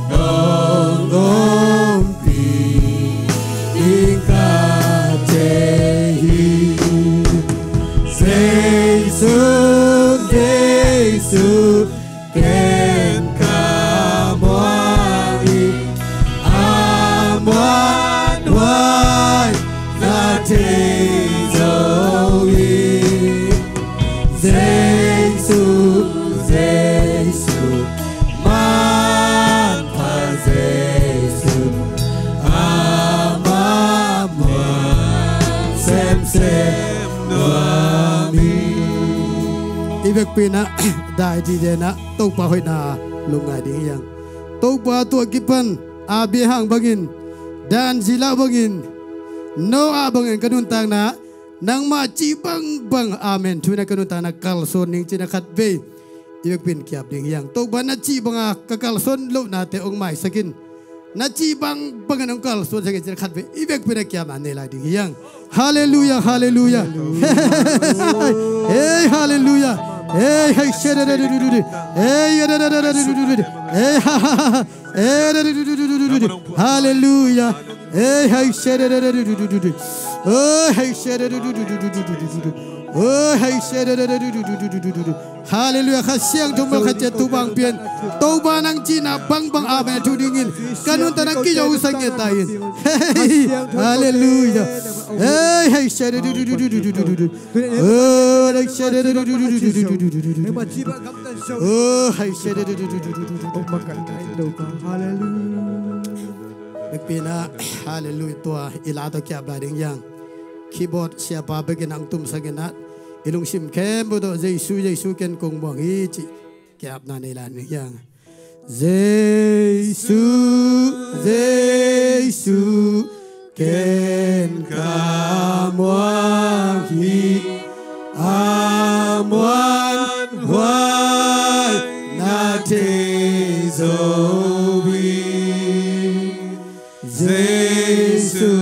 Nong ompih ding ka thei hi. Jesu, Jesu, ken ka muang hi. A muanhuai na thei zo hi. Jesu, Jesu, manpha Jesu, ama muang semsem nuam hi. I vekpi-in ah dai dide-in ah Topa hoihna lungngai ding hi hang. Topa tua kipan Abraham bangin, Daniel bangin, Noah bangin ka nuntakna, nangmah cih bangbang amen thu-in ah ka nuntakna kalsuan ning ci-in ah khatvei i vekpi-in kiap ding hi hang. Topa na cih banga ka kalsuan lohnate hong maisak in. Na cih bangbangin hong kalsuansak in ci-in ah khatvei i vekpi-in ah kiapna nei lai ding hi hang. Halleluiah, halleluiah. Hey, halleluiah. Hey, hey, shadadadadadada. Hey, yadadadadadada. Hey, ha, ha, ha, ha. Hey, dadadadadadada. Halleluiah. Hey, hey, shadadadadadada. Oh, hey, shadadadadadada. Oh, hey, shadadadadadada. Halleluiah. Kha Siangtho Mual khat ciat thu bang pia-in, Topa nang cihna bangbang amen thu dingin ka nuntakna kizo sak ngiat ta in. Hey, halleluiah. Hey, hey, shadadadadada. Oh, hey, shadadadadada. Oh, hey, shadadadadada. Halleluiah. Vekpi-in ah, halleluiah, tua i la tawh kiap lai ding hi hang. Keyboard siapa bekin hong tumsak in ah, i lungsim khempeuh tawh Jesu, Jesu ken kong muang hi cih kiapna nei lai ding hi hang. Jesu, Jesu, ken ka muang hi. A muanhuai na thei zo hi. Jesu,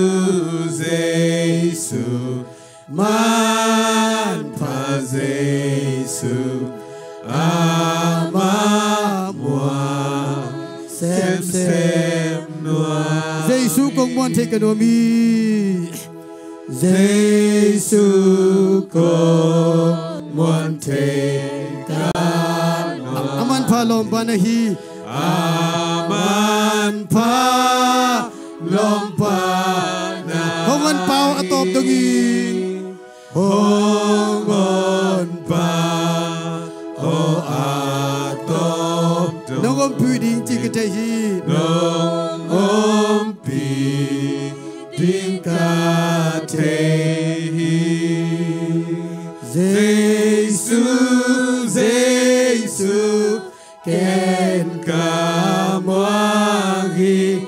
Jesu, manpha Jesu, ama muang semsem nuam. Jesu kong muan thei ka nuam hi. Jesu kong muan thei ka nuam. A manpha lawmpa na hi. A manpha lawmpa na. Hong honpa aw a tawp dongin. Hong honpa aw a tawp dong. Nong ompih ding ci ka thei hi. Nong ompih ding ka thei hi. Jesu, Jesu, ken ka muang hi.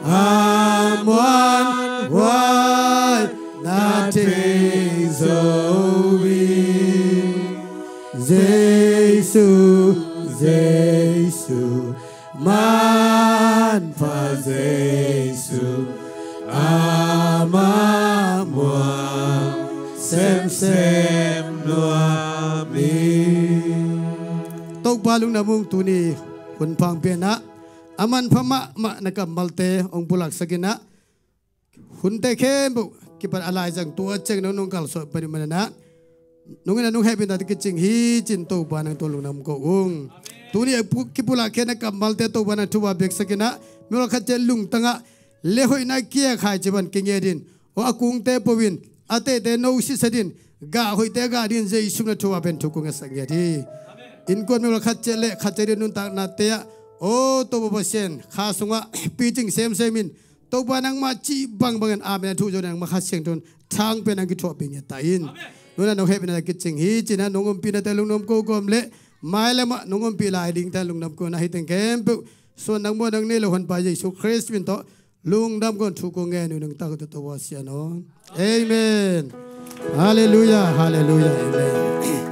A muanhuai na thei Zo in Jesu, Jesu, manpha Jesu, amah muang semsem nuam hi. Topa lungdam ung. Tuni hun pha hong piakna, a manpha mahmah na kammalte hong pulaksak in ah, hunte khempeuh kipan a laizang tua ciang nong nong kalsuan pen uh manin ah, nong in ah nong hehpihna kicing hi ci-in Topa nang tungah lungdam ko ung. Tuni a pu-, kipulak khia na kammalte Topa nang thupha piaksak in ah, mi khat ciat lungtang ah le hoihna kia khai ci-in kinget in, aw a kungte po in, a tehte no sisan in, gah hoihte gah dingin Jesu min ah thupha piak thu kong ngetsak ngiat hi. Innkuan mi khat ciat le khat ciat in nuntaknate ah, aw Topa Pasian, kha sungah picing semsem in, Topa nangmah cih bangbangin amen a thu zo nangmah Kha Siangtho in thang pia in hong kithuahpih ngiat ta in. Nong in ah nong hehpihna kicing hi ci-in ah nong ompihnate lungdam ko kawm le, mailam ah nong ompih lai dingte lungdam ko in ah, hih teng khempeuh suan nang muan nang nei lo honpa Jesu Khrist min tawh lungdam ko in thu kong ngen uh, nang tungah Topa Pasian aw. Amen. Halleluiah, halleluiah, amen.